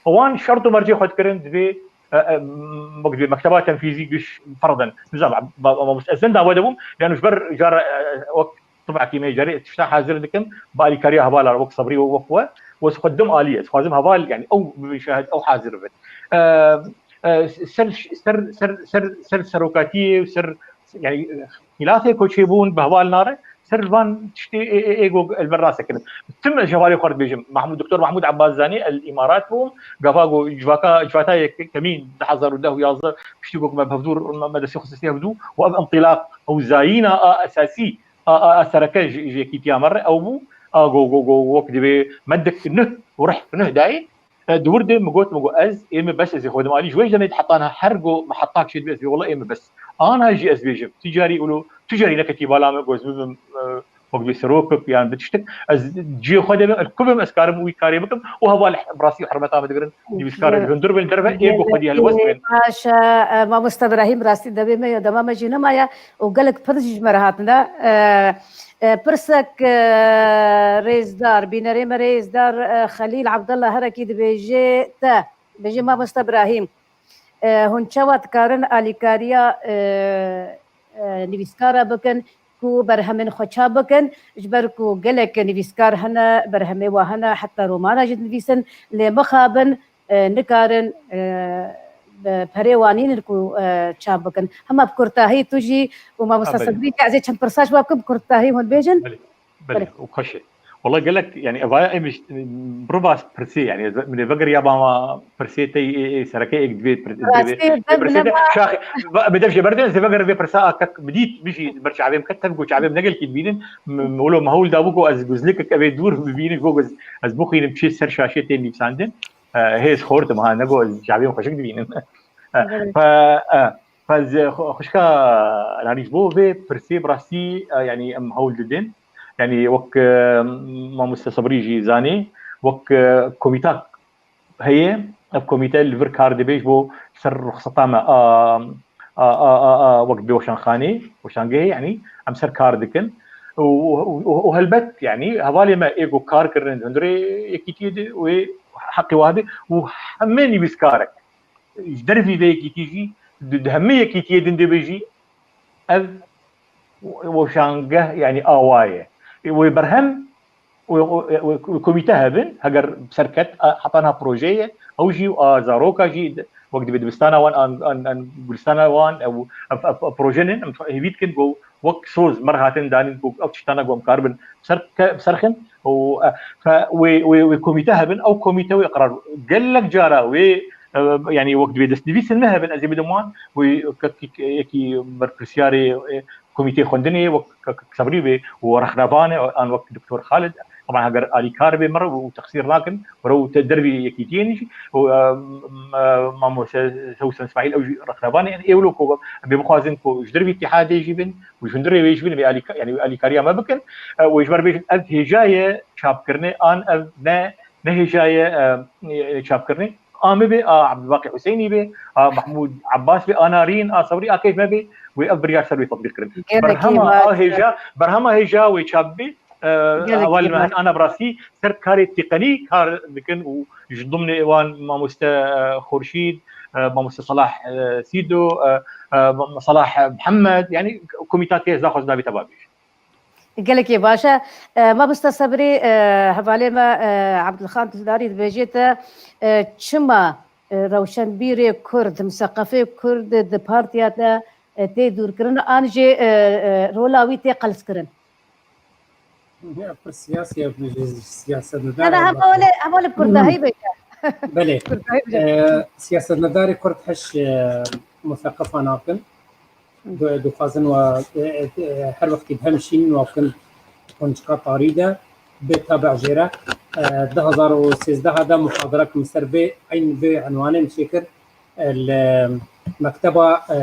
Wan şert û mercê xwe dikirin, divê, e, e, wek divê mekteba tenfîzî giş ferden. Nizam, ba, ba, ba, ez zenda we de bûm, yani ji ber cara, e, wek Ribekî me carê tişta hazir dikim, bi alîkariya hevala wek Sebrî û wek we, û ez xwe dim alî, ez xwazim heval, yani ew bibin şahid, ew hazir bibin. E, e, ser, ser, ser, ser, ser serokatiyê û ser, yani, xîlafê ku çêbûn bi heval nare, ser van tiştê ê, ê, ê go li ber rase kirin. Tim ji hevalê xwe re dibêjim, Mahmûd, Doktor Mahmûd Ebbas Zanî el Îmarat bû, gava ku civaka, civata yek kemîn du hezar û deh û yazdeh piştî ku me bi hevdû, me, me destê xwe stî hevdû, û ev intilaq, ew zayîna a esasî, a, a, a sereke ji, ji yekîtiya me re ew bû, a go, go, go, wek divê me dik nuh û rih nuh dayê, e, di wir de min got, min got, ez, ê min bes, ez ê xwe dim alî. Ji wê demê heta niha her go me heta kişê dibê, ez ê wela ê min bes. Ana jî ez bêjim, tu carî ûlo, tu carî neketî bala min, ku ez bibim, e, wek dibê serok bib, yan bi tiştik. Ez cihê xwe de bim, ez ku bim, ez karim wî karê bikim. Û heval bi rastî û hurmeta min digirin, nivîskar in, hundir bin derve, ê ku xwedî helwest bin. Baş e, e, mamoste Ibrahîm, rastî demê me ya, dema me jî nemaye û gelek pirs jî ji me re hatine. E, e, pirsek, e, rêzdar, bînerê me rêzdar, e, Xelîl Abdullah Herekî dibêje te, dibêje, mamoste Ibrahîm, e, hûn çawa dikarin alîkariya, e, e, nivîskara bikin ku berhemên xwe çap bikin, ji ber ku gelek nivîskar hene, berhemê wa hene, heta romana jî dinivîsin, lê mixabin, e, nikarin, e, bi perê wan nînin ku, e, çap bikin. Hema bi kurtahî tu jî û mamosta Sebrî, ez ê çend pirsa ji we bikim, bi kurtahî hûn bêjin. Belê, belê, û xweş e. Wala gelek, yani, evaya em, ribas pirsê, yani, ez, min ê vegeriya bama pirsê te ê, ê, sereke êk divê pir-, divê, Rastî, divê pirsê de, şax, va-, bi dev ji ber de, ez ê vegerim vê pirsa a kek bidît, bijî ber çavêm ket, tev ku çavêm ne gelkî dibînin, m-, m-, wilo me hewl dabû ku ez guzlikek evê dûr bibînim, ku ez, ez bixwînim çi ser şaşê tê nivîsandin. E, hêz xortim ha, ne ku ez çavêm xweşik dibînim. E, Evet. Fe, e, fe ez, xwe-, xwişka Lanî ji bo vê pirsê bi rastî, e, yani, em hewl didin. Yani, wek, e, mamoste Sebrî jî zanî, wek, e, komîtak heye, ev komîte li vir kar dibe ji bo ser ruxseta me a, a, a, a, a, wek dibe weşanxanê, weşangehê, yani, em ser kar dikin. Û, û, û, û helbet, yani, hevalê me ê ku kar kirine di hundirê yekîtiyê de, wê heqê wa hebe û heme nivîskarek ji dervî vê yekîtî jî, di, di hemî yekîtiyê din de be jî, ev weşangeh, yani, awa ye. Wê berhem, wê, wê, wê komîte hebin, heger serket, a, heta niha proje ye, ew jî, a, zaroka jî, wek dibê dibistana wan, an, an, an gulistana wan, ew, ev, ev, ev proje nin, em hêvî dikin ku wek soz me re hatin danîn ku ew tiştana ku em karibin ser ke-, serxin û, e, fe, wê, wê, wê komîte hebin, ew komîte wê qerar gelek cara wê, e, yani wek divê destnivîsên me hebin, ez ê bidim wan, wê ke-, ke-, ke-, yekî berpirsyarê, e, komîtê xwendinê wek ke-, ke-, Sebrî bê û rexnevan e, an wek Doktor Xalid, ama heger alîkar bê me re û texsîr nakin, were û te dervî yekîtiyê nîşî û, e, m-, e, mamoste Hewsen Îsmaîl ew jî rexnevan e, yani ê wilo ku em ê bixwazin ku ji dervî îtîhadê jî bin, û ji hundirê wê jî bin, wê alîka-, yani wê alîkariya me bikin. E, wê ji ber bêjin, ev hêja ye çapkirinê, an ev ne, ne hêja ye, e, e, çapkirinê. A min bê, a Ebdulbaqî Huseynî bê, a Mehmûd Ebbas bê, a Narîn, a Sebrî, a keyf me bê, wê ev biryar ser wê tetbîq kirin. Gelekî Berhema baş. A hêja, berhema hêja wê çap bê, e, Gelekî hevalên me baş. Ana bi rastî ser karê têqenî kar dikin û ji dimnê wan mamoste, e, Xurşîd, e, mamoste Salah, e, Sîdo, e, e, Salah Mihemed, yani komîta tê ez naxwazim navê te babêjim. Gelekî baş e. E, mamoste Sebrî, e, hevalê me, e, Ebdulxan Dildarî dibêje te, e, çima, e, rewşenbîrê Kurd, miseqefê Kurd di partiya te, e, tê dûrkirin, an jî, e, e, rola wî tê qelskirin? Ya, pir siyasî ye, siyasetmedar Ne, ne, e, hema wele, hema wele bi kurdahî bêje. Belê. Kurdahî bêje. E, siyasetmedarê Kurd heş, e, museqefa nakin. Di-, dixwazin wa, e, e, her wextî bi hem şînin wa bikin quncika tarî de, bê tabe jê re. E, du hezar û sêzdeh de muhadara ki min ser vê, eyn vê enwanê min çêkir, e, li mekteba, e,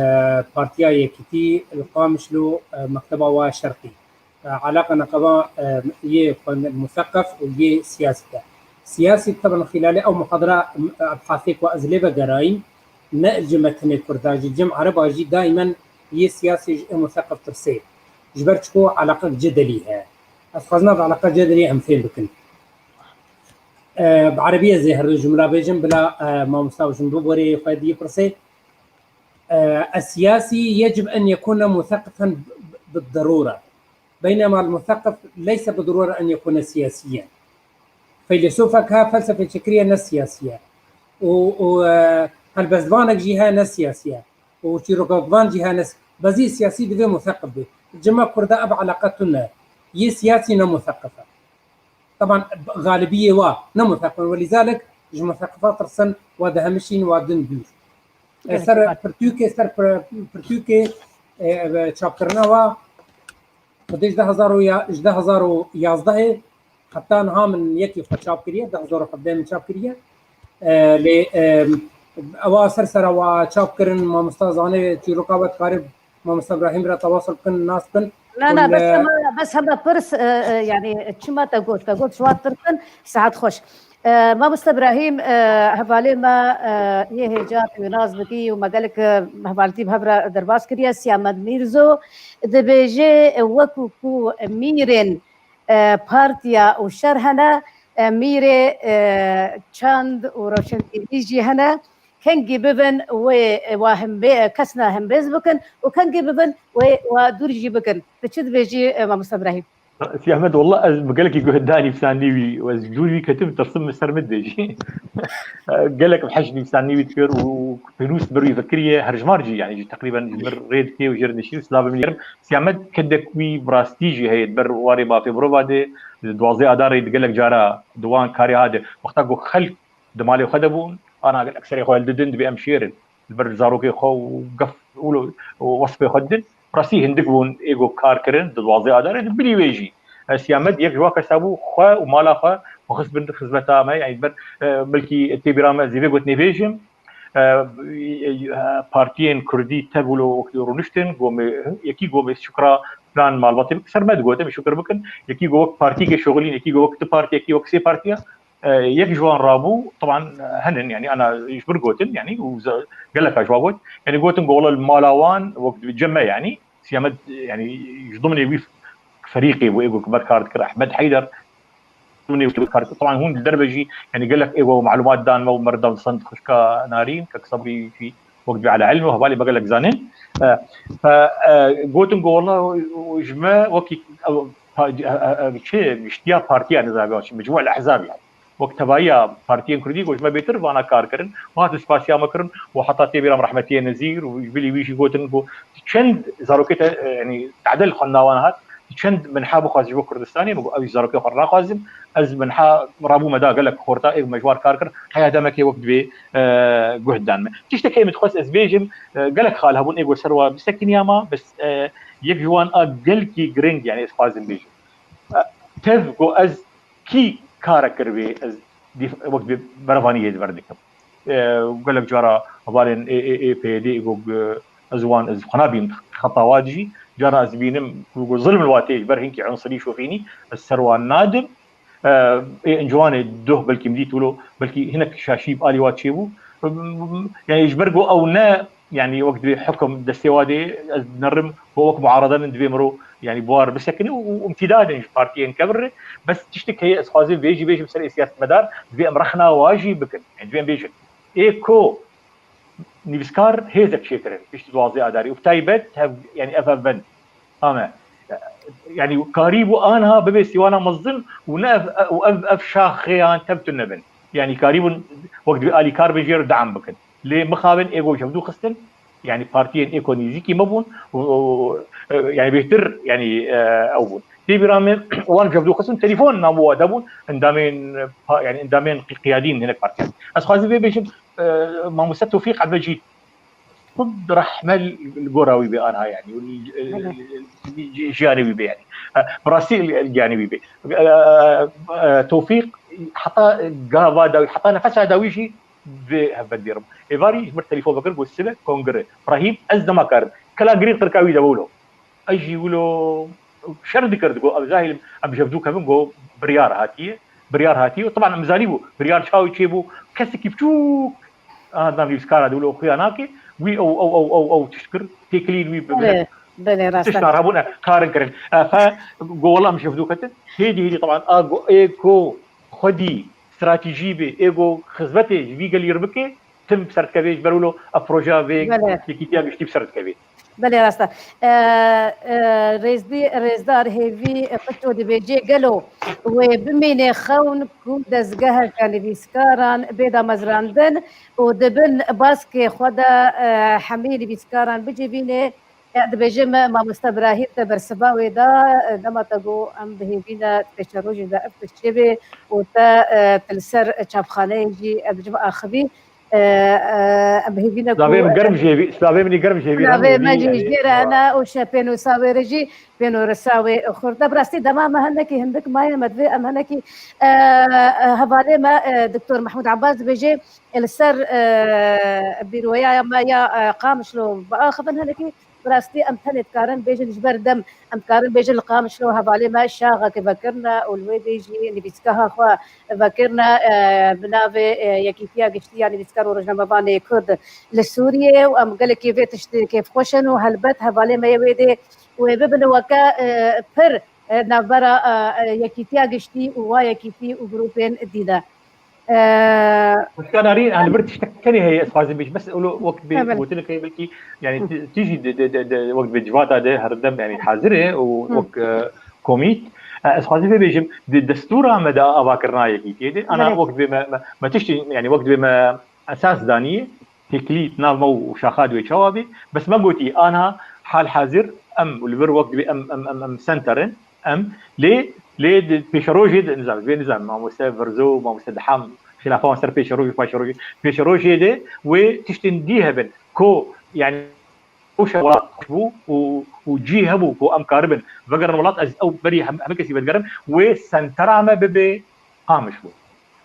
Partiya Yekîtî li Qamişlo, e, mekteba wa şerqî. E, alaqa neqeba, e, yê xwend-, museqef û yê siyasî de. Siyasî teben xîlalê ew muhadara, e, ebhasê ku ez lê vegerayîm, ne ji metinê Kurda, ji cem Ereba jî daîmen yê siyasî ji ê museqef tirsê. Ji ber çiko eleqek cedelî heye. Ez xwazim ev eleqa cedelî em fêm bikin. E, bi erebî ez ê her du cumla bêjim, bila, e, mamosta ji min biborê xwe diyê pirsê. E, السياسي يجب أن يكون مثقفا ب-، ب-، بالضرورة. بينما المثقف ليس بالضرورة أن يكون سياسيا. Feylesofek ha felsefê çêkiriye ne siyasî ye. Û, û, e, helbestvanek jî heye ne siyasî ye. Û çîrokvan jî heye ne si-, bezî siyasî divê mutheqif be. Cema Kurda ev eleqe tune. Yê siyasî ne mutheqif e. Teban galibiyê wa ne mutheqif in. Welîzalik ji mutheqifan tirsin, wa dihemişîn, wa din dûr. E, ser pirtûkê, ser pir-, pirtûkê, e, e, çapkirina wa Xwedê ji du hezar û ya-, ji du hezar û yazdehê heta niha min yekî xwe çap kiriye, du hezar û hevdeh min çap kiriye. E, lê, e, ewa ser sera wa çap kirin, mamosta zanê çîroka we dikarê mamosta Ibrahîm re tewasul bikin, nas bikin. Na, na, Hûn, bes e, hema, bes hema pirs, e, e, yani çima te got, te got ji wan pirsin, saet xweş. E, Mamoste Ibrahîm, e, hevalê me, e, yê hêja tu nas bikî û me gelek, e, hevaltî bi hev re derbas kiriye. Siyamed Mîrzo dibêje, e, wekû ku mîrên, e, partiya û şer hene, e, mîrê, e, çand û roşenbîrî jî hene. Kengî bibin wê, e, wa hembê-, kesna hembêz bikin û kengî bibin wê wa dûr jî bikin. Tu çi dibêjî, e, Mamoste Ibrahîm? Sî Ehmed, wallah ez bi gelekî guhdanî bi sanî wî û ez dûr wî ketim, tirsim min ser min dê jî. Gelek bi hej nîvsanî wî dikir û pênûs bir wî vekiriye, herjmar jî, yani jî teqrîben ji min rê dikê û jê re dişî û silavê min yerim. Sî Ehmed kedek wî bi rastî jî heye, di ber warê bafê mirova de, di duwazdeh Adarê de gelek cara di wan karê ha de. Wexta ku xelk di malê xwe de bûn, ana gelek serê xwe hildidin, dibê em şêr in. Li ber zarokê xwe û gef û lo-, û wesfê xwe didin. Rastî hindik bûn ê ku kar kirin, di duwazdeh Adarê de bilî wê jî. E, Sî Ehmed yek ji wan kesa bû, xwe û mala xwe xwe xist bin xizmeta me, yani ber, e, belkî tê bîra me ez ê vê gotinê bêjim. E, e, partiyên Kurdî tev û lo wekî rûniştin, gomê, yekî gomê şukra filan malbatê ser me digot, em şukir bikin. Yekî go wek partîkê şoxilîn, yekî go wek du partî, yekî wek sê partiya. E, yek ji wan rabû, teban, e, henin, yani, ana ji bir gotin, yani, û ze-, geleka ji wan got. Yani, gotin ku wela li mala wan, wek cem me, yani, Sî Ehmed, yani, ji dimnê wî ferîqê bû, ê ku ber kar dikir, Ehmed Heyder, dimnê wî kar dikir. Teban hûn li derve jî, yani, gelek ê ku malûmat dan me û meriv dan send xwişka Narîn, kek Sebrî jî wek dibê ala ilm û hevalê me gelek zanin. E, fe, e, gotin ku wela ji me wekî, e, pa-, e, e, e, çi, giştiya partiya nizamiya, mecmû el ehzab yani. Wek tevahiya partiyên Kurdî ku ji me bêtir vana kar kirin, û hat spasiya me kirin, û heta tê bîra me rehmetiyê Nezîr û ji bilî wî jî gotin ku çend zarokê te, e, yani tehdil xwendina wan hat, çend minha bixwaz ji bo Kurdistanê, min got, ew zarokê xwe naxwazim, ez minha rabû me da gelek xorta, ê me ji wan kar kir, heya demekê wek divê, e, guh dan me. Tiştekê min dixwest ez bêjim, e, gelek xal hebûn ê ku ser wa bisekiniya ma, bes, e, yek ji wan a gelkî giring, yani ez xwazim bêjim. E, tev ku ez kî karek kiribê, ez dîf-, wek bi berevanî hê di ber dikim. E, gelek cara hevalên ê, ê, ê P Y D ê ku, e, ez wan, ez xwe nabînim xeta wan jî, cara ez bînim ku, ku zilm li watê ji ber hinkî unsirî şofînî, ez ser wan nadim. E, ê Encûmanê doh belkî min dît wilo, belkî hinek şaşî bi alî wa çêbû. Yani ji ber ku ew ne, yani wek divê hukum destê wa dê, ez dinerim ku wek muarada min divê miro, yani bi war bisekine û, û imtîdadin ji partiyên kevir re. Bes tiştek heye ez xwazim vê jî bêjim ser ê siyasetmedar, divê em rexna wa jî bikin. Yani divê em bêjin. Ê ku nivîskar hêzek çêkirin, piştî duwazdeh Adarê û bi taybet hev, yani ev hevbend. Ame. Yani karîbû anha bibe sîwana mezin û ne ev, û ev, ev şaxeyan tev tune bin. Yani karîbûn wek divê alîkar bin jê re deam bikin. Lê mixabin ê ku ji hevdû xistin, yani partiyên ê ku nêzîkî me bûn û, û, e, yani bêhtir, yani, e, ew bûn. Tê bîra min wan ji hevdû xistin telefon namo wa de bûn, endamên, pa-, yani endamên qi-, qiyadî in hinek partiyan. Ez xwazim vê bêjim, e, mamoste Tewfîq Ebecî Xwed rehme li gora wî bê anha, yani, û li, li, li, li jiyanê wî bê, yani. E, bi rastî li, li giyanê wî bê. E, e, Tewfîq heta gava dawî, heta nefesa dawî jî vê hevbendê re bû. Êvarî ji min telefon vekir, got, sibe kongre. Brahîm, ez dema karim. Kela girî qirka wî de wilo. Ez jî wilo şer dikir, digo, ev zahî em ji hevdû kevin, go, biryar hatiye. Biryar hatiye. Teban em zanîbû, biryar çawa çêbû. Kesekî biçûk, aha, nav nivîskara de wilo xuya nake. Wî ew, ew, ew, ew, ew tişt kir. Têkilîn wî bi Belê, belê, rast e. Tiştan rabûne, karin kirin. E, fe, go, wela em ji hevdû ketin. Hêdî, hêdî, teban, a, go, ê, go, xwedî, stratejî bê, ê, go, xizmetê ji vî gelî re bike, tim bi ser dikeve, ji ber wilo ev projeya vê Belê. yekîtiya giştî bi ser dikeve. Belê, rast e. E, e, rêzdî-, rêzdar Hêvî Qito dibêje, gelo wê bimîne xewn ku dezgeha nivîskaran bê damezrandin û di bin baskê xwe de, e, hemî nivîskaran bicivîne? E, dibêje me, mamoste Birahîm, te bersiva wê da, e, dema te got em bi hêvî ne pêşerojê de ev tişt çêbe û te, e, te li ser çapxaneyê jî, e, bi civ axivî. E, e, em hêvî ne ku Silavê min germ ji hêvî, silavê min germ ji hêvî re, Silavê me hêvî jî yanî jê re hene û şe pênûsa wê re jî, pênûrisa wê xurt e. Bi rastî dema me hinekî hindik maye, me divê em hinekî, e, e, hevalê me, e, Doktor Mehmûd Abbas dibêje, e, li ser, e, bîroya me ya, e, Qamişlo biaxivin hinekî. Bi rastî em tenê dikarin bêjin ji ber dem, em dikarin bêjin li Qamişlo hevalê me şaxekê vekirine û li wê dê jî nivîsgeha xwe vekirine, e, bi navê, e, Yekîtiya Giştî ya Nivîskar û Rojnamevanê Kurd li Sûriyê û em gelekî vê tiştê kêfxweş in û helbet hevalê me yê wê dê wê bibin weke, e, pir, e, navbera, e, e, Yekîtiya Giştî û wa yekîtî û grûpên dî de. E, Hişka Narîn, em li vir tiştek tenê heye, ez xwazim bêjim, bes ewlo wek bê He, belê. gotin heye, belkî, yani, Hı. ti-, tijî de, de, de, de, wek bê civata de her dem, yani, hazir e û Hı. wek, e, komît. E, ez xwazim vê bêjim, di destûra me de avakirina yekîtiyê de, ana Belê. wek dibê me, me, me tiştî, yani, wek dibê me esas daniyê, têkilî nav me û şaxa dibê çawa bê, bes me gotî, ana hal hazir em li vir wek dibê em, em, em, em center in, em lê, lê di pêşerojê de, nizam, vê nizam, mamoste Verzo, mamoste Diham, xilafa wan ser pêşeroj û paşerojê, pêşerojê de wê tiştên dî hebin, ku, yani, ew şewa xweş bû û, û cî hebû ku em karibin vegerin welat, ez ew berî hem, hemî kesî vedigerim, wê sentera me bibe Qamişlo.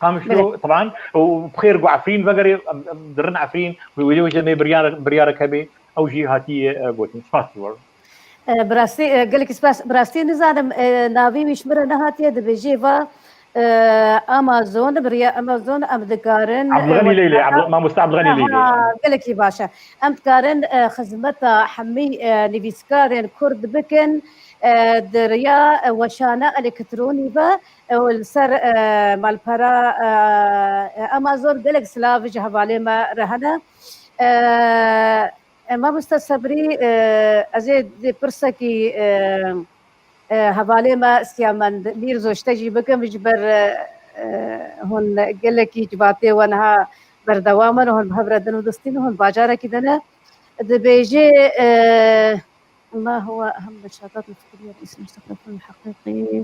Qamişlo, Belê. teban, û bi xêr ku Efrîn vegerê, em, em dirin Efrîn, wê wê wê me biryar, biryarek hebe, ew jî hatiye, e, gotin. Spas ji we re. E, bi rastî, e, gelekî spas. Bi rastî nizanim, e, navê wî ji min re nehatiye, dibêjê va, e, Amazon, bi riya Amazon em dikarin, e, Abdulganî Leylê, weşana Abdul-, mamoste Abdulganî Leylê, Aha, ya. gelekî baş e. Em dikarin, e, xizmeta hemî, e, nivîskarên Kurd bikin, e, di riya, e, weşana elektronî ve, e, û li ser, e, malpera, e, e, Amazon gelek silav ji hevalê me re hene. E, E, mamoste Sebrî, e, ez ê dê pirsekî, e, e, hevalê me Siyamend Mîrzo ji te jî bikim, ji ber, e, e, hûn gelekî civatê we niha berdewam in, hûn bi hev re din û dostî ne, hûn bajarekî de ne. Dibêje, e, ما هو أهم النشاطات الفكرية باسم مستقبل الحقيقي؟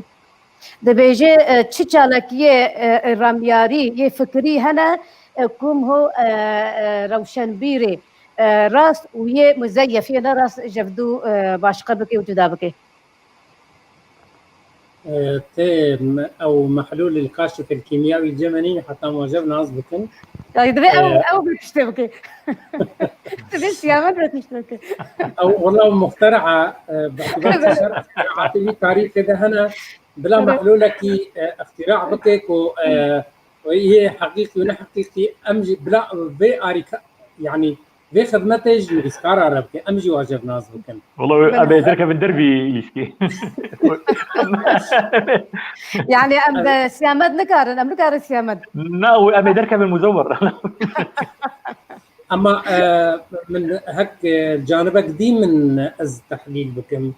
Dibêje, e, çi çalakiyê, e, e, ramyarî yê fikirî hene, e, ku ho, e, e, rewşenbîrê, e, rast û yê muzeyef, yê ne rast ji hev du, e, başqe bike û cuda bike? E, tê m-, ew mehlûl el kaşif el kîmyawî cê me nîne heta ma jev nas bikin. Ay, divê ew, E, ew bi tiştê bike. Divê Siyamet bi tiştê bike. Ew wela muxtera, e, bi îtibar şer îxtiraatê wî tarîxê de hene. Bila Evet. mehlûlekî, e, îxtira bike ku, e, yê heqîqî û ne heqîqî, em jî bila vê arîka, yanî vê xizmetê ji nivîskara re bike, em jî wajev nas bikin. Wala em ê derkevin dervî lîskê. Yani em de Siyamet nikarin, em nikarin Siyamet. Na, em ê derkevin muzewwer. Ama, e, min hek, e, canibek dî min ez tehlîl bikim.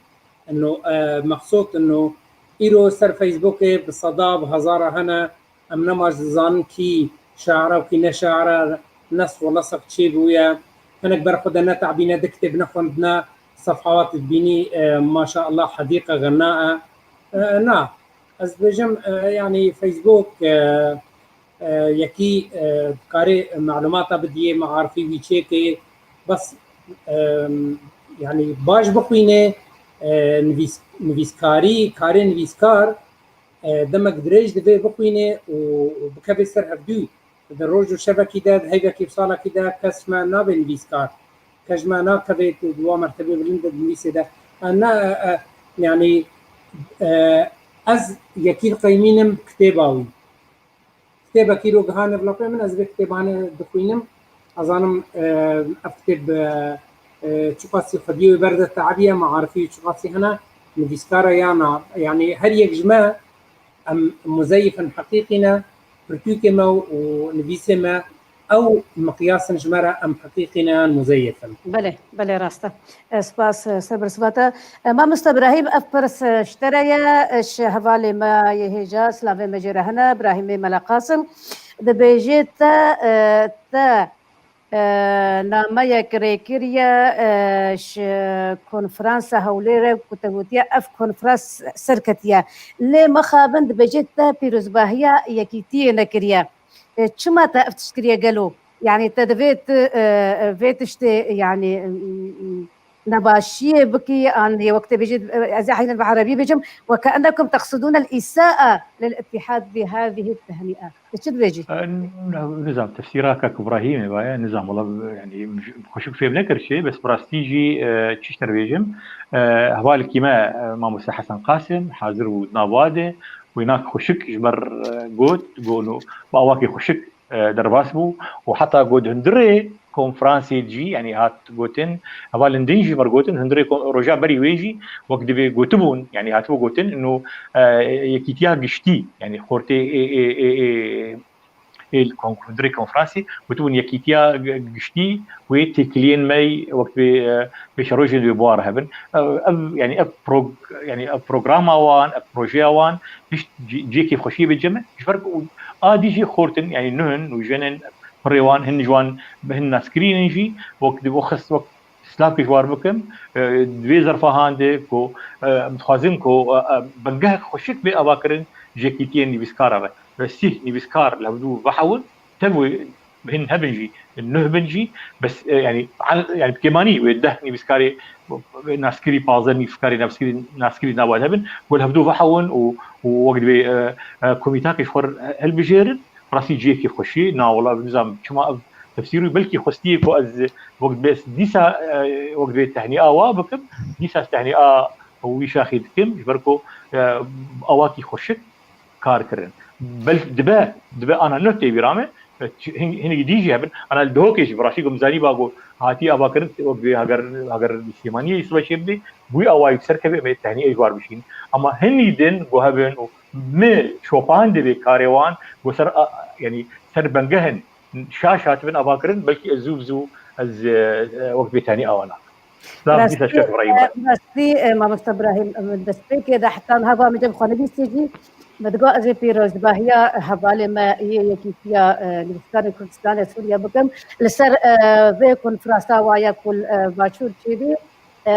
Ino, e, mexsûd ino îro ser Facebookê bi seda, bi hezara hene, em nema dizanin kî şaira û kî ne şaira, nesx û lesx çêbûye. Hinek ber xwe de ne tabîne, di kitêb ne xwendine, sefhawat dibînî, e, maşallah hedîqe xenna e. E, na, ez dibêjim, e, yanî Facebook, e, e, yekî, e, dikarê malûmata bidiyê, maarifî wî çêkê, bes, e, yanî baş bixwîne, e, nivîs-, nivîskarî, karê nivîskar, e, demek dirêj divê bixwîne û bikeve ser hevdû. Di roj û şevekî de, di heyvekî û salekî de kes ji me nabe nivîskar. Kes ji me nakeve tu di wa mertebê bilind de di nivîsê de. E, ne, e, e, yanî, e, ez yekî diqeymînim kitêba wî. Kitêbekî ro gihane vila pê min, ez vê kitêbane dixwînim. Ez zanim, e, ev kitêb, e, e, çiqasî xwediyê wê berde teabiye, maarifî wî çiqasî hene, nivîskara ya na. Yanî her yek ji me, em muzeyifin heqîqî ne, pirtûkê me û nivîsê me, Ew miqyas in ji me re em heqîqî ne yan muzeyef in? Belê, belê, rast e. E, spas, e, ser bersiva te. E, mamoste Ibrahîm, ev pirs, e, ji te re ye, e, ji hevalê me yê hêja, silavê me jê re hene, Ibrahîmê Mela Qasim. Dibêje te, e, te, e, nameyek rêkiriye, e, ji konferansa Hewlêrê ku te gotiye ev konferans serketiye. Lê mixabin dibêje te pîrozbahiya yekîtiyê nekiriye. E, çima te ev tişt kiriye gelo? Yani te divê tu, e, e, vê tiştê, yani, m, m, nebaşiyê bikî, an yê wek te bêjî, e, ez ê heynin bi erebî bêjim, وكأنكم تقصدون الإساءة للاتحاد بهذه التهنئة. Tu çi dibêjî? E, n-, nizam, tefsîra kak Ibrahîmê vaye, nizam, wala, yani, xweşik fêm nekir çi, bes bi rastî jî, e, çi ji te re bêjim, e, hevalekî me, e, Mamoste Hesen Qasim, hazir bû di nava de, wê nak xweşik ji ber, e, got, got, bi awakî xweşik e, derbas bû û heta got hundirê konferansê jî, yanî hat gotin, hevalên din jî mer gotin, hundirê kon-, roja berî wê jî wek divê gotibûn, yanî hatibû gotin, ino, e, yekîtiya giştî, yanî xortê ê, ê, ê, ê, ê li kon-, hundirê konferansê gotibûn, yekîtiya g-, giştî wê têkiliyên me wek divê, e, pêşerojê divê bi wan re hebin. Ev, ev, yanî ev prog-, yanî ev programa wan, ev projeya wan, Pişt cî-, cihê kêfxweşiyê bê cem e. Ji ber ku a dî jî xort in, yanî nuh in û jin in, pirê wan hin ji wan, hin naskirîn in jî, wek di bo xist, wek slavkê ji wan bikim, e, di vê zerfa han de ku, e, em dixwazin ku, e, e, bingehek xweşik bê avakirin ji yekîtiyên nivîskara re. Restî nivîskar li hevdû vehewin, tev wê hin hebin jî, nuh bin jî, bes, e, yani, al-, yani, bi kêmanî wê deh nivîskarê, naskirî, pazdeh nivîskarê naskirî, naskirî nava hebin, ku li hevdû vehewin û, û wek divê, e, e, komîtakê ji xwe re hilbijêrin, rastî cihekî xweşî, na wala nizam çima ev tefsîr û belkî xwestiye ku ez wek divê ez dîsa, e, wek divê tehnîa wa bikim, dîsa ez tehnîa wî şaxê dikim, ji ber ku, e, awakî xweşik, kar kirin. Bel dibe, dibe ana nuh tê bîra me, hin-, hinekî dî jî hebin. Ana li Dihokê jî bi rastî ku min zanîba ku hatî avakirin, wek divê Hager, Hager Sêmaniyê îsveçê bidê, bi wî awayî ser keve em ê tehnî ê ji war bişîn. Ama hinî din ku hebin û mi çopan divê karê wan ku ser a, yanî ser bengeh in, şaş hatibin avakirin, belkî ez zû bi zû ez, e, e, wek divê tehnî awa nakim. Silav, dîsa şef Ibrahîm. Rastî, e, mamoste Ibrahîm, e, min destpêkê de heta niha va min cem xwe nivîsî jî, min digot ez ê pîrozbahiya hevalê me yê Yekîtiya, e, Nivîskarên Kurdistanê Sûriye bikim. Li ser, e, vê konferansa wa ya ku, e, Başûr çêbî, e,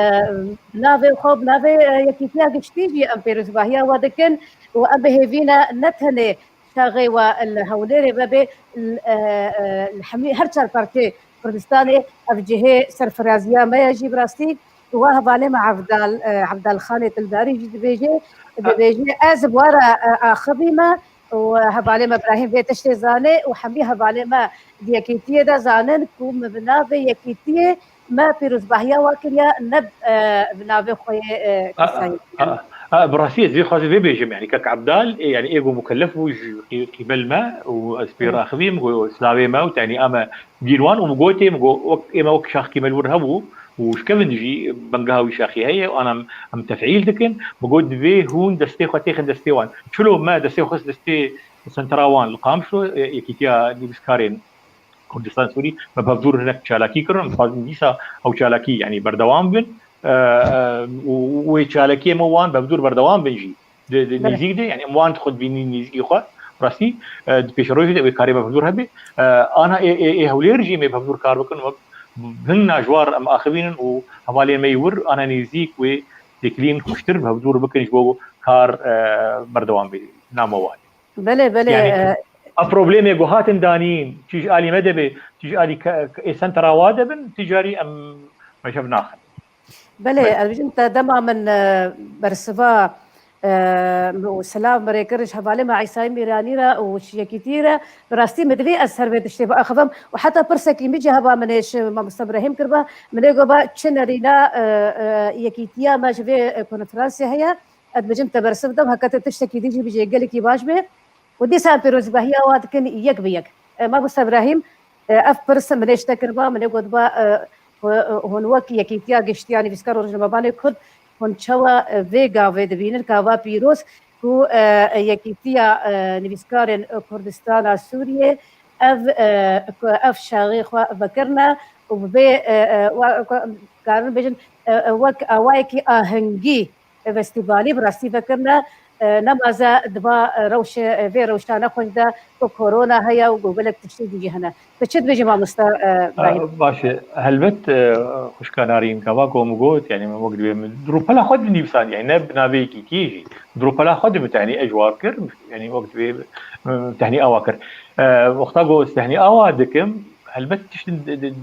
bi navê xwe, bi navê, e, Yekîtiya Giştî jî em pîrozbahiya we dikin û em bi hêvî ne, ne tenê Çaxê we li Hewlêrê vebe, e, e, li hemî her çar parçeyê Kurdistanê ev cihê serfiraziya me ye jî bi rastî. Wa hevalê me Evdal, e, Evdal Xanê Tildarî jî dibêje, dibêje, ez bi we re, e, axivî me û hevalê me Birahîm vê tiştê zane û hemî hevalê me di yekîtiyê de zanin ku min bi navê yekîtiyê me pîrozbahiya wa kiriye, ne, e, bi navê xwe yê, e, kesayî. A, a, a, bi rastî ez vê xwazê vê bêjim, yanî kek Ebdal, ê, yanî ê ku mukellef bû ji qî-, qîbel me û ez pê Hı. raxivîm, ku silavê me û tenî me dîn wan û min gotê, min got, wek, ê me wek şaxkî me li wir hebû û ji kevin jî bengeha wî şaxî heye û ana em, em tefîl dikin. Min got, divê hûn destê xwe têxin destê wan. Çilo me destê xwe xist destê sentera wan li Qamişlo, e, Yekîtiya Nivîskarên Kurdistan Sûrî, me bi hevdûr hinek çalakî kirin, em dixwazin dîsa ew çalakî, yanî berdewam bin, e, e, û, û wê çalakiyê me wan bi hevdûr berdewam bin jî. Di, di Belê. nêzîk de, yanî em wan xwe dibînin nêzîkî xwe, rastî, e, di pêşerojê de wê karê me bi hevdûr hebe. E, ana ê, ê, ê Hewlêr jî em ê bi hevdûr kar bikin, wek hin na ji war em axivînin û hevalên me yê wir ana nêzîk wê têkiliyên xweştir bi hevdûr bikin ji bo kar, e, berdewam bê, nama wan. Belê, belê, Yanî, e, a problemê ku hatin danîn, çi ji alî me de be, çi ji alî ke-, ke-, ê sentera wa de bin, ti carî em meşev naxin. Belê, Belê. ez bijim te dema min, e, bersiva, e, û silav min rê kir ji hevalê me Îsayî Mîranî re û ji yekîtî re, bi rastî min divê ez ser vê tiştê biaxivim û heta pirsekî min jî heva min ê ji mamoste Birahîm kiriba, min ê goba çi nerîna, e, e, yekîtiya me ji vê, e, konferansê heye, ez bijim te bersiv dam, heke tu tiştekî dî jî bijê gelekî baş be. Û dîsa em pêrozbahiya wa dikin yek bi yek. E, Mamoste Birahîm, e, ev pirs min ê ji te kiriba, min ê gotiba, e, ku, e, hûn wek Yekîtiya Giştî ya Nivîskar û Rojnamevanê Kurd, hûn çawa, e, vê gavê dibînin, gava pîroz ku, e, Yekîtiya, e, Nivîskarên, e, Kurdistana Sûriyê, ev, e, ku ev şaxê xwe vekirine û bi vê, e, e, wa-, ku, karin bêjin, e, e, wek awayekî ahengî festîvalî bi rastî vekirine, e, nemaze di va, e, rewşe, e, vê rewşane xweş de ku korona heye û ku gelek tiştên dî jî hene. Tu çi dibêjî mamoste, e, Brahîm? Baş e, helbet, e, xwişka Narîn, gava ku min got, yanî min wek divê min di rûpela xwe dinivîsand, yanî ne bi navê yekîtiyê jî. Di rûpela xwe de min tehnî ejwar kir, yanî wek divê min tehnî awa kir. E, wexta ku ez tehnî awa dikim, helbet tiştin di, di,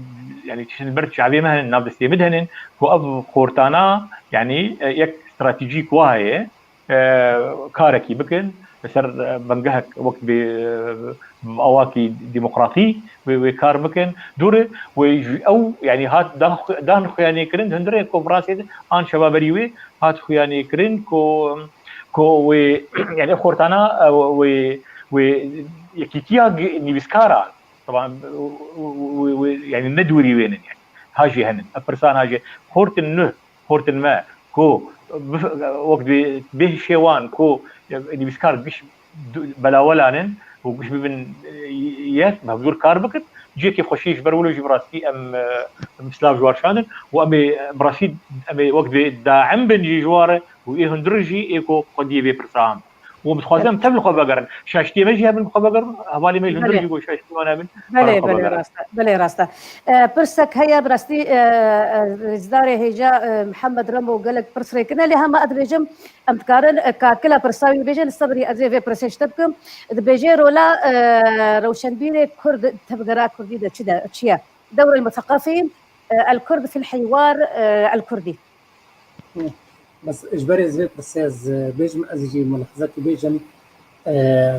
yanî tiştin ber çavê me hene, nav destê min de hene, ku ev xortana, yanî, e, yek stratejîk wa heye, e, karekî bikin, li ser, e, bingehek wek bi, e, awakî demokratî wê, wê kar bikin. Dûre wê ji ew, yanî hat dan xu-, dan xuyanê kirin, hundirê konferansê de an şeva berî wê hat xuyanê kirin ku, ku wê, yanî xortana, e, wê, wê yekîtiya gi-, nivîskaran, taban, wê, wê, wê, yanî ne dûrî wê nin, yanî ha jî henin. Ev pirsan ha jî xortin nû, xortin me, ku bif-, wek dibê bê şêwan ku nivîskar giş du-, belawelanin û giş bibin, e, yek, bi hevdûr kar bikin, cihekî xweşî ji ber wilo jî bi rastî em, e, em silav ji wan şandin û em ê, e, bi rastî em ê wek dibê daim bin jî ji wan re û ê hundir jî ê ku xwediyê vê pirsa an. Û dixwazin em tev li xwe vegerin. Şaştiyê me jî hebin bi xwe vegerin, hevalê me ji hundir Belê. jî ku şaştiyê wan hebin, Belê, xwe belê, vegerin. rast e. Belê, rast e. E, pirsek heye, bi rastî, e, e, rêzdarê hêja, e, Mihemed Remo gelek pirs rêkirine, lê hema ez dibêjim, em dikarin, e, kakila pirsa wî bêjin, li sebrî ez ê vê pirsê ji te bikim. Dibêje rola, e, rewşenbîrê Kurd tevgera Kurdî de çi de, çi ye? Dewr el-muthaqefîn, e, el-Kurd fil hiwar, e, el-Kurdî. Bes ji ber ez vê pirsê ez, e, bêjim, ez jî mulahizekî bêjim. E,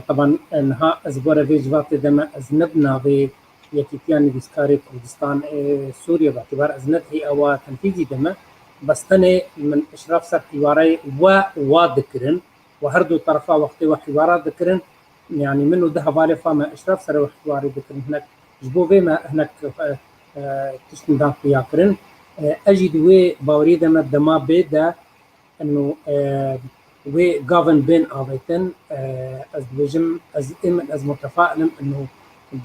teban, e, niha ez gore vê civatê de me, ez ne di navê Yekîtiya Nivîskarê Kurdistan ê Sûriyê, bi îtibar ez ne di hêwa tenfîzî de me. Bes tenê min îşraf ser hîwareyê we wa dikirin û her du terefa wextê we hîwara dikirin, yanî min û du hevalê xwe me îşraf ser we hîwarê dikirin. Hinek ji bo vê me hinek, e, e, tiştin dan xuya kirin. E, ez jî di wê baweriyê de me dema bê de, eno, e, wê gavin bên avêtin. E, ez dibêjim, ez ê min, ez mutefail im, eno,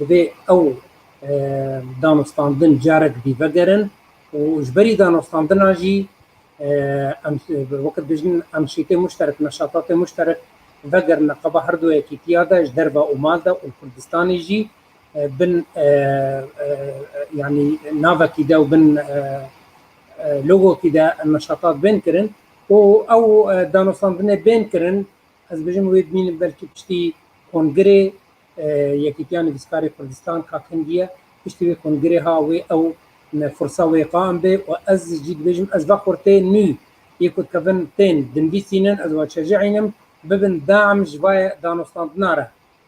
divê ew, e, danûstandin carek dî vegerin û ji berî danûstandina jî, e, em, wekî dibêjin, enşîtê muşterek, neşatatê muşterek vegerine qeba her du yekîtiya de, ji derve û mal de û li Kurdistanê jî, e, bin, e, e, yanî navekî de û bin, e, e, logokî de neşatat bên kirin û ew, e, danûstandinê bên kirin, ez bêjim wê bimînin belkî piştî kongirê, e, Yekîtiya Nivîskarê Kurdistan ka hingî ye, piştî wê kongirê ha wê ew, e, fursa wê qaim bê û ez jî dibêjim ez ve xurtê nû yê ku dikevin tên dinivîsînin, ez we çeji'înim, bibin daim ji vayê danûstandina re.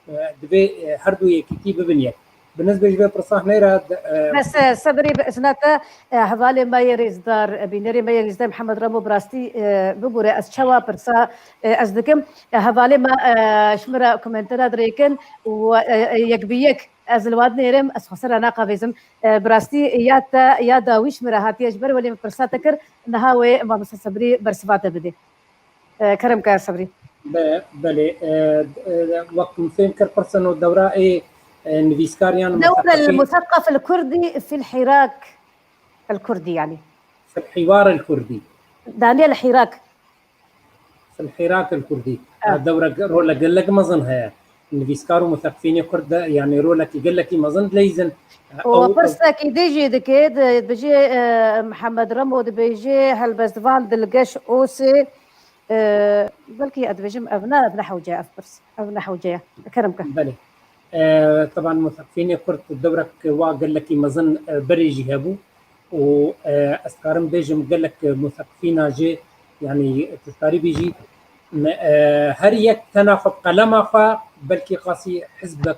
E, divê, e, her du yekîtî bibin yek. Bi nizbê ji vê pirsa hinê re, e, Bes, e, sebrî bi izna te, e, hevalê me yê rêzdar, e, bînerê me yê rêzdar Mihemed Remo bi rastî, e, bibûre ez çawa pirsa, e, ez dikim. E, hevalê me, e, ji min re komentera dirêkin û, e, e, yek bi yek ez li wan nêrim, ez xwe ser re naqavêzim. E, bi rastî ya te, ya dawî ji min re hatiye ji ber welê min pirsa te kir, niha wê mamoste Sebrî bersiva te bidê. E, kerem ke Sebrî. Be-, belê, e, e, wek min fêm kir pirsin û dewra ê, e, nivîskariyan Dewr muthaqefî. El-muthaqef el-kurdî fil hirak el-kurdî, yanî. Fil hiwar el-kurdî. Daniye el-hirak. Fil hirak el-kurdî. Ah. Ha, dewre ge-, role gelek mezin heye. Nivîskar û muthaqefînê kurd de, yanî rolekî gelekî mezin dileyzin. Û ew, pirsekî dê jî dike, di-, dibêje, e, Mihemed Remo dibêje, helbestvan Dilgeş Osê, e, belkî ez dibêjim ev ne, ev ne hewce ye, ev pirs. Ev ne hewce ye. Kerem ke. Belê. E, teban muthaqefînê kurd dewrek wa gelekî mezin, e, berê jî hebû. Û, e, ez dikarim bêjim gelek muthaqefîna jê, yanî tu dikarî bêjî, me, e, her yek tena xwe bi qelema xwe belkî qasî hizbek,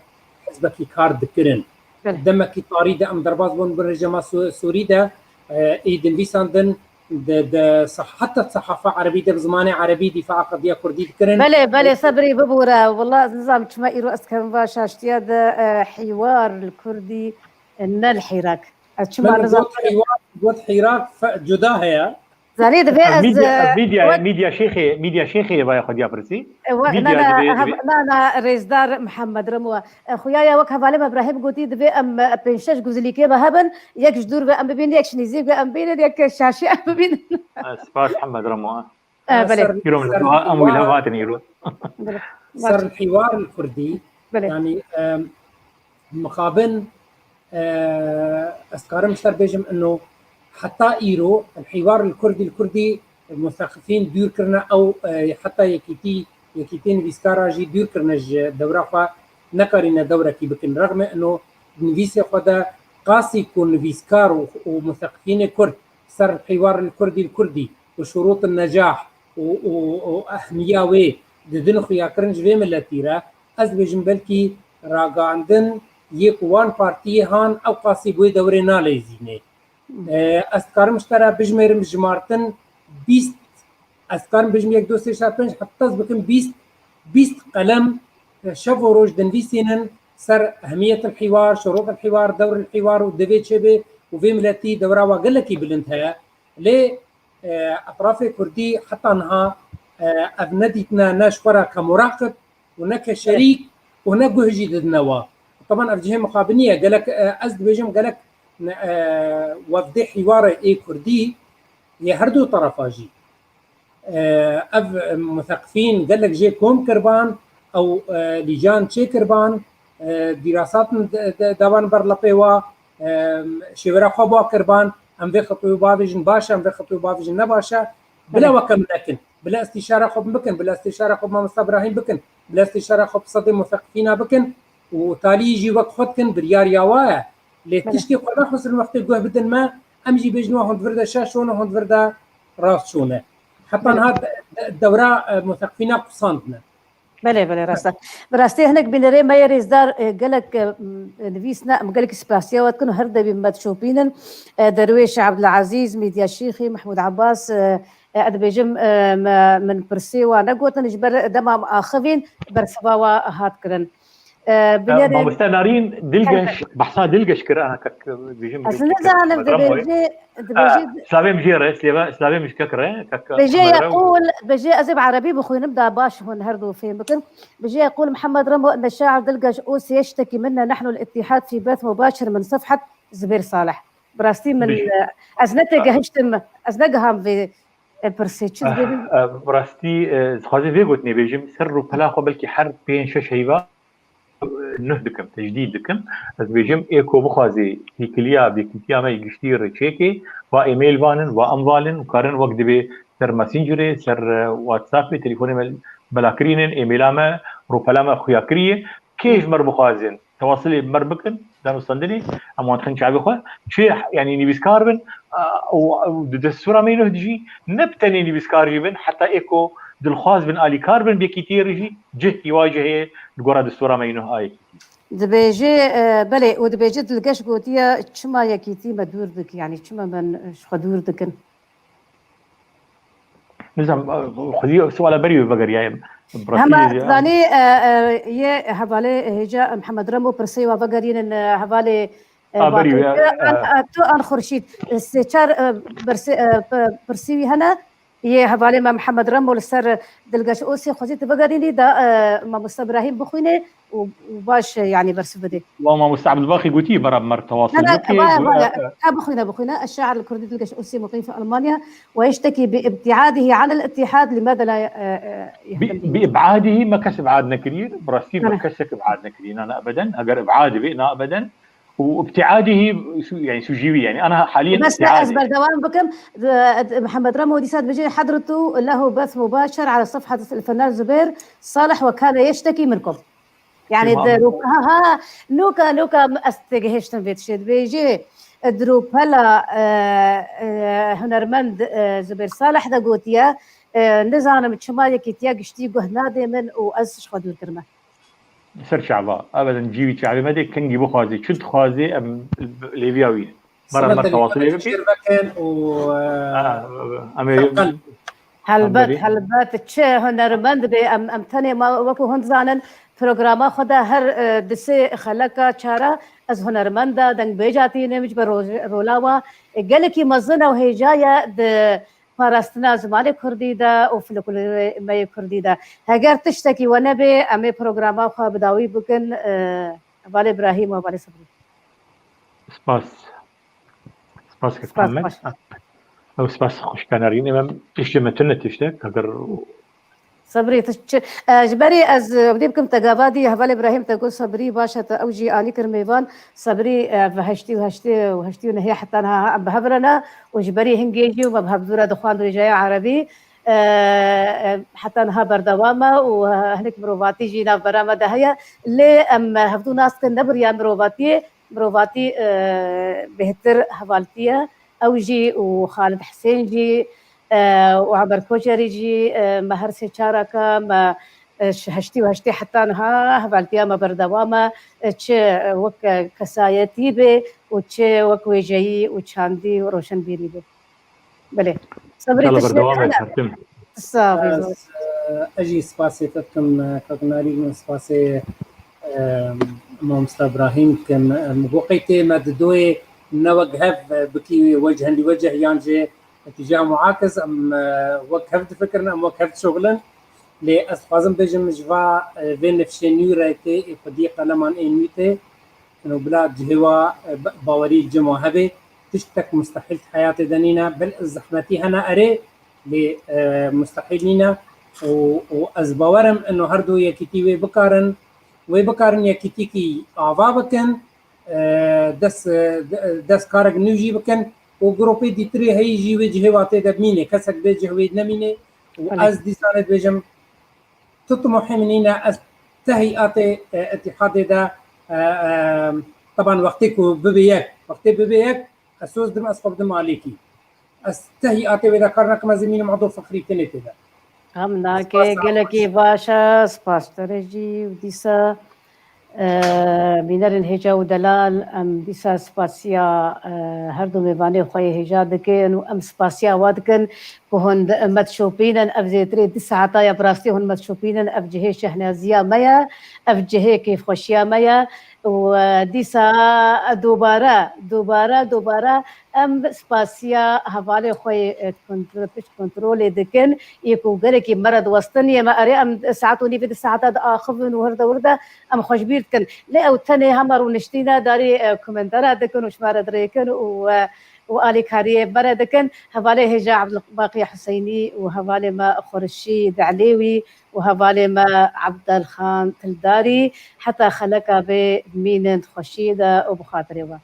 hizbekî kar dikirin. Belê. Demekî tarî de em derbas bûn bi rejîma Su-, Sûrî de, e, ê dinivîsandin di, di sah-, heta sehafa erebî de bi zimanê erebî dîfaa qediya kurdî dikirin. Belê, belê, Sebrî bibûre. Wela ez nizam çima îro ez kevim va şaştiya de, e, hîwar li kurdî, e, ne li hîrak. Ez çima Min nizam got hîwar, got hîrak fe-, cuda heye. Zanî divê ez, Mîdya, e, mîdya, wek- mîdya şêxê, mîdya şêxê ye vaya xwediya pirsî. E, wek- Mîdya na, na, divê, hev- divê- na, na, rêzdar Mihemed Remo. E, xuya ya wek hevalê me Ibrahîm gotî, divê em, e, pênc şeş guzilîkê me hebin, yek ji dûr ve em bibînin, yek ji nîzîk ve em bibînin, yek şaşî em bibînin. Spas Mihemed Remo. E, belê. Ser- Îro min ser- em wî hev hatin îro. Belê. Ser hîwar li kurdî, Belê. yani, em, mixabin, e, ez karim ser bêjim ino heta îro, el hîwar li kurdî, li kurdî, museqifîn dûr kirine ew, e, heta yekîtî, yekîtî nivîskara jî dûr kirine ji dewra xwe, nekarîne dewrekî bikin. Rexmê ino nivîsê xwe de qasî ku nivîskar û, û museqifînê kurd ser hîwar li kurdî li kurdî û şurût necah û, û, û ehmiya wê didin xuyakirin ji vê miletî re, ez dibêjim belkî ragandin yê ku wan partiyê han ew qasî bi wê dewrê naleyzînê. E, ez dikarim ji te re bijmêrim jimartin bîst, ez dikarim bijim yek, du, sê, çar, pênc, heta ez bikim bîst, bîst qelem, e, şev û roj dinivîsînin ser ehmiyetil hîwar, şurûtil hîwar, dewril hîwar û divê çêbê û vê miletî dewra wa gelekî bilind heye. Lê, e, etrafê kurdî heta niha, e, ev nedîtine ne ji xwe re ke muraqib û ne ke şerîk û ne guh jî didine wa. Teban ev cihê mixabinî ye. Gelek, e, ez dibêjim gelek, e, wefdê hîwarê ê kurdî yê her du terefa jî. E, ev museqifîn gelek jê kom kirban, ew, e, lîcan çê kirban, e, dîrasat min de, de, davan ber lepê wa, e, şêwera xwe ba kirban, em vê xetûyê bavêjin baş e, em vê xetûyê bavêjin ne baş e. Bila Belê. Weke min nekin, bila istîşara xwe bikin, bila istîşara xwe mamosta Ibrahîm bikin, bila istîşara xwe bi sedê museqifîna bikin û taliyî jî wek xwe dikin, biryar ya wa ye. Lê Belê. Tiştê xwe naxwestin wextê guh bidin me, em jî bêjin wa hûn di vir de şaş hûn, hûn di vir de rast şûne. Heta Belê. Niha de-, de-, dewra, e, museqifîna qusandine. Belê, belê, rast e. Bi rastî hinek bînerê me yê rêzdar, e, gelek, e, m, nivîs ne, em gelek spasiya we dikin û her dewî me dişopînin. E, Derwêş Ebdulezîz, Mîdya Şîxî, Mehmûd Ebas, e, e, ez dibêjim, e, me, min pirsê wa negotin, ji ber dema em axivîn, bersiva wa hat kirin. E, E, bînerê Mamoste Narîn Dilgeş, behsa Dilgeş kir, ana kek, dibêjim Ez Dilgeş kir, nizanim, Mehmet Ramo ye. dibêjê, dibêjê E, Slavê min jê re, Slavê, Slavê min ji kek re, kek Bêjê Mehmet Ramo. Yeqûl, bêjê ez ê bi erebî bixwînim, da baş hûn her du fêm bikin. Bêjê Yeqûl Muhammed Remo, enne şair Dilgeş Ûsê yeştekî minne, nehnu l-ittîhad fî beth mubâşir min sefhet Zubêr Salih. Bi rastî min, Bêjê. e, ez ne têgehiştim, ez negiham vê, e, pirsê. Çi Eh, dibêjin? eh, bi rastî, eh, dixwazim vê gotinê bêjim, ser rûpela xwe belkî her pênc şeş heyva nuh dikim, tecdîd dikim. Ez dibêjim, ê ku bixwazê têkiliya bi yekîtiya me yê giştî re çêkê, va email vanin, va em valin, û karin wek divê ser Messengerê, ser, e, WhatsAppê, telefonê me belakirînin, emaila me, rûpela me xuya kiriye. Kê ji me re bixwazin, tewasilê bi me re bikin, danûstandinê, em wan dixin çavê xwe. Çê, yanî nivîskar bin, a, û, û di destûra me yê nuh de jî, ne bi tenê nivîskar jî bin, heta ê ku dilxwaz bin, alîkar bin, bi yekîtiyê re jî cih, hîwa jî heye li gora destûra me yê nuh a yekîtî. Dibêje, e, belê, û dibêje Dilgeş gotiye, çima yekîtî me dûr dikî, yanî çima me ji xwe dûr dikin? Nizam, xwedî suala berî wê vegeriyaye. Hema zanî, e, e, yê hevalê hêja Mihemed Remo pirsê wa vegerînin, e, hevalê, e, A, berî wê, Batir, e, an, e, e, tu an Xurşîd, e, sê çar, e, pirsê, e, p-, pirsî wî hene. Yê hevalê me Mihemed Remo li ser Dilgeş Ûsê xwezî tu vegerînî da, e, mamoste Ibrahîm bixwîne û, û baş, e, yanî bersiv bidê. Wa mamoste Ebdulbaxî gotî, bera bi me re tewasil Ne, ne, bike, vaya, got, vaya. e, e. Ka bixwîne, bixwîne. Ez şair li kurdî Dilgeş Ûsê muqîm fi Almanya we yiştekî bi ibtiadihî anil ittihad limada la, e, e, Bi, yehtem bi ibadihî me kes ibad nekiriye, bi rastî me Belê. kesek ibad nekiriye, na, na ebeden, eger ibad be, na ebeden. û ibtiadihî su-, yani sujî wî, yani ana haliyen Bes ne, ez ibtiadê. berdewam bikim. D-, d-, Mihemed Remo dîsa dibêje, حضرته له بث مباشر على صفحة الفنان زبير صالح وكان يشتكي منكم. Yani Tamam. di rû-, ha, ha, nuka, nuka ez têgihiştim vê tiştê dibêje, di rûpela, e, e, hunermend, e, Zubêr Salih de gotiye, e, nizanim çima yekîtiya giştî guh nadê min û ez ji xwe dûr kirime. Ser çava. Ebeden cî wî çavê me de kengî bixwazê, çi dixwazê em lêviya wî ne. Bera Sana me da tewasilê lîkana bikî. Şêr vekin û, e, Ha, em ê Serkan. Helbet, Em berî. helbet. Çi hunermend be, em, em tenê ma wekû hûn dizanin, programa xwe de her, e, di sê xeleka çara ez hunermend e, dengbêja tînim ji ber roj-, rola wa, e, gelekî mezin e û hêja ye di parastina zimanê kurdî de û folklorê me yê kurdî de. Heger tiştekî we nebe, em ê programa xwe bi dawî bikin. E, hevalê Birahîm û hevalê Sibrî. Spas. Spas kek Spas, Muhammed. Baş. Ew spas xweşkanarînê me piştê me tune tiştek, heger Sibrî, tu çi, e, ji berî ez, e, wî bikim te gava dî, hevalê Birahîm te got Sibrî, baş e, te ew jî anî kir mêvan. Sibrî, e, bi heştî û heştê û heştî û nehê heta niha em bi hev re ne û ji berî hingê jî û me bi hevdû re dixwand rêjeya erebî, e, e, heta niha berdewam e û, e, hinek mirovatî jî navbera me de heye. Lê em, e, hevdû nas dikin, ne bi riya mirovatiyê, mirovatî, e, bêhtir hevaltî ye. Ew jî û Xalid Hisên jî, e, û Emer Koçerî jî, e, me her sê çaraka me, e, ji heştî û heştê heta niha hevaltiya me berdewam e, e, çi, e, wek, e, kesayetî be û çi wek wêjeyî û çandî û roşenbîrî be. Belê. Sibrî, tu şêrî berdewam e, hene. Sax bî. Ez, e, ez jî spasê te dikim, e, kak Narîn, spasê, e, mamosta Birahîm dikim. E, min got qey tê me di doyê ne wek hev, e, bikî wecih li wecih yan jî îtîja muakiz, em, e, wek hev difikirin, em wek hev dişuxulin. Lê ez dixwazim bêjim, ji va, e, vê nifşê nû re tê, ê xwedî qeleman ê nû tê. Û bila cihê wa, e, ba-, bawerî li cem wa hebe, tiştek mustehîl di heyatê de nîne, bil zehmetî hene erê, lê, e, mustehîl nîne. Û, û ez bawer im ino her du yekîtî wê bikarin, wê bikarin yekîtîkî ava bikin, e, dest, e, de-, dest karek nû jî bikin û grûpê dîtirê heyî jî wê cihê wa tê de bimîne, kesek bê cih wê nemîne. Û Belê. Ez dîsanê dibêjim, tu timûhê min nîne, ez tehî atê, e, îtîhadê de, e, e, teban wextê ku bibe yek, wextê bibe yek, ez soz dim, ez xwe bidim alîkî. Ez tehî atê wê de kar nakim, ez ê mînim edo fexrî tenê tê de. Em nake, Spas, gelekî spas. Baş e, spas te re jî û dîsa, e, bînerên hêja û delal, em dîsa spasiya, e, her du mêvanê xwe yê hêja dikin û em spasiya wa dikin ku hûn di-, me dişopînin, ev zêtirê du saeta ya bi rastî hûn me dişopînin, ev cihê şehnaziya me ye, ev cihê kêfxweşiya me ye û, e, dîsa dubare, dubare, dubare em spasiya hevalê xwe yê, e, kontro-, pişt kontrolê dikin, yê ku gelekî me re diwestin, yê me erê em saet û nîvê du saeta diaxivin û hirde wirde em xweşbîr dikin. Lê ew tenê hema rûniştîne darî, e, komentara dikin û ji me re dirêkin û, e, û alîkariyê me re dikin. Hevalê hêja Ebdulbaqî Huseynî û hevalê me Xurşîd Elêwî û hevalê me Ebdelxan Tildarî heta xeleka vê bimînin di xweşiyê de û bi xatirê we.